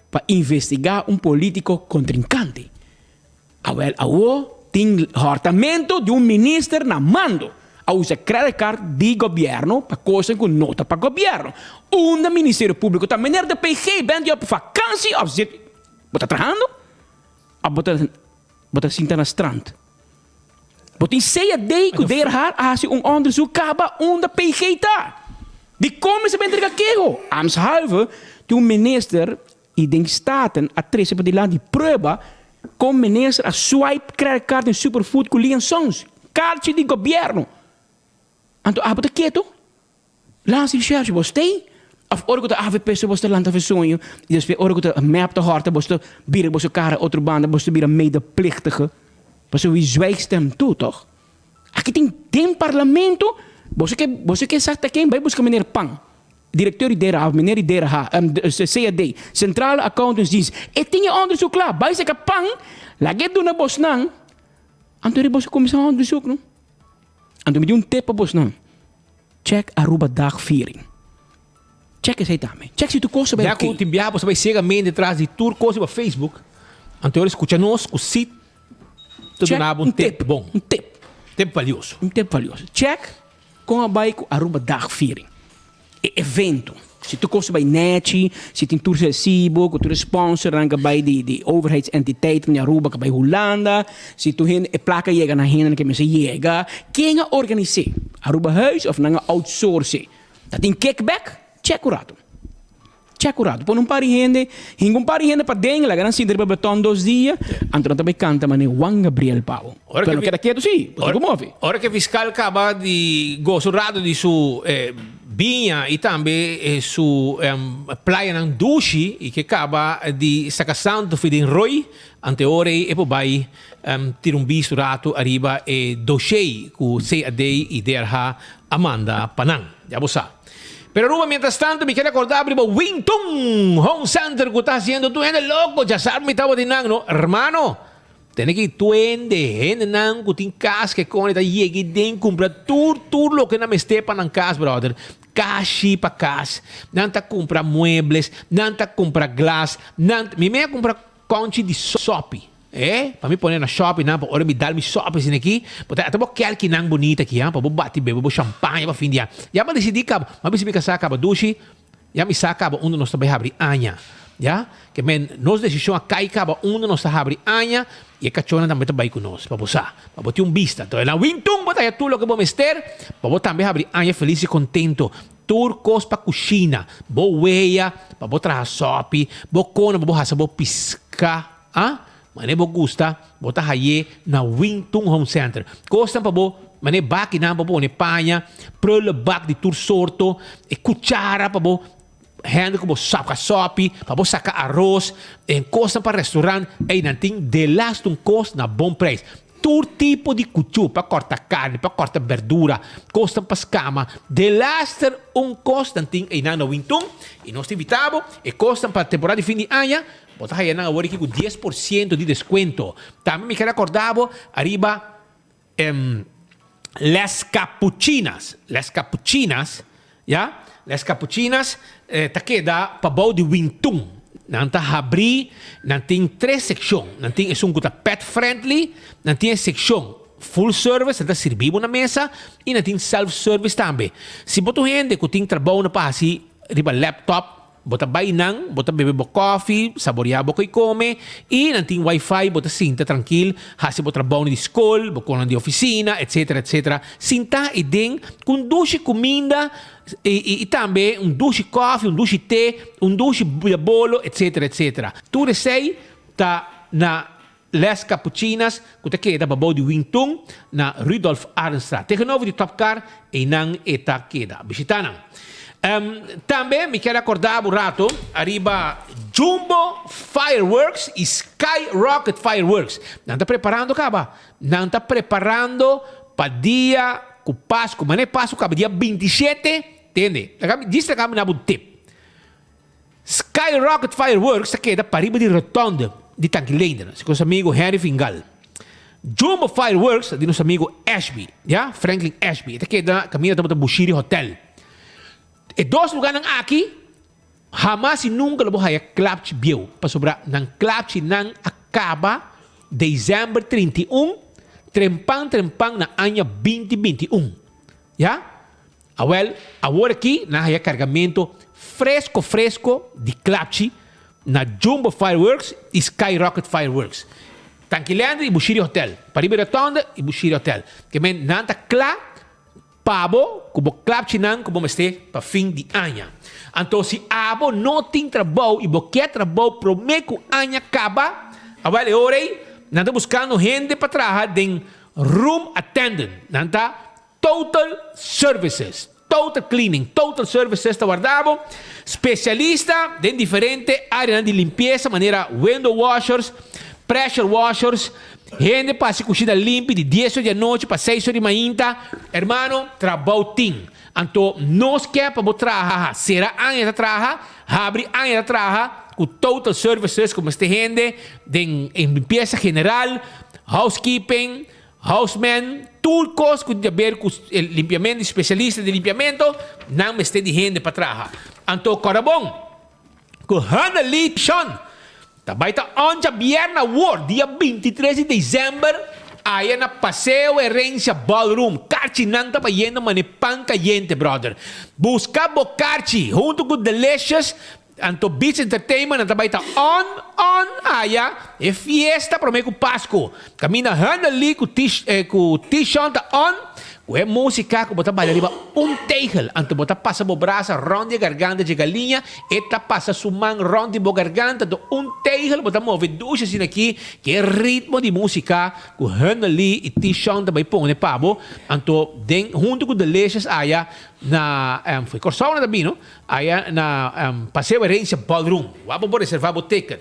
pa investigá un polítiko kontrinkante. Awel awo tin hortamento di un minister na mando a usa credit card di gobierno pa cosnan cu no ta pa gobierno. Unda Ministerio Publico ta? Meneer de PG bent u op vakantie of zit bo ta trahando of bo ta bo ta sinta na strand? Bo tin CAD cu DRH a haci un onderzoek caba unda PG ta? Dicon mester bay entrega keho? Ambtshalve tin un minister I den Staten a trese padilanti prueba kon minister a swipe credit card den Superfood ku Lee and Sons, karchi di gobierno. Anto abo ta keto? Lansi recherche bo stay? Of ora ku ta avp so bos ta lanta fe soño i despues ora ku ta mep ta horta bos ta bira boso kara otro banda bos ta bira medeplichtige? Pasobra wie zwijgt stemt toe toch? Aki tin den parlamento boso ke boso ke sa ta ken bai buska meneer Pan. Directeur di DRH of meneer di DRH, CAD, Centrale Accountantsdienst, e tin e onderzoek kla. Bai saka pan, laga e duna bosnan, anto ri boso kuminsá onderzoek no. Anto mi di un tip pa bosnan, check Aruba Dagviering. Check esei tambe. Check si tur kos ta bai Ya ku oké. tin biaha boso bai siegamente tras di tur kos riba Facebook, anto ora skucha nos ku si ta Check duna bo un un tip tip, bon. un tip. Tip valioso. Un tip valioso. Check Kon a bai ku Aruba Dagviering? E evento. Si tur kos ta bai nechi, si tin tur resibo ku tur e sponsornan ku a bai di di overheidsentiteiten di Aruba ku a bai Hulanda, si tur hende e plaka yega na hendenan ku mester yega, ken a organis'é? Arubahuis òf nan a outsource? Ta tin kickback? Chèk un ratu. Chèk un ratu. Pone un par di hende, hinka un par di hende paden, laga nan sinta riba beton dos dia, anto nan ta bai kanta manera Juan Gabriel pa bo. Ora Pero ke no keda ketu si, bo tin ku move. Ora ke fiskal kaba di gosa un ratu di su biña i tambe su playanan dushi i ke kaba di saka santu fi den roi, ante ora ei e por bai tira un bista un ratu ariba e doshei ku CAD i DRH a manda pa nan. Ya bo sa. Pero Aruba mientras tanto mi ker acorda riba Wington Home Center cu ta haciendo tur hende loco ya sabi mi tabatin nan no hermano tene ki tuende hendenan cu tin cas ke con ta yega y den cumpra tur tur loke nan mester pa nan cas brother cashi pa cas nan ta cumpra muebles nan ta cumpra glas nan mi mey a cumpra conchi di sopi. E, pa mi pone na shopping nan, pa ora mi dal mi shopping asina aki, bo ta ata bo kelki nan bunita aki, ha, pa bo bati bebe bo champaña pa fin di aña. Ya mi a disidí kaba, mi a bisa mi kasá kaba, Dushi, ya mi sa kaba unda nos ta bai habri aña, ya. Ke men, nos desishon a kai kaba unda nos ta habri aña, i e kachónan tambe ta bai ku nos, pa bo sa, pa bo tin un bista. Entonces, na Wintun bo ta haña tur loke bo mester, pa bo tambe habri aña felis i kontento. Tur kos pa kushina, bo wea, pa bo traha sòpi, bo kona pa bo hasa bo piská. A, Mane bo gusta, bo ta hay'é na Wing Tun Home Center. Kosnan pa bo, mane bakinan pa bo pone paña, prullenbak di tur sorto, e kuchara pa bo. Hende ku bo saka sopi, pa bo saka aros, en kosnan pa restaurant, ey nan tin delaste un kos na bon prijs. Tur tipo di kuchu, pa kòrta karni, pa kòrta berdura, kosnan pa skama, delaster un kos nan tin eynan na Wintun. I nos ta invita bo, e kosnan pa temporada di fin di aña, bo ta haya nan awor aki ku 10% di deskuento. Tambe mi ker akorda bo ariba Les Capuchinas, Les Capuchinas, ya, Les Capuchinas ta keda pabou di Wintun. Nan ta habrí, nan tin tres sekshon. Nan tin esun ku ta pet friendly, nan tin e sekshon full service, nan ta sirbi bo na mesa, i nan tin self service tambe. Si bo ta un hende ku tin trabou na pa hasi riba laptop, Bo ta bai nan, bo ta bebe bo kofi, saboreá bo koi kome i nan tin wifi, bo ta sinta trankil, hasi bo trabounan di skol, bo konan di ofisina, etsetera, etsetera. Sintá ei den ku un dushi kuminda i i tambe un dushi kofi, un dushi te, un dushi bolo, etsetera, etsetera. Tur esei ta na Les Capuchinas ku ta keda pabou di Wintun na Rudolf Arendstraat. Tegenover di Top Car einan e ta keda. Bishita nan. Tambe mi kier acorda bo rato ariba Jumbo Fireworks y Sky Rocket Fireworks. Nan ta preparando caba. Nan ta preparando pa dia cu Pascu. Mane Pascu caba dia 27. Tende. Djis ta caba na bo tip. Sky Rocket Fireworks ta keda pariba di rotonde di Tanki Leendert, segun nos amigo Henry Fingal. Jumbo Fireworks ta di nos amigo Ashby, ya, Franklin Ashby. E ta keda kaminda tabata Bushiri Hotel. E dos lugarnan aki hamas y nunca lo bo haya klapchi bieu, pasobra nan klapchinan a kaba december 31, trempan trempan na aña 2021. Ya? Awel, awor aki nan haya kargamento fresko fresko di klapchi na Jumbo Fireworks i Sky Rocket Fireworks. Tanki Leander i Bushiri Hotel. Pariba e rotonde i Bushiri Hotel. Ke men nan ta kla pa bo ku bo klapchinan ku bo mester pa fin di aña. Anto si abo no tin trabou i bo ke trabou prome ku aña kaba, awel e ora ei nan ta buskando hende pa traha den room attendant. Nan ta Total Services, Total Cleaning, Total Services ta warda bo specialista den diferente areanan di limpiesa manera window washers, pressure washers, hende pa haci cushina limpi di dies or di anochi pa seis or di mainta. Hermano, trabou tin. Anto nos ke pa bo traha, cera aña ta traha, habri aña ta traha cu Total Services cu mester hende den limpiesa general, housekeeping, Houseman, tur kos ku tin di aber ku limpiamentu, spesialista di limpiamentu, nan mester di hende pa traha. Anto kòrda bon ku Hanneli Shon ta bai ta on djabièrnè awor, dia 23 di desèmber, aya na Paseo Herencia Ballroom. Karchinan ta bayendo manera pan kayente, bròder. Buska bo karchi huntu ku Delicious Anto Beach Entertainment nan ta bai ta on on aya e fiesta prome ku Pasku. Kaminda Hanneli ku Tish ku Tishon ta on ku e musika ku bo ta baila riba un tegel. Anto bo ta pasa bo brasa rond di e garganta dje galiña, e ta pasa su man rond di bo garganta anto un tegel bo ta move dushi asina aki ku e ritmo di musika ku Hanneli i Tishon ta bai pone pa bo. Anto den huntu ku Delicious aya na foi Kòrsou nan ta bini no. Aya na Paseo Herencia Ballroom. Wak bo por reserva bo ticket.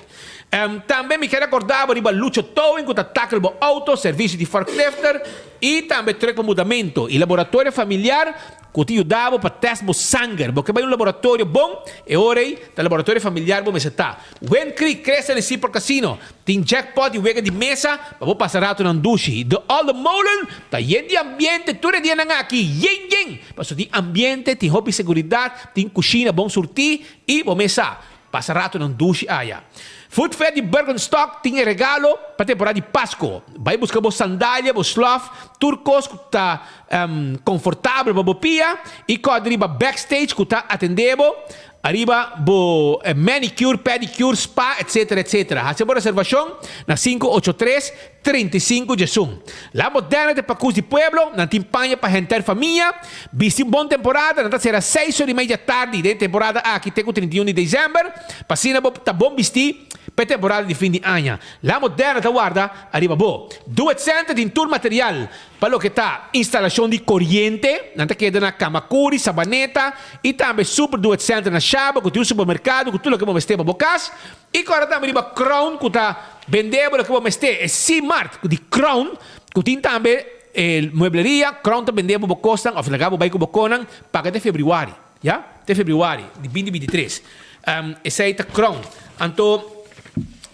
Tambe mi ker acorda bo riba Lucho Towing cu ta tackle bo auto, servicio di forklifter y tambe truck pa mudamento y laboratorio familiar cu ta yuda bo pa test bo sanger. Bo ke bay un laboratorio bon? E ora ey ta laboratorio familiar bo mester ta. Wind Creek, Crystal y Seaport Casino tin jackpot y wega di mesa pa bo pasa ratonan dushi. De Olde Molen ta yen di ambiente tur e dianan aki, yen yen! Pasobra tin ambiente, tin hopi seguridad, tin cushina bon surti y bo mes sa, pasa ratonan dushi aya. Food Fair di Birkenstock tin e regalo pa temporada di Pasco. Bay busca bo sandalia, bo slof, tur cos cu ta confortabel pa bo pia y cor riba backstage cu ta atende bo Ariba bo manicure, pedicure, spa etc etc. Haci bo reservacion na 583 35 diesun. La Moderna ta pakus di pueblo, nan tin paña pa henter famia. Bisti un bon temporada, nan ta cera seis ora y media tardi den temporada aki te cu 31 di december. Pa asina bo ta bon bisti. Pa e temporada di fin di aña, La Moderna ta warda ariba bo. Do It Center tin tur material pa loke ta instalashon di koriente. Nan ta keda na Kamakuri, Sabaneta i tambe Super Do It Center na Shaba ku tin un supermerkado ku tur loke bo mester pa bo kas. I kòrda tambe riba Crown ku ta bende bo loke bo mester. E C-Mart di Crown ku tin tambe e muebleria. Crown ta bende bo bo kosnan òf laga bo bai ku bo konan paga te febrüari. Ya, te februari di binti 23. Esei ta Crown. Anto,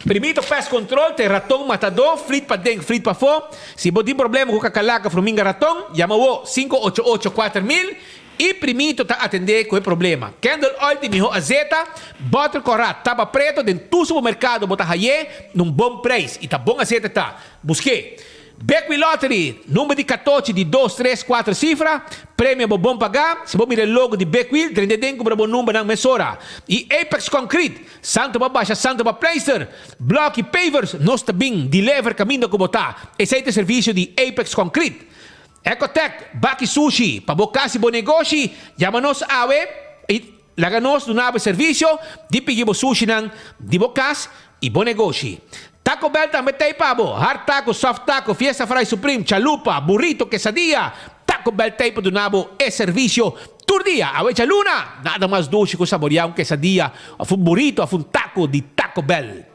Primito Pest Control te raton matadó, flit paden, flit pafó. Si bo tin problema ku kakalaka, fruminga, raton, yama wo 588 4000 i Primito ta atendé ku e problema. Candle oil di mihó azeta, bòter kòrá, tapa preto den tur supermerkado bo ta hay'é na un bon preis i ta bon azeta ta. Busk'é. Bek wi Lottery, number di katochi di dos, tres, kuater sifra, premio bo bon pagá, si bo mira e logo di Bek Wiel, drenta den kumpra bo numbernan mesora. I Apex Concrete, santo pa basha, santo pa pleister, blòk i pavers, nos ta bin deliver kaminda ku bo ta. Esei ta e servisio di Apex Concrete. Ecotec, baki sushi, pa bo kas i bo negoshi, yama nos awe i Laga nos duna bo e servisio di pigi bo sushinan di bo kas i bo negoshi. Taco Bell tambe ta ei pa bo! Hard taco, soft taco, fiesta fry supreme, chalupa, burrito, quesadilla, Taco Bell ta ei pa duna bo e servisio tur dia. Awe djaluna, nada mas dushi ku saboreá un quesadilla òf un burrito òf un taco di Taco Bell.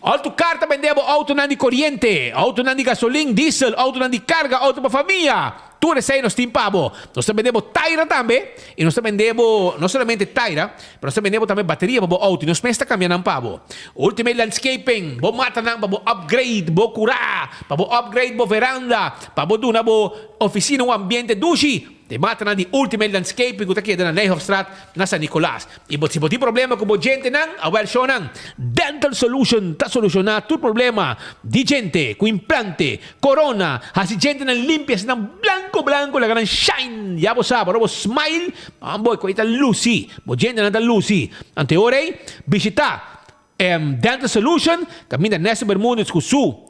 Auto Car ta bende bo autonan di coriente, autonan di gasolin, diesel, autonan di carga, auto pa famia. Tur esey nos tin pa bo. Nos ta bende bo taira tambe y nos ta bende bo no solamente taira, pero nos ta bende bo tambe bateria pa bo auto y nos mes ta cambia nan pa bo. Ultimate Landscaping, bo matanan pa bo upgrade bo cura, pa bo upgrade bo veranda, pa bo duna bo oficina un ambiente dushi. E matanan di Ultimate Landscaping ku ta keda na Nijhofstraat na San Nicolas. I bo si bo tin problema ku bo djentenan, awel shownan Dental Solution ta solushoná tur problema di djente ku implante, korona, hasi djentenan limpia hasi nan blanko blanko laga nan shine. Ya bo sa, ora bo smile, bo e ta lusi, bo djentenan ta lusi. Anto e ora ei bishitá Dental Solution kaminda Nestor Bermudez ku su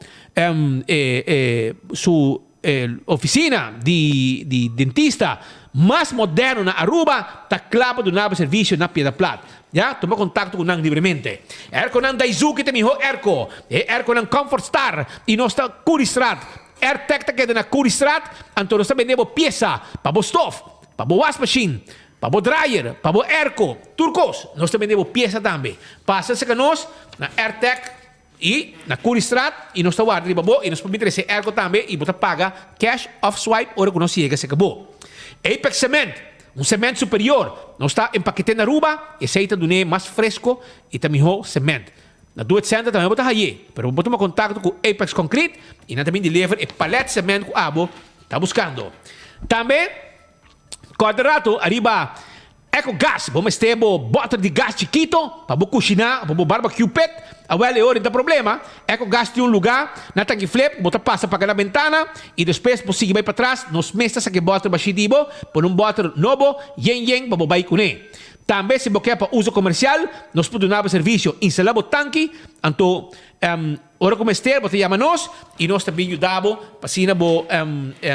su oficina di di dentista mas moderno na Aruba ta kla pa duna bo servicio na Piedra Plat. Ya, tuma contacto cu nan libremente. Airconan Daizuki ta miho airco. E airconan Comfort Star y nos ta Curiestraat. Airtec ta keda na Curiestraat, anto nos ta bende bo pieza pa bo stof, pa bo wasmachine, pa bo dryer, pa bo airco, tur cos. Nos ta bende bo pieza tambe. Pasa cerca nos na Airtec. I na Curiestraat i nos ta warda riba bo i nos por bin trese airco tambe i bo ta paga cash of swipe ora ku nos yega serka bo. Apex Cement, un cement superior, nos ta empakete na Aruba, esei ta dun'é mas fresco i ta mihó cement. Na Do It Center tambe bo ta haye, pero bo por tuma kontakto ku Apex Concrete i nan ta bin deliver e palet cement ku abo ta buskando. Tambe kòrda rato ariba Eco gas, bo mester bo bòter di gas chikito pa bo kushiná pa bo barbecue pit? Awèl e ora ta problema. Eco gas tin un lugá na Tanki Flip ku bo ta pasa paga na bentana i despues bo sigui bai patras. Nos mes ta saka e bòter bashí di bo, pone un bòter nobo yen yen pa bo bai kuné. Tambe si bo ke pa uso komersial, nos por duna bo servisio instalá bo tanki, anto ora ku mester bo ta yama nos i nos ta bin yuda bo pa asina bo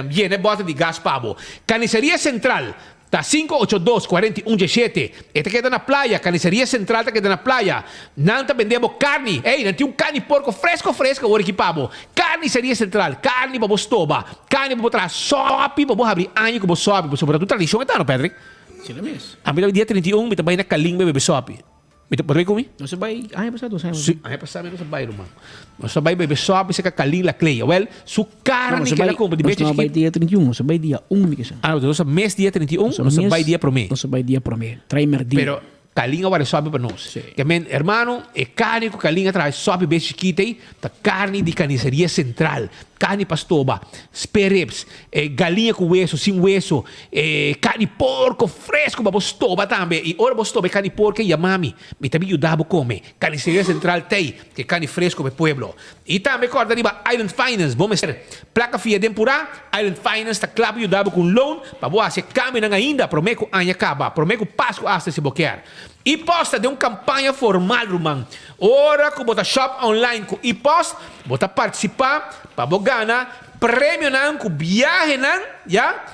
yena e bòter di gas pa bo. Kaniseria Sentral Ta sinku ocho dos kuarenta i un djeshete. E ta keda na playa, Carniceria Central ta keda na playa. Nan ta bende bo karni. Ey, nan tin un karni porko fresko fresko awor aki pa bo. Carniceria Central, karni pa bo stoba, karni pa bo traha sòpi, pa bo habri aña ku bo sòpi. Pasobra ta un tradishon e ta no, Patrick? Asina mes. Ami ta dia 31 mi ta bai na Kalin bai bebe sòpi. Mi ta por bay cu mi? Nos a bay aña pasado, dos aña pasado. Si, aña pasado nos a bay, ruman. Nos a bay bebe sop, esaki Kalin Laclay. Awel, su carni cu el a cumpra di becha Nos no a bay dia 31, nos a bay dia un, mi kisa. Ah, nos a mes dia 31, nos a bay dia prome. Nos a bay dia prome, trai merdia. Pero Kalin a wara sopi pa nos. Si. Ke men, hermano, e carni cu Kalin a traha sopi becha chikita ey, ta carni di Carniceria Central. Carni pa stoba, spare ribs, e galiña cu weso, sin weso, e carni porco fresco pa bo stoba tambe. Y ora bo stoba e carni porco ey, yama mi, mi ta bin yuda bo come. Carniceria Central t'ey, cu e carni fresco pa e pueblo. Y tambe corda riba Island Finance, bo mester placa fia den pura, Island Finance ta cla pa yuda bo cu un loan pa bo haci e cambionan ainda prome cu aña caba, prome cu Pascu hasta si bo kier. E-post ta den un campaña formal ruman. Ora cu bo ta shop online cu e-post, bo ta participa pa bo gana premionan cu biahenan ya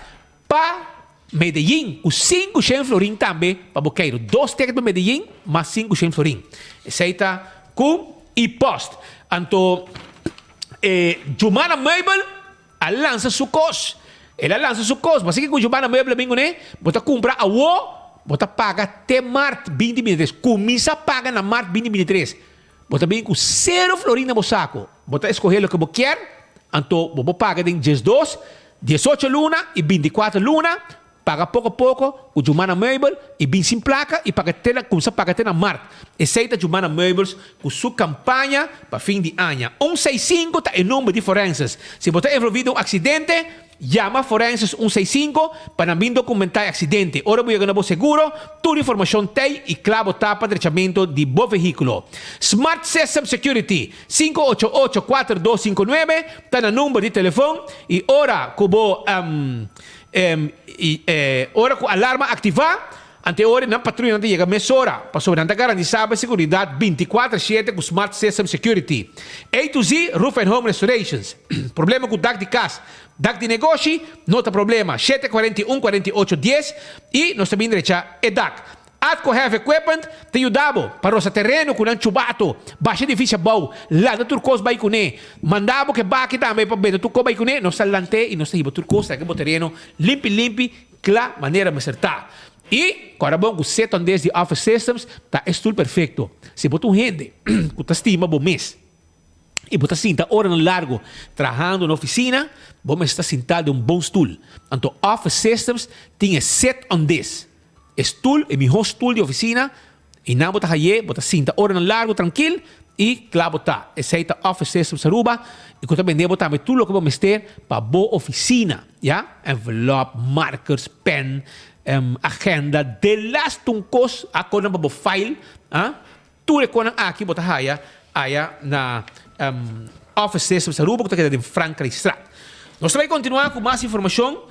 pa Medellin cu 500 florin tambe pa bo keiru. Dos ticket pa Medellin mas 500 florin. Esey ta cu. i Post. Anto e Jumana Meubel a lansa su kos. El a lansa su kos. Bo sa kiko Jumana Meubel a bin kuné? Bo ta kumpra awo, bo ta paga te mart 2023. Kuminsá paga na mart 2023. Bo ta bin ku sero florin na bo sako. Bo ta eskohé loke bo kier, anto bo por paga den diesdos, diesocho luna i bintikuater luna. Paga poko poko ku Jumana Meubel i bin sin plaka i paga te na kumsa paga te na mart. Esei ta Jumana Meubels ku su kampaña pa fin di aña. Un seis sinku ta e number di forenses. Si bo ta envolvi den un aksidente, yama forenses un seis sinku pa nan bin dokumentá e aksidente. Ora bo yega na bo seguro, tur informashon t'ei i kla bo ta pa drechamentu di bo vehíkulo. Smart System Security, 588 4259 ta na number di telefon i ora ku bo. I ora ku alarma aktivá, ante ora nan patruyanan ta yega mesora, pasobra nan ta garantisá bo e seguridat bintikuater shete ku Smart System Security. A to Z Roof and Home Restorations. Problema ku dak di kas, dak di negoshi, no ta problema. 7 41 48 dies i nos ta bin drecha e dak. Atco Heavy Equipment ta yuda bo pa rosa tereno ku nan chubato, basha edifisio abou, lanta tur kos bai kuné. Manda bo ke baki tambe pa benta tur kos bai kuné. Nos ta lant'é i nos ta hiba tur kos treka bo tereno limpi limpi, kla manera mester ta. I kòrda bon ku Seton Des di Office Systems ta e stul perfekto. Si bo ta un hende ku ta stima bo mes i bo ta sinta oranan largu trahando na ofisina, bo mester ta sintá den un bon stul. Anto Office Systems tin e Sit on This. E stul, e mihó stul di oficina, i nan bo ta haye, bo ta sinta oranan largu trankil i kla bo ta. Esei ta Office Systems Aruba i ku ta bende bo tambe tur loke bo mester pa bo oficina, ya, envelop, markers, pen, agenda, delaste un kos a konan pa bo file, ah, tur e konan aki bo ta haya aya na Office Systems Aruba ku ta keda den Frankrijkstraat. Nos ta bai kontinuá ku mas informashon.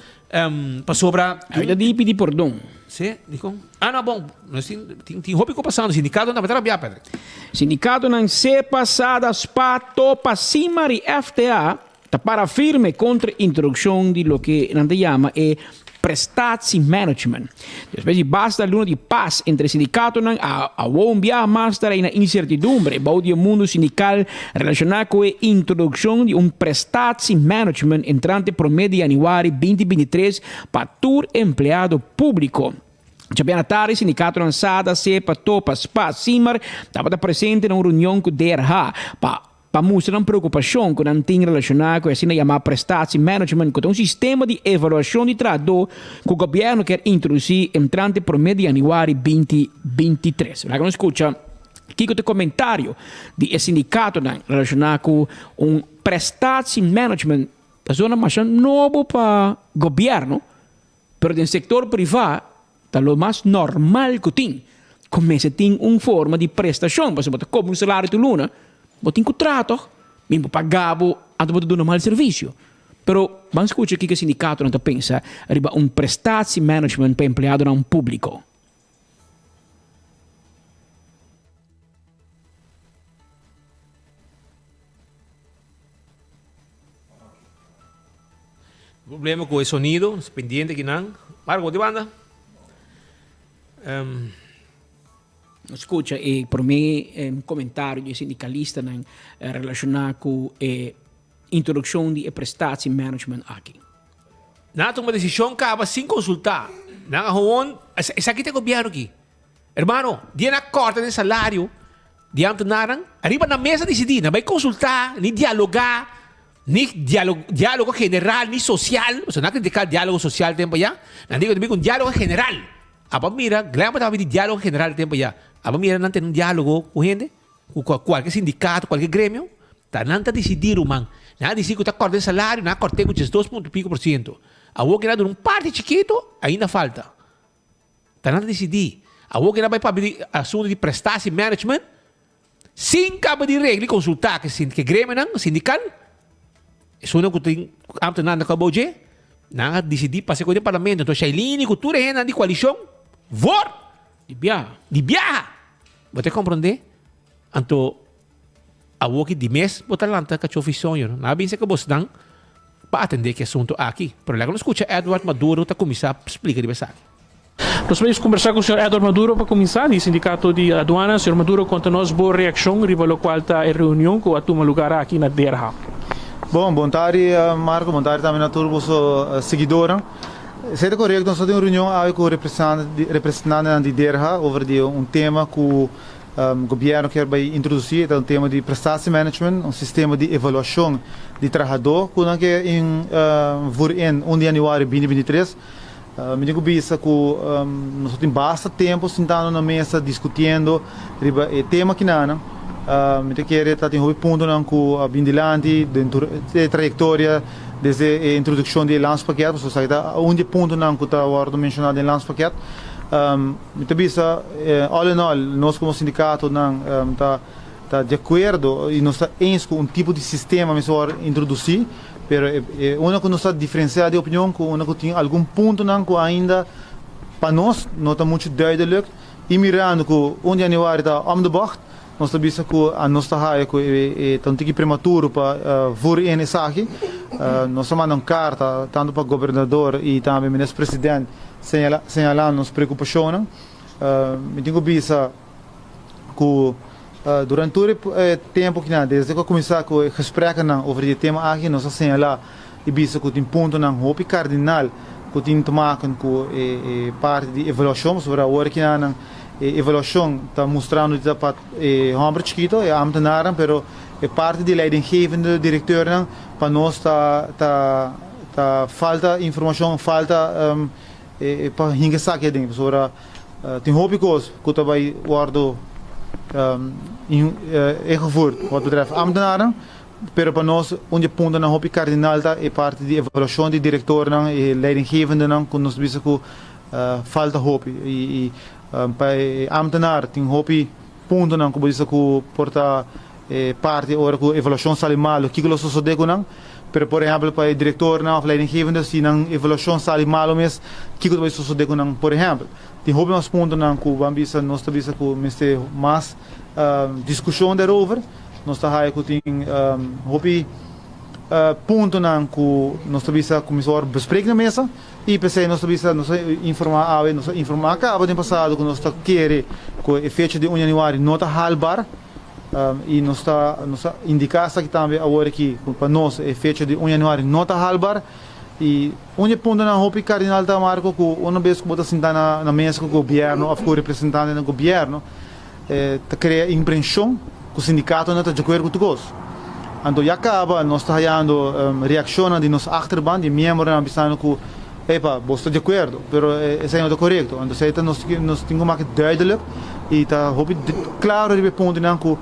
Pasobra. Ai ta di pidi pordon. Sí, dikon? Ah, no, bon, nos tin, tin, tin hopi ku pasando. Sindikatonan tambe ta rabiá, Patrick. Sindikatonan Sepa, Sada, Spa, Topa, Simar i FTA ta para firme kontra introdukshon di loke nan ta yama e prestatiemanagement. Despues di basta luna di pas entre sindikatonan, a awo un biaha mas ta reina insertidumbre bou di e mundu sindikal relashoná ku e introdukshon di un prestatiemanagement entrante promé di yanüari 2023 pa tur empleado públiko. Djabièrnè tardi sindikatonan Sada, Sepa, Topa, Spa, Simar tabata presente na un reunion ku DRH pa Pa mustra nan preokupashon ku nan tin relashoná ku e asina yamá prestatiemanagement ku ta un sistema di evaluashon di trahadó ku gobièrnu kier introdusí entrante promé di yanüari 2023. Laga nos skucha kiko ta e komentario di e sindikatonan relashoná ku un prestatiemanagement ta zona masha nobo pa gobièrnu pero den sektor privá Ta lo mas normal ku tin. Ku mester tin un forma di prestashon, pasobra bo ta kobra un salario tur luna, bo tin ku traha tòg. Mi bo paga bo, anto bo ta duna mal servisio. Pero ban skucha kiko e sindikatonan ta pensa riba un prestatiemanagement pa empleadonan públiko. Problema cu e sonido, nos pendiente aki nan. Marco, bo di banda? Um. Nos scucha e prome comentario di e sindicalistanan relaciona cu e introduccion di e prestatiemanagement aki. Nan a tuma decision caba sin consulta. Nan a gewoon, esaki ta e gobierno aki. Hermano, dia nan a corta den salario di ambtenarnan, ariba nan mes a dicidi, nan bai consulta, ni dialoga, ni dialogo general, ni social, pasobra nan a critica dialogo social tempo ya, nan di cu ta bin cu un dialogo general. Abo a mira, Glenn tabata di dialogo general tempo ya, abo a mira nan tene un dialogo cu hende, cu cualke sindicato, cualke gremio, ta nan ta dicidi ruman, nan a dicidi cu ta corta den salario, nan a corte cu diesdos punto pico por ciento, awor cu nan a duna un parti chikito, ainda falta. Ta nan ta disidí. Awor ke nan bai papia di asuntu di prestatie management, sin kaba di regla i konsultá ku e gremionan sindikal, esunnan ku tin ámtenar na kaba dje, nan a disidí pasa e kos den parlamento. Enton Shailene ku tur e hendenan di koalishon voor Di biaha. Di biaha! Bo ta komprondé? Anto awor ki di mes bo ta lanta kachó fisoño. Nan a binse ku bosnan pa atendé ki asuntu aki. Pero laga nos skucha Edward Maduro ta kuminsá splika riba esaki. Nos ta bai kombersá ku señor Edward Maduro pa kuminsá di Sindikato di Aduana. Señor Maduro konta nos bo reakshon riba lokual ta e reunion ku a tuma lugar aki na Derha. Bon, bon tardi Marco, bon tardi tambe na tur boso siguidornan. Esei ta korekto, nos ta tin un reunion awe ku representantenan di Derha over di un tema ku Gobierno kier bai introduci e ta un tema di prestatiemanagement, un sistema di evaluacion di trahador cu nan ke invoer in un di januari binti binti tres. Mi tin cu bisa cu nos a tin basta tempo sintando na mesa discutiendo riba e tema kinanan. Mi ta kere ta tin hopi puntonan cu a bin dilanti den tur e trayectoria desde e introduccion di e landspakket, pasobra esaki ta un di e puntonan cu ta wordo menciona den landspakket. Mi ta bisa, all in all, nos como sindicatonan ta ta di acuerdo y nos ta eens cu un tipo di sistema mester worde introduci, pero e una cu nos ta diferencia di opinion cu una cu tin algun puntonan cu ainda pa nos no ta mucho duidelijk y mirando cu un di januari ta om de bocht, nos ta bisa cu nos ta haya cu e ta un tiki prematuro pa voer in esaki. Nos a manda un carta tanto pa gobernador y tambe minister president Señalá nos preokupashonnan. Mi tin ku bisa ku durante tur e tempu kinan, desde ku a kuminsá ku e gespreknan over di e tema aki, nos a señalá i bisa ku tin puntonan hopi kardinal ku tin te maken ku e parti di evaluashon, pasobra awor kinanan e evaluashon ta mustrando di ta pa e hòmber chikito, e ámtenarnan, pero e parti di leidinggevende direkteurnan pa nos ta ta. Ta falta informacion, falta pa hinca esaki aden, pasobra tin hopi cos cu ta bay wordo ingevoerd wat betreft ambtenaren, pero pa nos un di e puntonan hopi cardinal ta e parti di evaluacion di directornan y leidinggevendenan cu nos bisa cu falta hopi y pa e ambtenaar tin hopi puntonan cu bo bisa cu por ta E parti ora ku evaluashon sali malu, kiko lo sosodé ku nan? Pero por ehèmpel pa e direktornan òf leidinggevende, si nan evaluashon sali malu mes, kiko ta bai sosodé ku nan? Por ehèmpel, tin hopi mas puntonan ku ban bisa, nos ta bisa ku mester mas diskushon derover. Nos ta haya ku tin hopi puntonan ku nos ta bisa ku mester wòrdu besprek na mesa i p'esei nos ta bisa, nos a informá awe, nos a informá kaba den pasado ku nos ta kere ku e fecha di un januari no ta haalbaar. I nos ta nos a indiká esaki tambe awor aki ku pa nos e fecha di un januari no ta halbar. I un di e puntonan hopi kardinal ta Marco ku una bes ku bo ta sinta na na mesa ku gobièrnu òf ku representantenan di gobièrnu ta krea imprenshon ku sindikatonan ta djakuer ku tur kos. Anto ya kaba nos ta hayando reakshonnan di nos achterban di miembronan bisando ku epa bo ta di akuerdo pero esei no ta korekto. Anto esei ta nos nos tin ku make duidelijk i ta hopi klaro riba e puntonan ku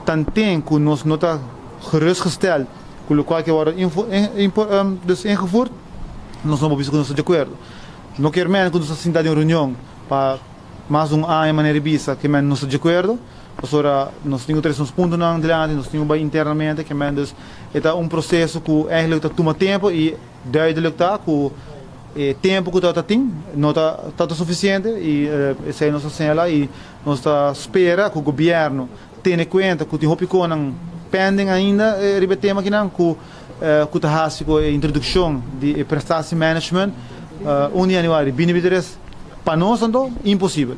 tanten ku nos no ta gerustgesteld ku lokual ke wòrdu dus ingevoerd nos no por bisa ku nos ta di akuerdo. No kier men ku nos ta sinta den un reunion pa mas di un aña manera di bisa ke men nos ta di akuerdo. Pasobra nos tin ku trese nos puntonan dilanti, nos tin ku bai internamente, ke men dus e ta un proseso ku eigenlijk ta tuma tempu i duidelijk ta ku e tempu ku ta tin no ta ta sufisiente i esei nos ta señalá i nos ta spera ku gobièrnu tene kuenta ku tin hopi konan pending ainda riba e tema akinan ku ku ta hasi ku e introdukshon di e prestatiemanagement un di januari bini bintitres pa nos anto imposibel.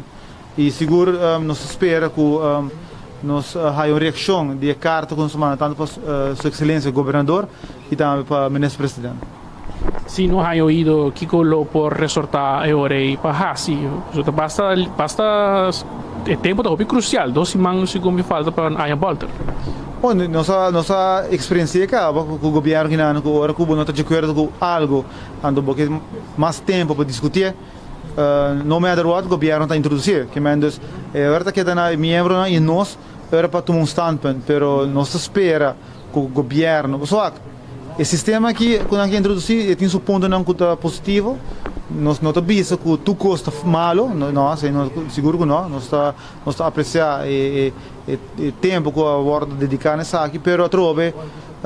I sigur nos ta spera ku nos haya un reakshon di e karta ku nos a manda tantu pa Su Ekselensia Gobernador i tambe pa Minister President. Si no haya oido kiko lo por resortá e ora ei pa hasi? Pasobra ta basta basta e tempu ta hopi krusial, dos siman segun mi falta pa aña bòlter. Bon, nos a nos a eksperensi'é kaba ku gobièrnu kinan ku ora ku bo no ta djakuerdo ku algu anto bo ke mas tempu pa diskutié. No matter what, gobierno ta introduci. Ke men dus e ora ta keda na e miembronan y nos ora pa tuma un standpunt, pero nos ta spera cu gobierno, pasobra wak, e sistema aki cu nan ke introduci e tin su puntonan cu ta positivo, nos no ta bisa cu tur cos ta malo, no, esey no, sigur cu no, nos ta nos ta aprecia e e tempo cu a wordo dedica na esaki, pero atrobe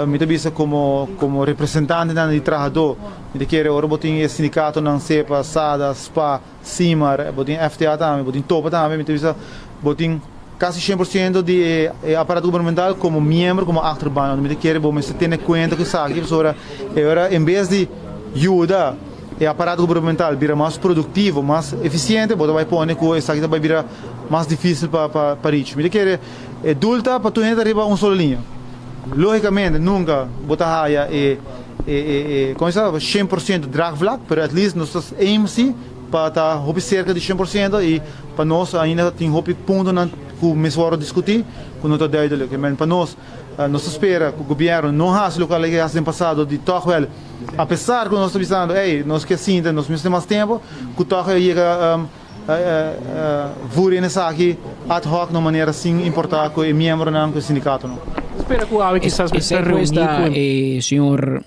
Mi ta bisa komo komo representantenan di trahadó, mi ta kere ora bo tin e sindikatonan sepa, sada, spa, simar, bo tin FTA tambe, bo tin topa tambe, mi ta bisa bo tin kasi shen por siento di e e aparato gubernamental komo miembro, komo achterban. Mi ta kere bo mester tene kuenta ku esaki pasobra e ora en bes di yuda. e aparato gubernamental bira mas produktivo, mas efisiente, bo ta bai pone ku esaki ta bai bira mas difísil pa pa reach. Mi ta kere e doel ta pa tur hende ta riba un solo liña. Lógikamente nunka bo ta haya e e e komo sa 100% draagvlak, pero at least nos ta aim si pa ta hopi serka di 100% i pa nos ainda tin hopi puntonan ku mester wòrdu diskutí ku no ta duidelik. Pa nos Nos ta spera ku gobièrnu no hasi lokual a hasi den pasado di tòg wèl, apesar ku nos ta bisando ey nos ke sinta, nos mester mas tempu, ku tòg a yega vuri en esaki ad hoc na un manera sin importá ku e miembronan ku e sindikatonan. Spera ku awe kisas mester reuní ku e. E señor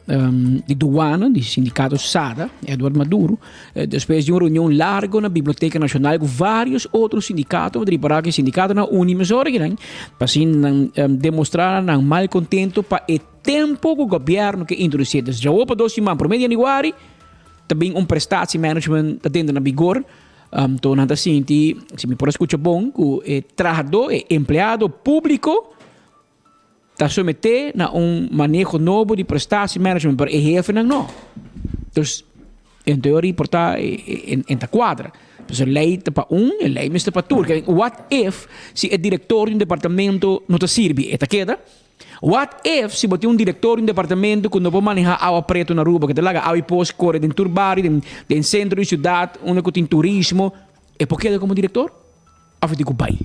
di duana di sindikato sada, Edward Maduro, Despues di un reunion largo na Biblioteca Nacional cu varios otro sindicato, bo ta ripara cu e sindicatonan uni mesora kinan pa asina nan demostra nan malcontento pa e tempo cu gobierno ke introduci. Entonces djawo pa dos siman, prome di januari, ta bin un prestatiemanagement ta dentro na bigor. Anto nan ta sinti, si mi por a scucha bon, cu e trahador, e empleado publico, Ta someté na un maneho nobo di prestatiemanagement, pero e hefenan no. Dus, en teoria por ta en ta cuadra. Pues e ley ta pa un, e ley mester pa tur. What if si e director di un departamento no ta sirbi, e ta keda? What if si bo tin un director di un departamento cu no por maneha awa preto na Aruba, cu ta laga awa y pos core den tur bario, den centro di ciudad, unda cu tin turismo, e por keda como director? Of e tin ku bai.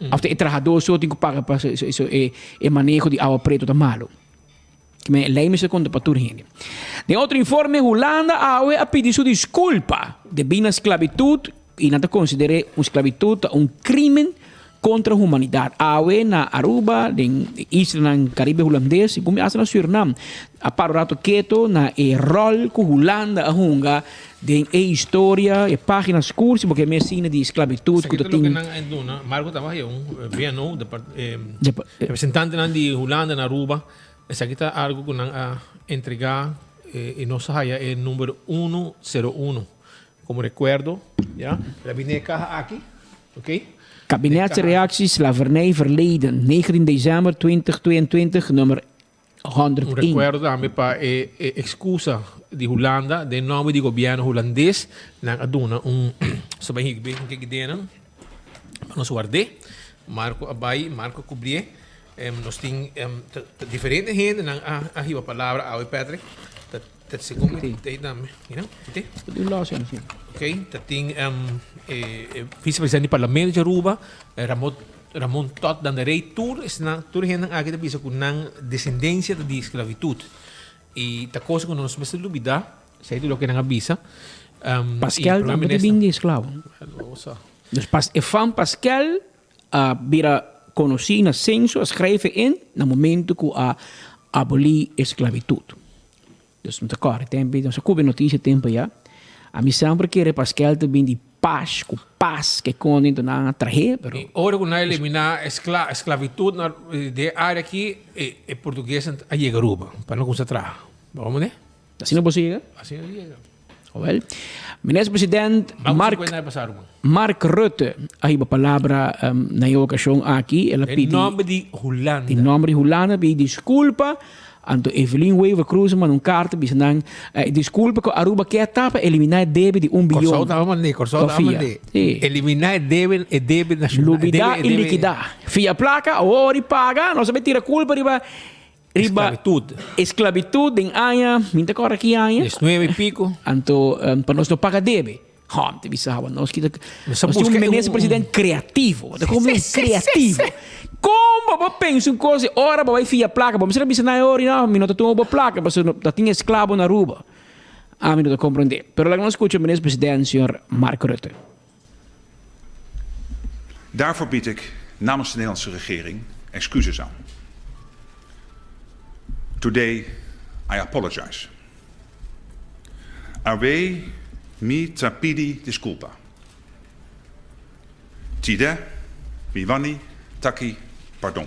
Of ta e trahadó so tin ku paga pa e maneho di awa pretu ta malu. E lei mester konta pa tur hende. Den otro informe, Hulanda awe a pidi su diskulpa debí na sklabitut i nan ta konsider'é un sklabitut ta un krímen kontra humanidat. Awe na Aruba, den e islanan Karibe Hulandes i komo asta na Surinam a para un rato keto na e ròl ku Hulanda a hunga Den e historia, e pagina skur, si bo ke mes siña di sklabitut ku ta tin. Esaki ta loke nan a duna. Marco tabata haña un VNO, representantenan di Hulanda na Aruba. Esaki ta algu ku nan a entrega i nos a haya e number uno sero uno komo rekuerdo. Ya, el a bini e kaha aki, oké. Kabinetsreactie slavernij verleden, 19 december 2022, nummer 101. Un rekuerdo tambe pa e ekskusa di Hulanda den nòmber di gobièrnu hulandes nan a duna un so bai higbe un kiki denan pa nos ward'é. Marco a bai, Marco a kubrié. Nos tin diferente hende nan a hiba palabra awe Patrick. Ta ta segun mi ta tambe. Mira, kite? Ok, ta tin e vicepresidente di parlamento di Aruba, Ramon Ramon Todd Dandaré, tur esnan, tur e hendenan aki ta bisa ku nan desendensia ta di sklabitut. I ta kos ku nos mester lubidá, esei ta loke nan a bisa. Paskel tambe ta bin di esklabo. Dus pas e fam Paskel a bira konosí na senso, a skrijf in na momento ku a abolí e sklabitut. Dus mi ta kòrda tempu, nos a kubri notisia tempu ya. Ami semper kere Paskel ta bin di pas ku pas ke kon dentro nan a trah'é, pero. I ora ku nan a eliminá eskla esklavitud na den e área aki, e e portuguesnan a yega Aruba pa nan kuminsá traha. Bo wak manera? Asina boso yega? Asina a yega. Awel, Minister President Mark Mark Rutte a hiba palabra na e okashon aki. El a pidi. Den nomber di Hulanda. Den nomber di Hulanda a pidi diskulpa. Anto Evelyn Wever Croes a manda un karta bisa nan diskulpa ku Aruba ke a ta pa eliminá e debe di un biyon. Kòrsou tabata mand'é, Kòrsou tabata mand'é. Eliminá e debe, e debe nashonal. Lubidá i likidá. Fia plaka, awor i paga, nos a bai tira kulpa riba. Riba Esclavitud. Esclavitud den aña, mi ta corda ki aña. 19 y pico. Anto pa nos no paga debe. Hom, te bisa hawa nos kita. Nos a Nos tin un busca minister un- president creativo. Ta como un creativo. Como bo pensa un cosa ora bo bai fia placa, bo mester a bisa nan ori no, mi no ta tuma bo placa, pasobra no ta tin esclavo na Aruba. Ami no ta comprende. Pero laga nos scucha minister president señor Mark Rutte. Daarvoor bied ik namens de Nederlandse regering excuses aan. Today I apologize. Awe mi ta pidi disculpa. Tide mi wani taki pardon.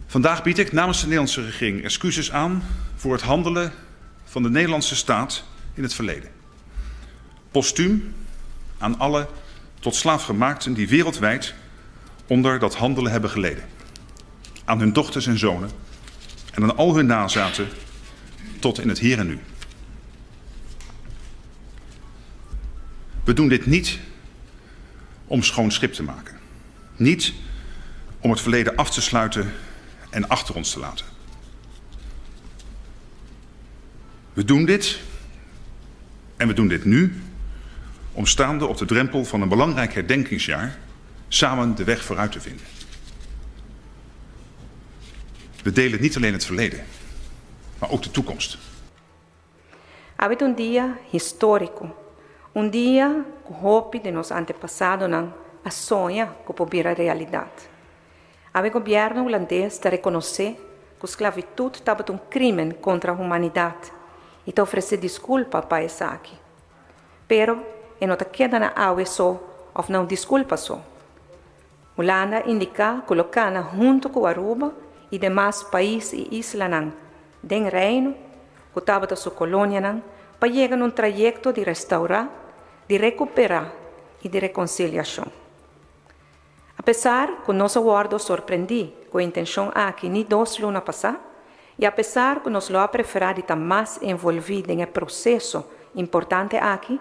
Vandaag bied ik namens de Nederlandse regering excuses aan voor het handelen van de Nederlandse staat in het verleden. Postuum aan alle tot slaafgemaakten die wereldwijd onder dat handelen hebben geleden. Aan hun dochters en zonen en aan al hun nazaten tot in het hier en nu. We doen dit niet om schoon schip te maken. Niet om het verleden af te sluiten en achter ons te laten. We doen dit, en we doen dit nu, om staande op de drempel van een belangrijk herdenkingsjaar samen de weg vooruit te vinden. We delen niet alleen het verleden, maar ook de toekomst. Awe ta un dia historico, un dia cu hopi di nos antepasadonan a soña cu por bira realidad. Awe gobierno Hulandes ta reconoce cu sclavitud tabata un crimen contra humanidad y ta ofrece disculpa pa esaki. Pero e no ta keda na awe so of na un disculpa so. Hulanda a indica cu lo cana hunto cu Aruba y demas pais y islanan den Reino cu tabata su colonianan pa yega na un trayecto di restaura, di recupera y di reconciliacion. Apesar cu nos a wordo sorprendi cu e intencion aki ni dos luna pasa y apesar cu nos lo a prefera di ta mas envolvi den e proceso importante aki,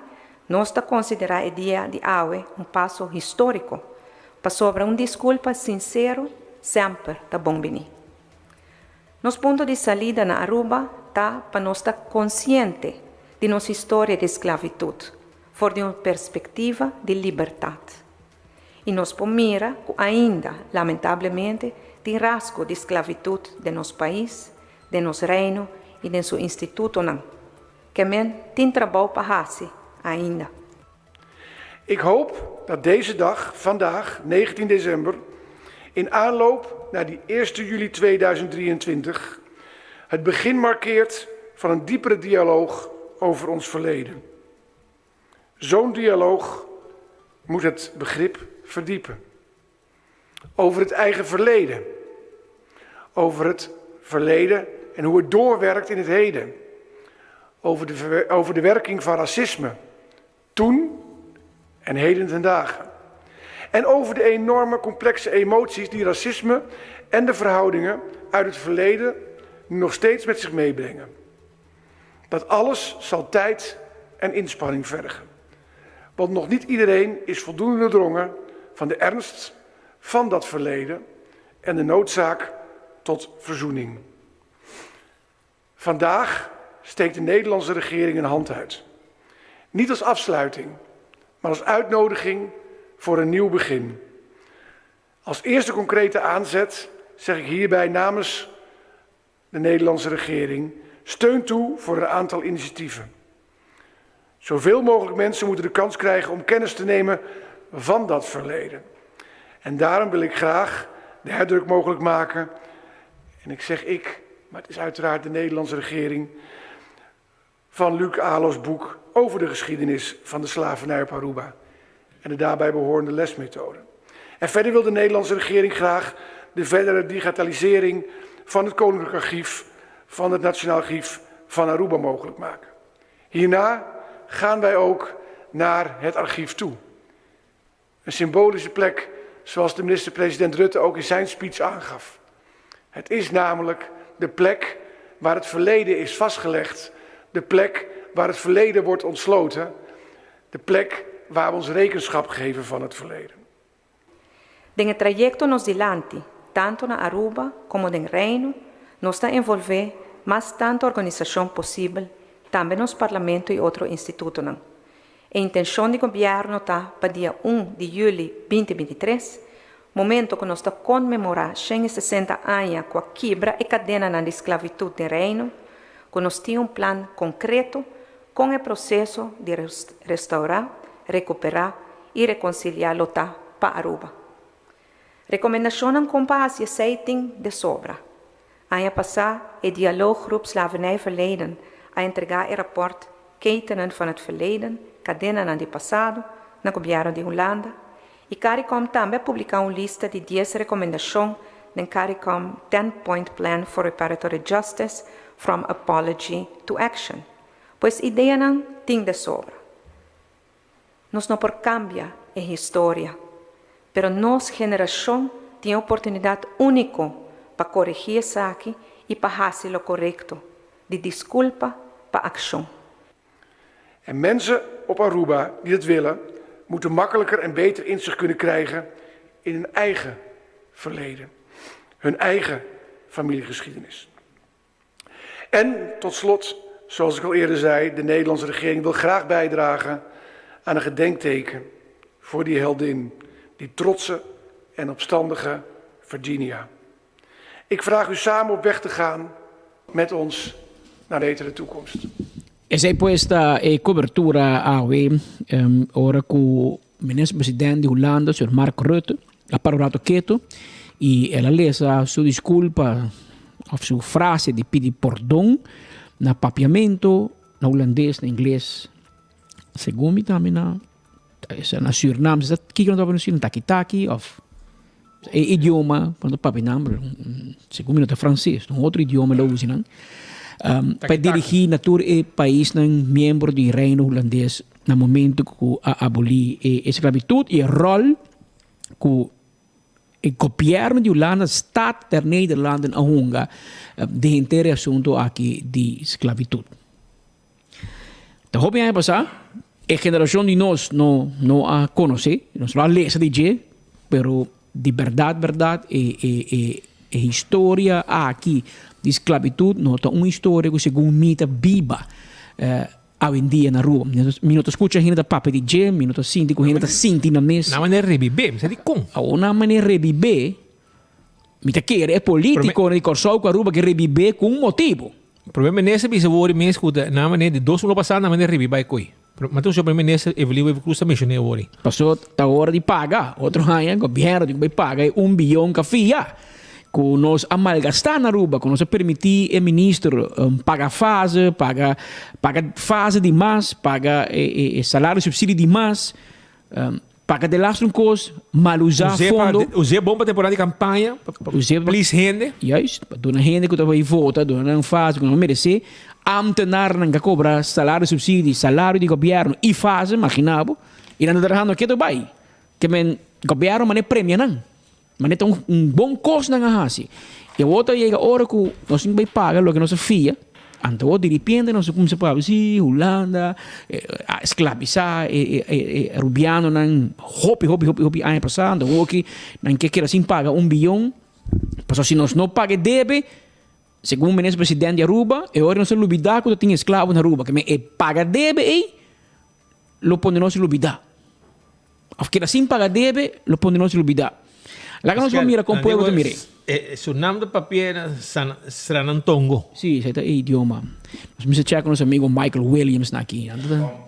nos ta considera e dia di awe un paso historico, pasobra un disculpa sincero semper ta bon bini. Nos punto di salida na Aruba ta pa nos ta consciente di nos historia di sclavitud for di un perspectiva di libertad. Y nos por mira cu ainda, lamentablemente, tin rasgo di sclavitud den nos pais, den nos Reino y den su institutonan. Ke men tin trabou pa haci ainda. Ik hoop dat deze dag, vandaag, 19 december, in aanloop naar die 1 juli 2023, het begin markeert van een diepere dialoog over ons verleden. Zo'n dialoog moet het begrip verdiepen. Over het eigen verleden. Over het verleden en hoe het doorwerkt in het heden. Over de, over de werking van racisme. Toen en heden ten dagen. En over de enorme complexe emoties die racisme en de verhoudingen uit het verleden nog steeds met zich meebrengen. Dat alles zal tijd en inspanning vergen. Want nog niet iedereen is voldoende doordrongen van de ernst van dat verleden en de noodzaak tot verzoening. Vandaag steekt de Nederlandse regering een hand uit. Niet als afsluiting, maar als uitnodiging voor een nieuw begin. Als eerste concrete aanzet zeg ik hierbij namens de Nederlandse regering steun toe voor een aantal initiatieven. Zoveel mogelijk mensen moeten de kans krijgen om kennis te nemen van dat verleden. En daarom wil ik graag de herdruk mogelijk maken. En ik zeg ik, maar het is uiteraard de Nederlandse regering. Van Luc Alos boek over de geschiedenis van de slavernij op Aruba. En de daarbij behorende lesmethode. En verder wil de Nederlandse regering graag de verdere digitalisering van het Koninklijk Archief van het Nationaal Archief van Aruba mogelijk maken. Hierna gaan wij ook naar het archief toe. Een symbolische plek, zoals de minister-president Rutte ook in zijn speech aangaf. Het is namelijk de plek waar het verleden is vastgelegd, de plek waar het verleden wordt ontsloten, de plek waar we ons rekenschap geven van het verleden. Den e trayecto nos dilanti, tanto na Aruba como den Reino, nos ta envolve mas tanto organisacion posibel, tambe nos Parlamento y otro institutonan. E intencion di Gobierno ta pa dia un di juli binti bintitres, momento cu nos ta conmemora 160 aña cu a kibra e cadenanan di sclavitud den Reino, cu nos tin un plan concreto con e proceso di restaura, recupera y reconcilia lo ta pa Aruba. Recomendacionnan con pa haci esey tin de sobra. Aña pasa e Dialooggroep Slavernij Verleden a entrega e rapport Ketenen van het Verleden, Cadenanan di Pasado, na Gobierno di Hulanda y Caricom tambe a publica un lista di dies recomendacion den Caricom Ten Point Plan for Reparatory Justice, From Apology to Action. Pues ideanan tin de sobra. Nos no por cambia e historia, pero nos generacion tin e oportunidad unico pa coregi esaki y pa haci lo corecto. Di disculpa pa accion. En mensen op Aruba die dat willen, moeten makkelijker en beter inzicht kunnen krijgen in hun eigen verleden, hun eigen familiegeschiedenis. En tot slot, zoals ik al eerder zei, de Nederlandse regering wil graag bijdragen aan een gedenkteken voor die heldin, die trotse en opstandige Virginia. Ik vraag u samen op weg te gaan met ons naar een betere toekomst. Esei pues ta e cobertura awe ora cu Minister President di Hulanda, señor Mark Rutte, a para un rato keto y el a lesa su disculpa of su frase di pidi pordon na Papiamento, na Hulandes, na Ingles, segun mi tambe na na Surinam. Kiko nan ta papia na Surinam? Taki taki of e idioma ku nan ta papia nan, pero segun mi no ta franses, un otro idioma lo usa nan. Pa dirigí na tur e paisnan miembro di Reino Hulandes na momento ku a abolí e esklabitut i e ròl ku e gobièrnu di Hulanda, Staat der Nederlanden, a hunga den henter e asuntu aki di sklabitut. Ta hopi aña pasá, e generashon di nos no no a konosé, nos lo a lesa di dje, pero di bèrdat bèrdat e e e e historia aki di sklabitut no ta un historia ku segun mi ta biba awendia na Aruba. Mi no ta skucha hende ta papia di dje, mi no ta sinti ku hende ta sinti nan mes. Nan manera rebibé, mi sa dikon. Awor nan manera rebibé, mi ta kere e politikonan di Kòrsou ku Aruba ke rebibé ku un motibu. Prome minister bisa wori mes ku ta na manera di dos uno pasá na manera riba bai koi. Ma tur prome minister Evelyn Wever Croes ta menshoné wori. Paso ta ora di paga. Otro aña gobièrnu tin ku bai paga e un biyon ka fia ku nos a malgastá na Aruba, ku nos a permití e minister paga fase, paga paga fase di mas, paga e salario subsidio di mas. Paga de laatste un kos, mal usa fondo. Us'é bon pa temporada di kampaña, pa please hende. Juist, pa duna hende ku ta bai vota, duna nan fase ku nan meresé. Ambtenarnan ka kobra salario subsidi, salario di gobièrnu i fase, magina bo. I nan ta trahando ketu bai. Ke men gobièrnu mane premia nan. Mane ta un bon kos nan a hasi. I awor ta yega ora ku nos tin ku bai paga loke nos a fia, anto awor diripiente nos a kuminsá papia, si, Hulanda a esklabisá e Arubianonan hopi, hopi, hopi, hopi aña pasá, anto awor aki nan ke keda sin paga un biyon, pasobra si nos no paga e debe, segun Minister President di Aruba, e ora nos a lubidá ku ta tin esklabo na Aruba, ke men e paga debe ei lo pone nos lubidá. Of keda sin paga debe, lo pone nos lubidá. Laga nos bo mira kon pueblo ta mir'é. Su nam ta papia Sranantongo. Sí, esei ta e idioma. Nos mester chèk ku nos amigo Michael Williams na aki.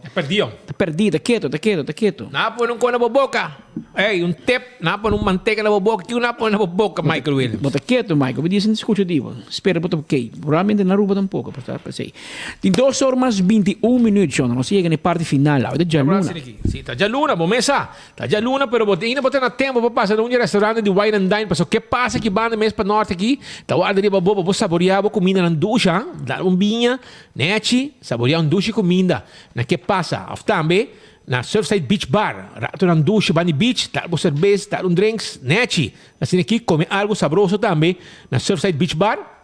Ta perdí hom. Ta perdí, ta keto, ta keto, ta keto. Nan a pone un kos na bo boka. Ey, un tep, nan a pone un manteka na bo boka. Kiko nan a pone na bo boka, Michael Williams? Bo ta keto, Michael. Bo di esei no ta skucha di bo. Spera bo ta okey. Probablemente na Aruba tampoco, pero ta p'esei. Tin dos or mas 21 minuut, shon. Nos a yega na e parti final. Awe ta djaluna. Si, ta djaluna, bo mes sa. Ta djaluna, pero bo ainda bo ta na tempo pa pasa na un di e restaurantnan di Wine and Dine. Pasobra ke pasa aki banda mes pa norte aki, ta warda riba bo pa bo saborea bo kumindanan dushi, ha. Dal un biña, nechi, saborea un dushi kuminda na ke pasa. Of tambe na Surfside Beach Bar, ratonan dushi banda di beach, dal bo serbes, dal un drinks, nechi. Asina aki come algo sabroso tambe na Surfside Beach Bar.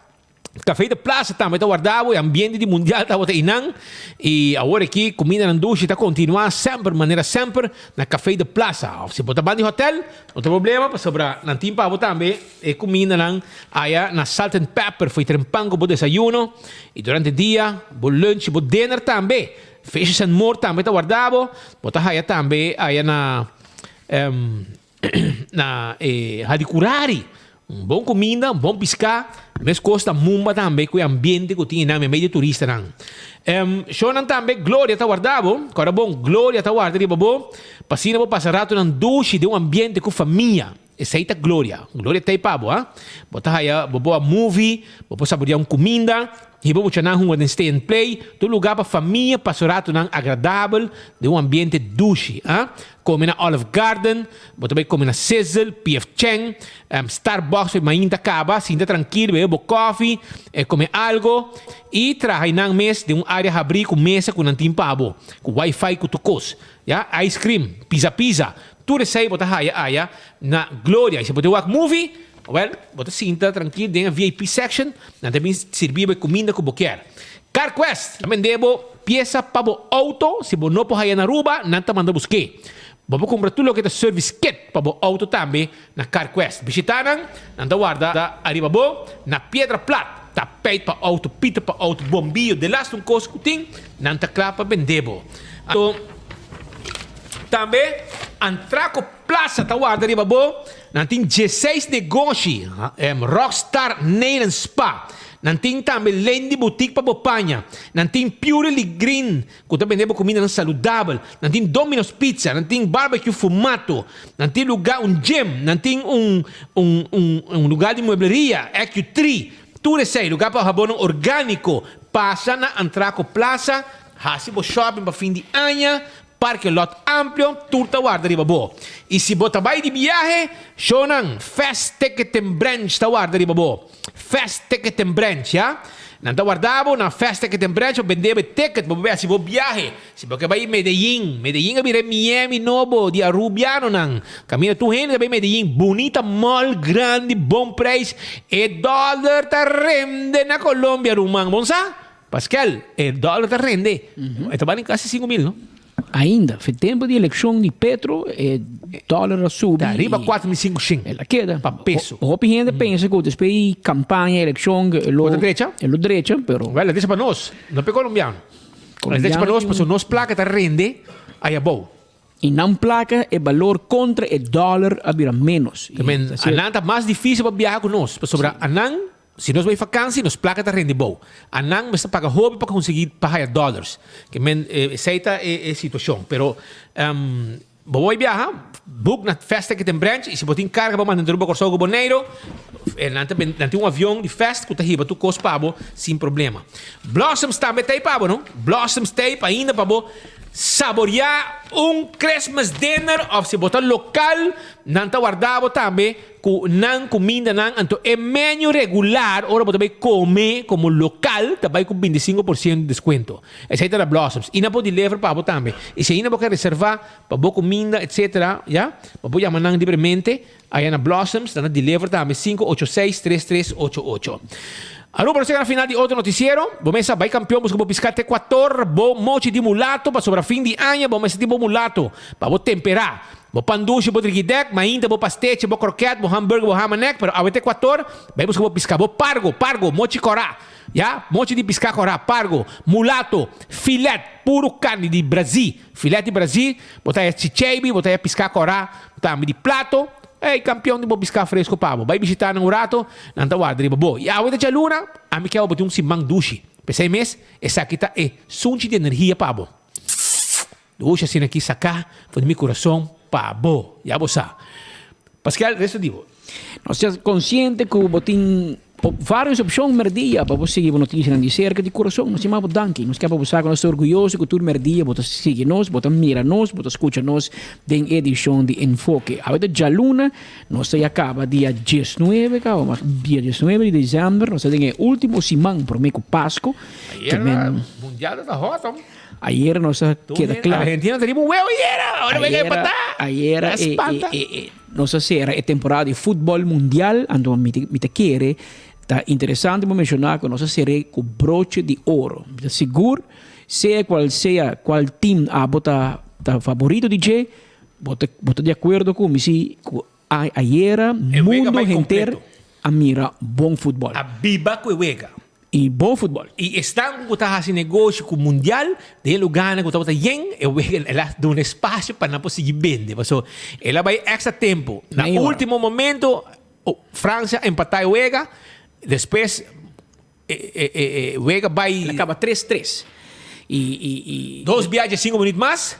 Café de Plaza tambe ta warda bo, e ambiente di mundial tabata einan. Y awor aki cumindanan dushi ta continua semper manera semper na Café de Plaza. Of si bo ta ban di hotel, no ta problema pasobra nan tin pa bo tambe e cumindanan aya na Salt and Pepper fo'i trempan cu bo desayuno y durante dia bo lunch y bo dinner tambe. Fishes and More tambe ta warda bo. Bo ta haya tambe aya na Na e Hadicurari, un bon cuminda, un bon pisca, mescos ta Mumba tambe cu e ambiente cu tin einan meimei di turistanan. Shownan tambe Gloria ta warda bo, corda bon, Gloria ta warda riba bo, pa asina bo pasa ratonan dushi den un ambiente cu famia. Esey ta Gloria. Gloria ta ei pa bo, ha. Bo ta haya bo boa movie, bo por saborea un cuminda, Hiba muchanan hunga den stay and play, tur lugar pa famia pasa ratonan agradabel den un ambiente dushi. A Come na Olive Garden, bo ta bay come na Sizzle, PF Chang, Starbucks bay mainta caba, sinta trankil, bebe bo koffie, come algo y traha eynan mes den un area habri cu mesa cu nan tin pa bo, cu wifi cu tur cos. Ya, ice cream, pizza pizza, tur esey bo ta haya aya na Gloria. Y si bo ta wak movie. Wel, bo ta sinta trankil den e VIP section, nan ta bin sirbi bo e kuminda ku bo kier. CarQuest ta bende bo piesa pa bo outo, si bo no por haya na Aruba, nan ta manda busk'é. Bo por kumpra tur loke ta service kit pa bo outo tambe na CarQuest. Bishita nan, nan ta warda ariba bo na Piedra Plat. Tapijt pa outo, pita pa outo, bombiyo, delas un kos ku tin, nan ta kla pa bende bo. Anto tambe Antraco Plaza ta warda riba bo, nan tin dieseis negoshi, Rockstar Nail and Spa, nan tin tambe Lendy Boutique pa bo paña, nan tin Purely Green ku ta bende bo kumindanan saludabel, nan tin Domino's Pizza, nan tin Barbecue Fumato, nan tin luga un gym, nan tin un un un un luga di muebleria, Ecu-Tree, tur esei, luga pa habonan orgániko, pasa na Antraco Plaza, hasi bo shopping pa fin di aña, parke lot amplio, tur ta warda riba bo. I si bo ta bai di biahe, shownan Fast Ticket and Branch ta warda riba bo. Fast Ticket and Branch, ya. Nan ta warda bo na Fast Ticket and Branch pa bende bo e ticket pa bo bai hasi bo biahe. Si bo ke bai Medellin, Medellin a bira e Miami nobo di Arubianonan. Kaminda tur hende ta bai Medellin, bunita mall, grandi, bon prijs. E dollar ta rende na Colombia, ruman. Bon sa? Pascal, e dollar ta rende. E ta bali kasi 5000, no? Ainda, fe tempo di eleccion di Petro, e dollar a subi. Ta riba 4500. El a keda. Pa peso. Hopi hende pensa cu despues di campaña, eleccion, e lo. Por ta drecha? E lo drecha, pero. Wel, e drecha pa nos, no pa e colombiano. E drecha pa nos, pasobra nos placa ta rende ayabou. Y nan placa, e balor contra e dollar a bira menos. Te men, anan ta mas dificil pa biaha cu nos, pasobra anan. Si nos bai fakansi, nos plaka ta rende bou. Anan mester paga hopi pa konsegui pa haya dollars. Ke men esei ta e situashon. Pero bo bai biaha, book na Fast Ticket and Branch i si bo tin karga pa manda entre Aruba, Kòrsou ku Boneiru, nan ta nan tin un avion di Fast ku ta hiba tur kos pa bo sin problema. Blossoms tambe ta ei pa bo no. Blossoms ta ei pa ainda pa bo saboreá un Christmas dinner òf si bo ta lokal nan ta warda bo tambe. Ku nan kumindanan, anto e menu regular ora bo ta bai kome komo lokal ta bai ku 25% di deskuento. Esei ta na Blossoms. I nan por deliver pa bo tambe. I si ainda bo ke reserva pa bo kuminda etsetera ya, bo por yama nan libremente aya na Blossoms, nan ta deliver tambe 586 3388. Aruba nos yega na final di otro noticiero. Bo mester bai kampion buska bo piská te kuator, bo mochi di mulato pasobra fin di aña bo mester tin bo mulato pa bo temperá. Bo pan dushi, bo drigidek, mainta, bo pastechi, bo kroket, bo hamburger, bo hamanek, pero awe ta Ecuator, bai buska bo piska, bo pargo, pargo, mochi kora, ya, mochi di piska kora, pargo, mulato, filet, puru karni di Brazi, filet di Brazi, bo ta haya chicheibi, bo ta haya piska kora, tambe di plato, ey kampion di bo piska fresco pa bo, bai bishita nan un rato, nan ta warda riba bo. Y awe ta djaluna, ami ke awe bo tin un siman dushi, p'esei mes, esaki ta e sunchi di energia pa bo. Dushi asina ki saká for di mi kurason pa bo. Ya bo sa. Pascal, resto di bo. Nos ta konsiente ku bo tin vários opshon mèrdia pa bo sigui bo notisianan di serka di kurason. Nos stima bo danki. Nos ke pa bo sa ku nos ta orguyoso ku tur mèrdia bo ta sigui nos, bo ta mira nos, bo ta skucha nos den edishon di Enfoke. Awe ta djaluna, nos ta ya kaba dia diesnuebe kaba, mas dia diesnuebe di desèmber. Nos ta den e último siman promé ku Pasko. Ayer mundial ta hot, hom. Ayera nos a keda kla. Argentina ta riba un huevo ayera. Ora venga empatá. Ayera e, e, e, nos a sera e temporada di futbol mundial. Anto mi ta, mi ta kere ta interesante pa menshoná ku nos a ser'é ku broche di oro. Mi ta sigur sea kual sea kual team abo ta ta favorito di dje, bo ta bo ta di akuerdo ku mi si ku ayera E wega mundo bai henter kompleto. a mira bon futbol. A biba ku e wega. I bon futbol. I esnan ku ta hasi negoshi ku mundial, den e lugánan ku tabata yen, e wega el a duna espasio pa nan por sigui bende. Pasobra el a bai èkstra tempu. Na último momento, Fransia a empatá e wega, despues e wega bai. El a kaba tres tres. I. Dos biaha dje sinku minüt mas,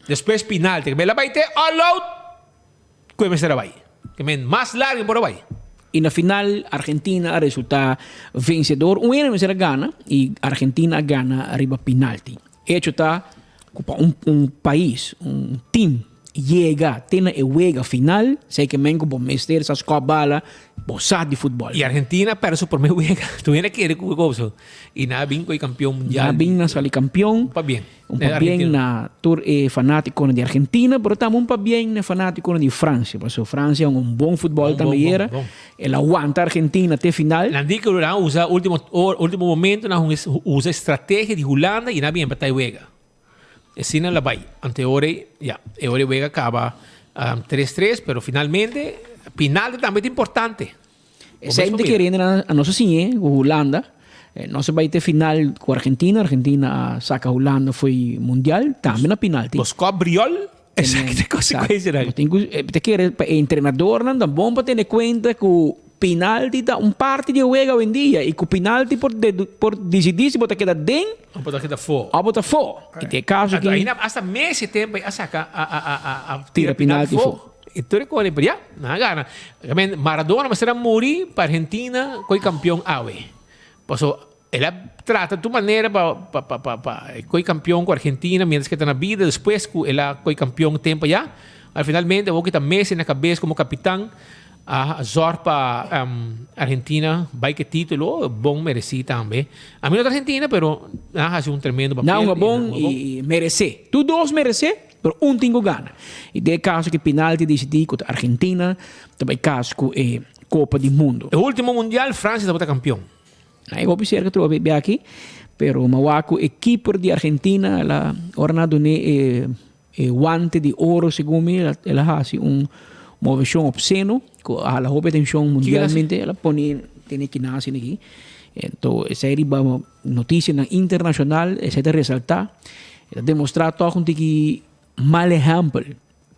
despues pinalti. El a bai te all out. Ku e mester a bai. Ke men mas largu por a bai. I na final Argentina a resulta vencedor. Un hende mester a gana i Argentina a gana riba pinalti. Hecho ta ku pa un un pais, un team yega te na e wega final, esei ke men ku bo mester sa skòp bala, bo sa di futbòl. I Argentina a pèrdè su promé wega. Tur hende a kere ku e goso. I nan a bin ku e kampion mundial. Nan a bin, nan a sali kampion. Pa bien. Un pabien na tur e fanaticonan di Argentina, pero tambe un pabien na e fanaticonan di Francia, pasobra Francia hunga un bon futbol tambe ayera. El a wanta Argentina te final. Nan di cu nan usa ultimo or, ultimo momento nan hunga usa estrategia di Hulanda y nan a bin empata e wega. Asina la bay. Ante ora ey, ya, e ora e wega caba 3-3, pero finalmente penalti tambe ta importante. Esey mi ta kere hende a nos a siñ'e cu Hulanda. Nos a bay te final cu Argentina, Argentina a saca Hulanda fo'i mundial, tambe na penalti. Bo scob briol? Esaki ta consecuencianan. Bo tin cu, mi ta kere pa e entrenadornan ta bon pa tene cuenta cu penalti ta un parti di e wega awendia y cu penalti por por dicidi si bo ta keda den O bo ta keda fo. O bo ta fo. Y den e caso aki. Ainda hasta Messi tempo a saca a a a a tira penalti fo. Y tur e cos pero ya, nan a gana. Maradona mester a muri pa Argentina coi campeon awe. Paso el a trata tur manera pa pa pa pa pa coi campeon cu Argentina mientras que ta na bida despues cu el a coi campeon tempo ya. Al finalmente awor ki ta Messi na cabes como capitan a zorg pa Argentina bay cu e titulo bon mereci tambe. Ami no ta Argentina pero nan a haci un tremendo papel. Nan hunga bon y merece. Tur dos merece. Pero un tin ku gana. I den e kaso ku e penalti disidí ku ta Argentina ta bai kas ku e Kopa di Mundu. E ultimo mundial Francia tabata kampion. Nan e hopi serka trobe bia aki, pero mi a wak ku e keeper di Argentina el a ora nan a dun'é e e wante di oro segun mi el a hasi un moveshon opseno ku a hala hopi atenshon mundialmente. El a pone tene kinan asina aki. Ento esei riba Noticianan internacional esei ta resalta, e ta demostra toch un tiki mal ehempel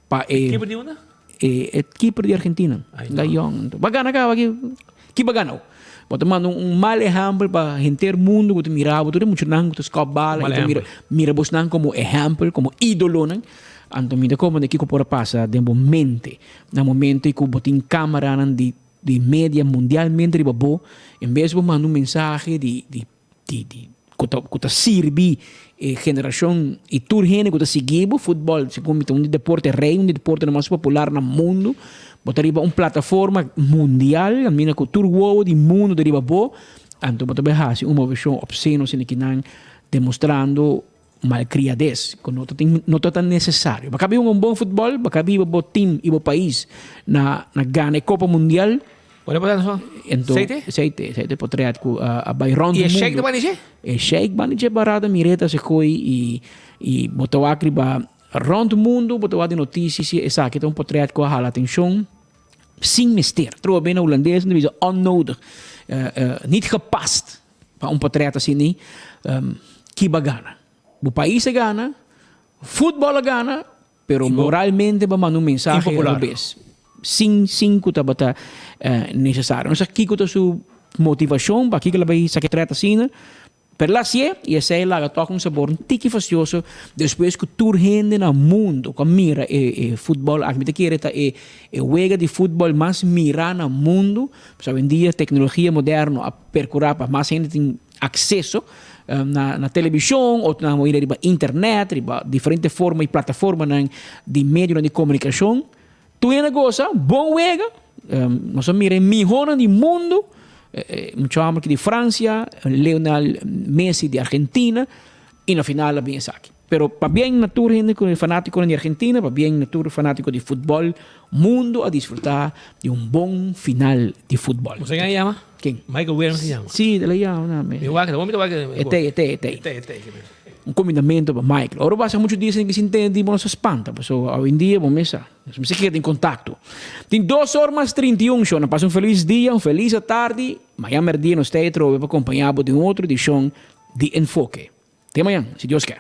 pa e E keeper di unda? E e keeper di Argentina, Gallon. Ba gana caba aki, ki ba gana? Bo ta manda un mal ehempel pa henter mundo cu ta mira bo, tur e muchanan cu ta scop bala y ta mira mira bosnan como ehempel, como idolonan. Anto mi ta comprende kico por a pasa den bo mente na momento cu bo tin camaranan di di media mundialmente riba bo, en bes bo manda un mensahe di di di di ku ta ku ta sirbi e generashon i tur hende ku ta sigui bo, futbòl segun mi ta un di deporte rei, un di deportenan mas popular na mundu, bo ta riba un plataforma mundial kaminda ku tur wowo di mundu ta riba bo, anto bo ta bai hasi un moveshon opseno asina kinan demostrando Malcriadez, cu no ta tin, no ta tan necesario. Bo cabi hunga un bon futbol, bo cabi hiba bo team y bo pais na na gana e Copa Mundial. Por e so? Ento, Seite? Seite, seite potret cu a a bay rond Y e mundo. sheik ta bani dje? E sheik bani dje barata mireta se gooi y y bo ta wak riba rond mundo, bo ta wak di noticia si esaki ta un potret cu a hala atencion sin mester. Trobe bena Hulandes nan ta bisa onnodig, niet gepast. Pa un potret asina ei, ki bo a gana? Bo pais a gana, futbòl a gana, pero moralmente bo a manda un mensahe robes. Sin sin ku tabata nesesario. No sa kiko ta su motivashon pakiko el a bai saka e tret asina, pero el a hasié i esei a laga tòg un sabor un tiki fastioso despues ku tur hende na mundu ku a mira e futbòl aki. Mi ta kere ta e wega di futbòl mas mirá na mundu. Pues awendia teknologia moderno a percura pa mas hende tin acceso na na television o nan oira riba internet, riba diferente forma y plataformanan di medionan di comunicacion. Tur hende a goza, bon wega, nos a mira e mihonan di mundo, mucho homber di Francia, Lionel Messi di Argentina y na final a bin esaki. Pero pabien na tur hende cu e fanaticonan di Argentina, pabien na tur fanatico di futbol mundo a disfruta di un bon final di futbol. Bo sa ken a yama? Ken? Michael Williams a yama. Si, el a yama na mi. Mi wak, ta bon mi ta wak. E tey, e tey, e tey. E tey, e tey. Un combinamento pa Michael. Ora bo hasi mucho dia sin tende di bo no sa spanta, pasobra awendia bo mes sa. Nos mester keda den contacto. Tin dos or mas 31, shon. Pasa un feliz dia, un feliz atardi. Mañan merdia nos ta ei atrobe pa compaña bo den otro edicion di Enfoke. Te mañan, si Dios ke.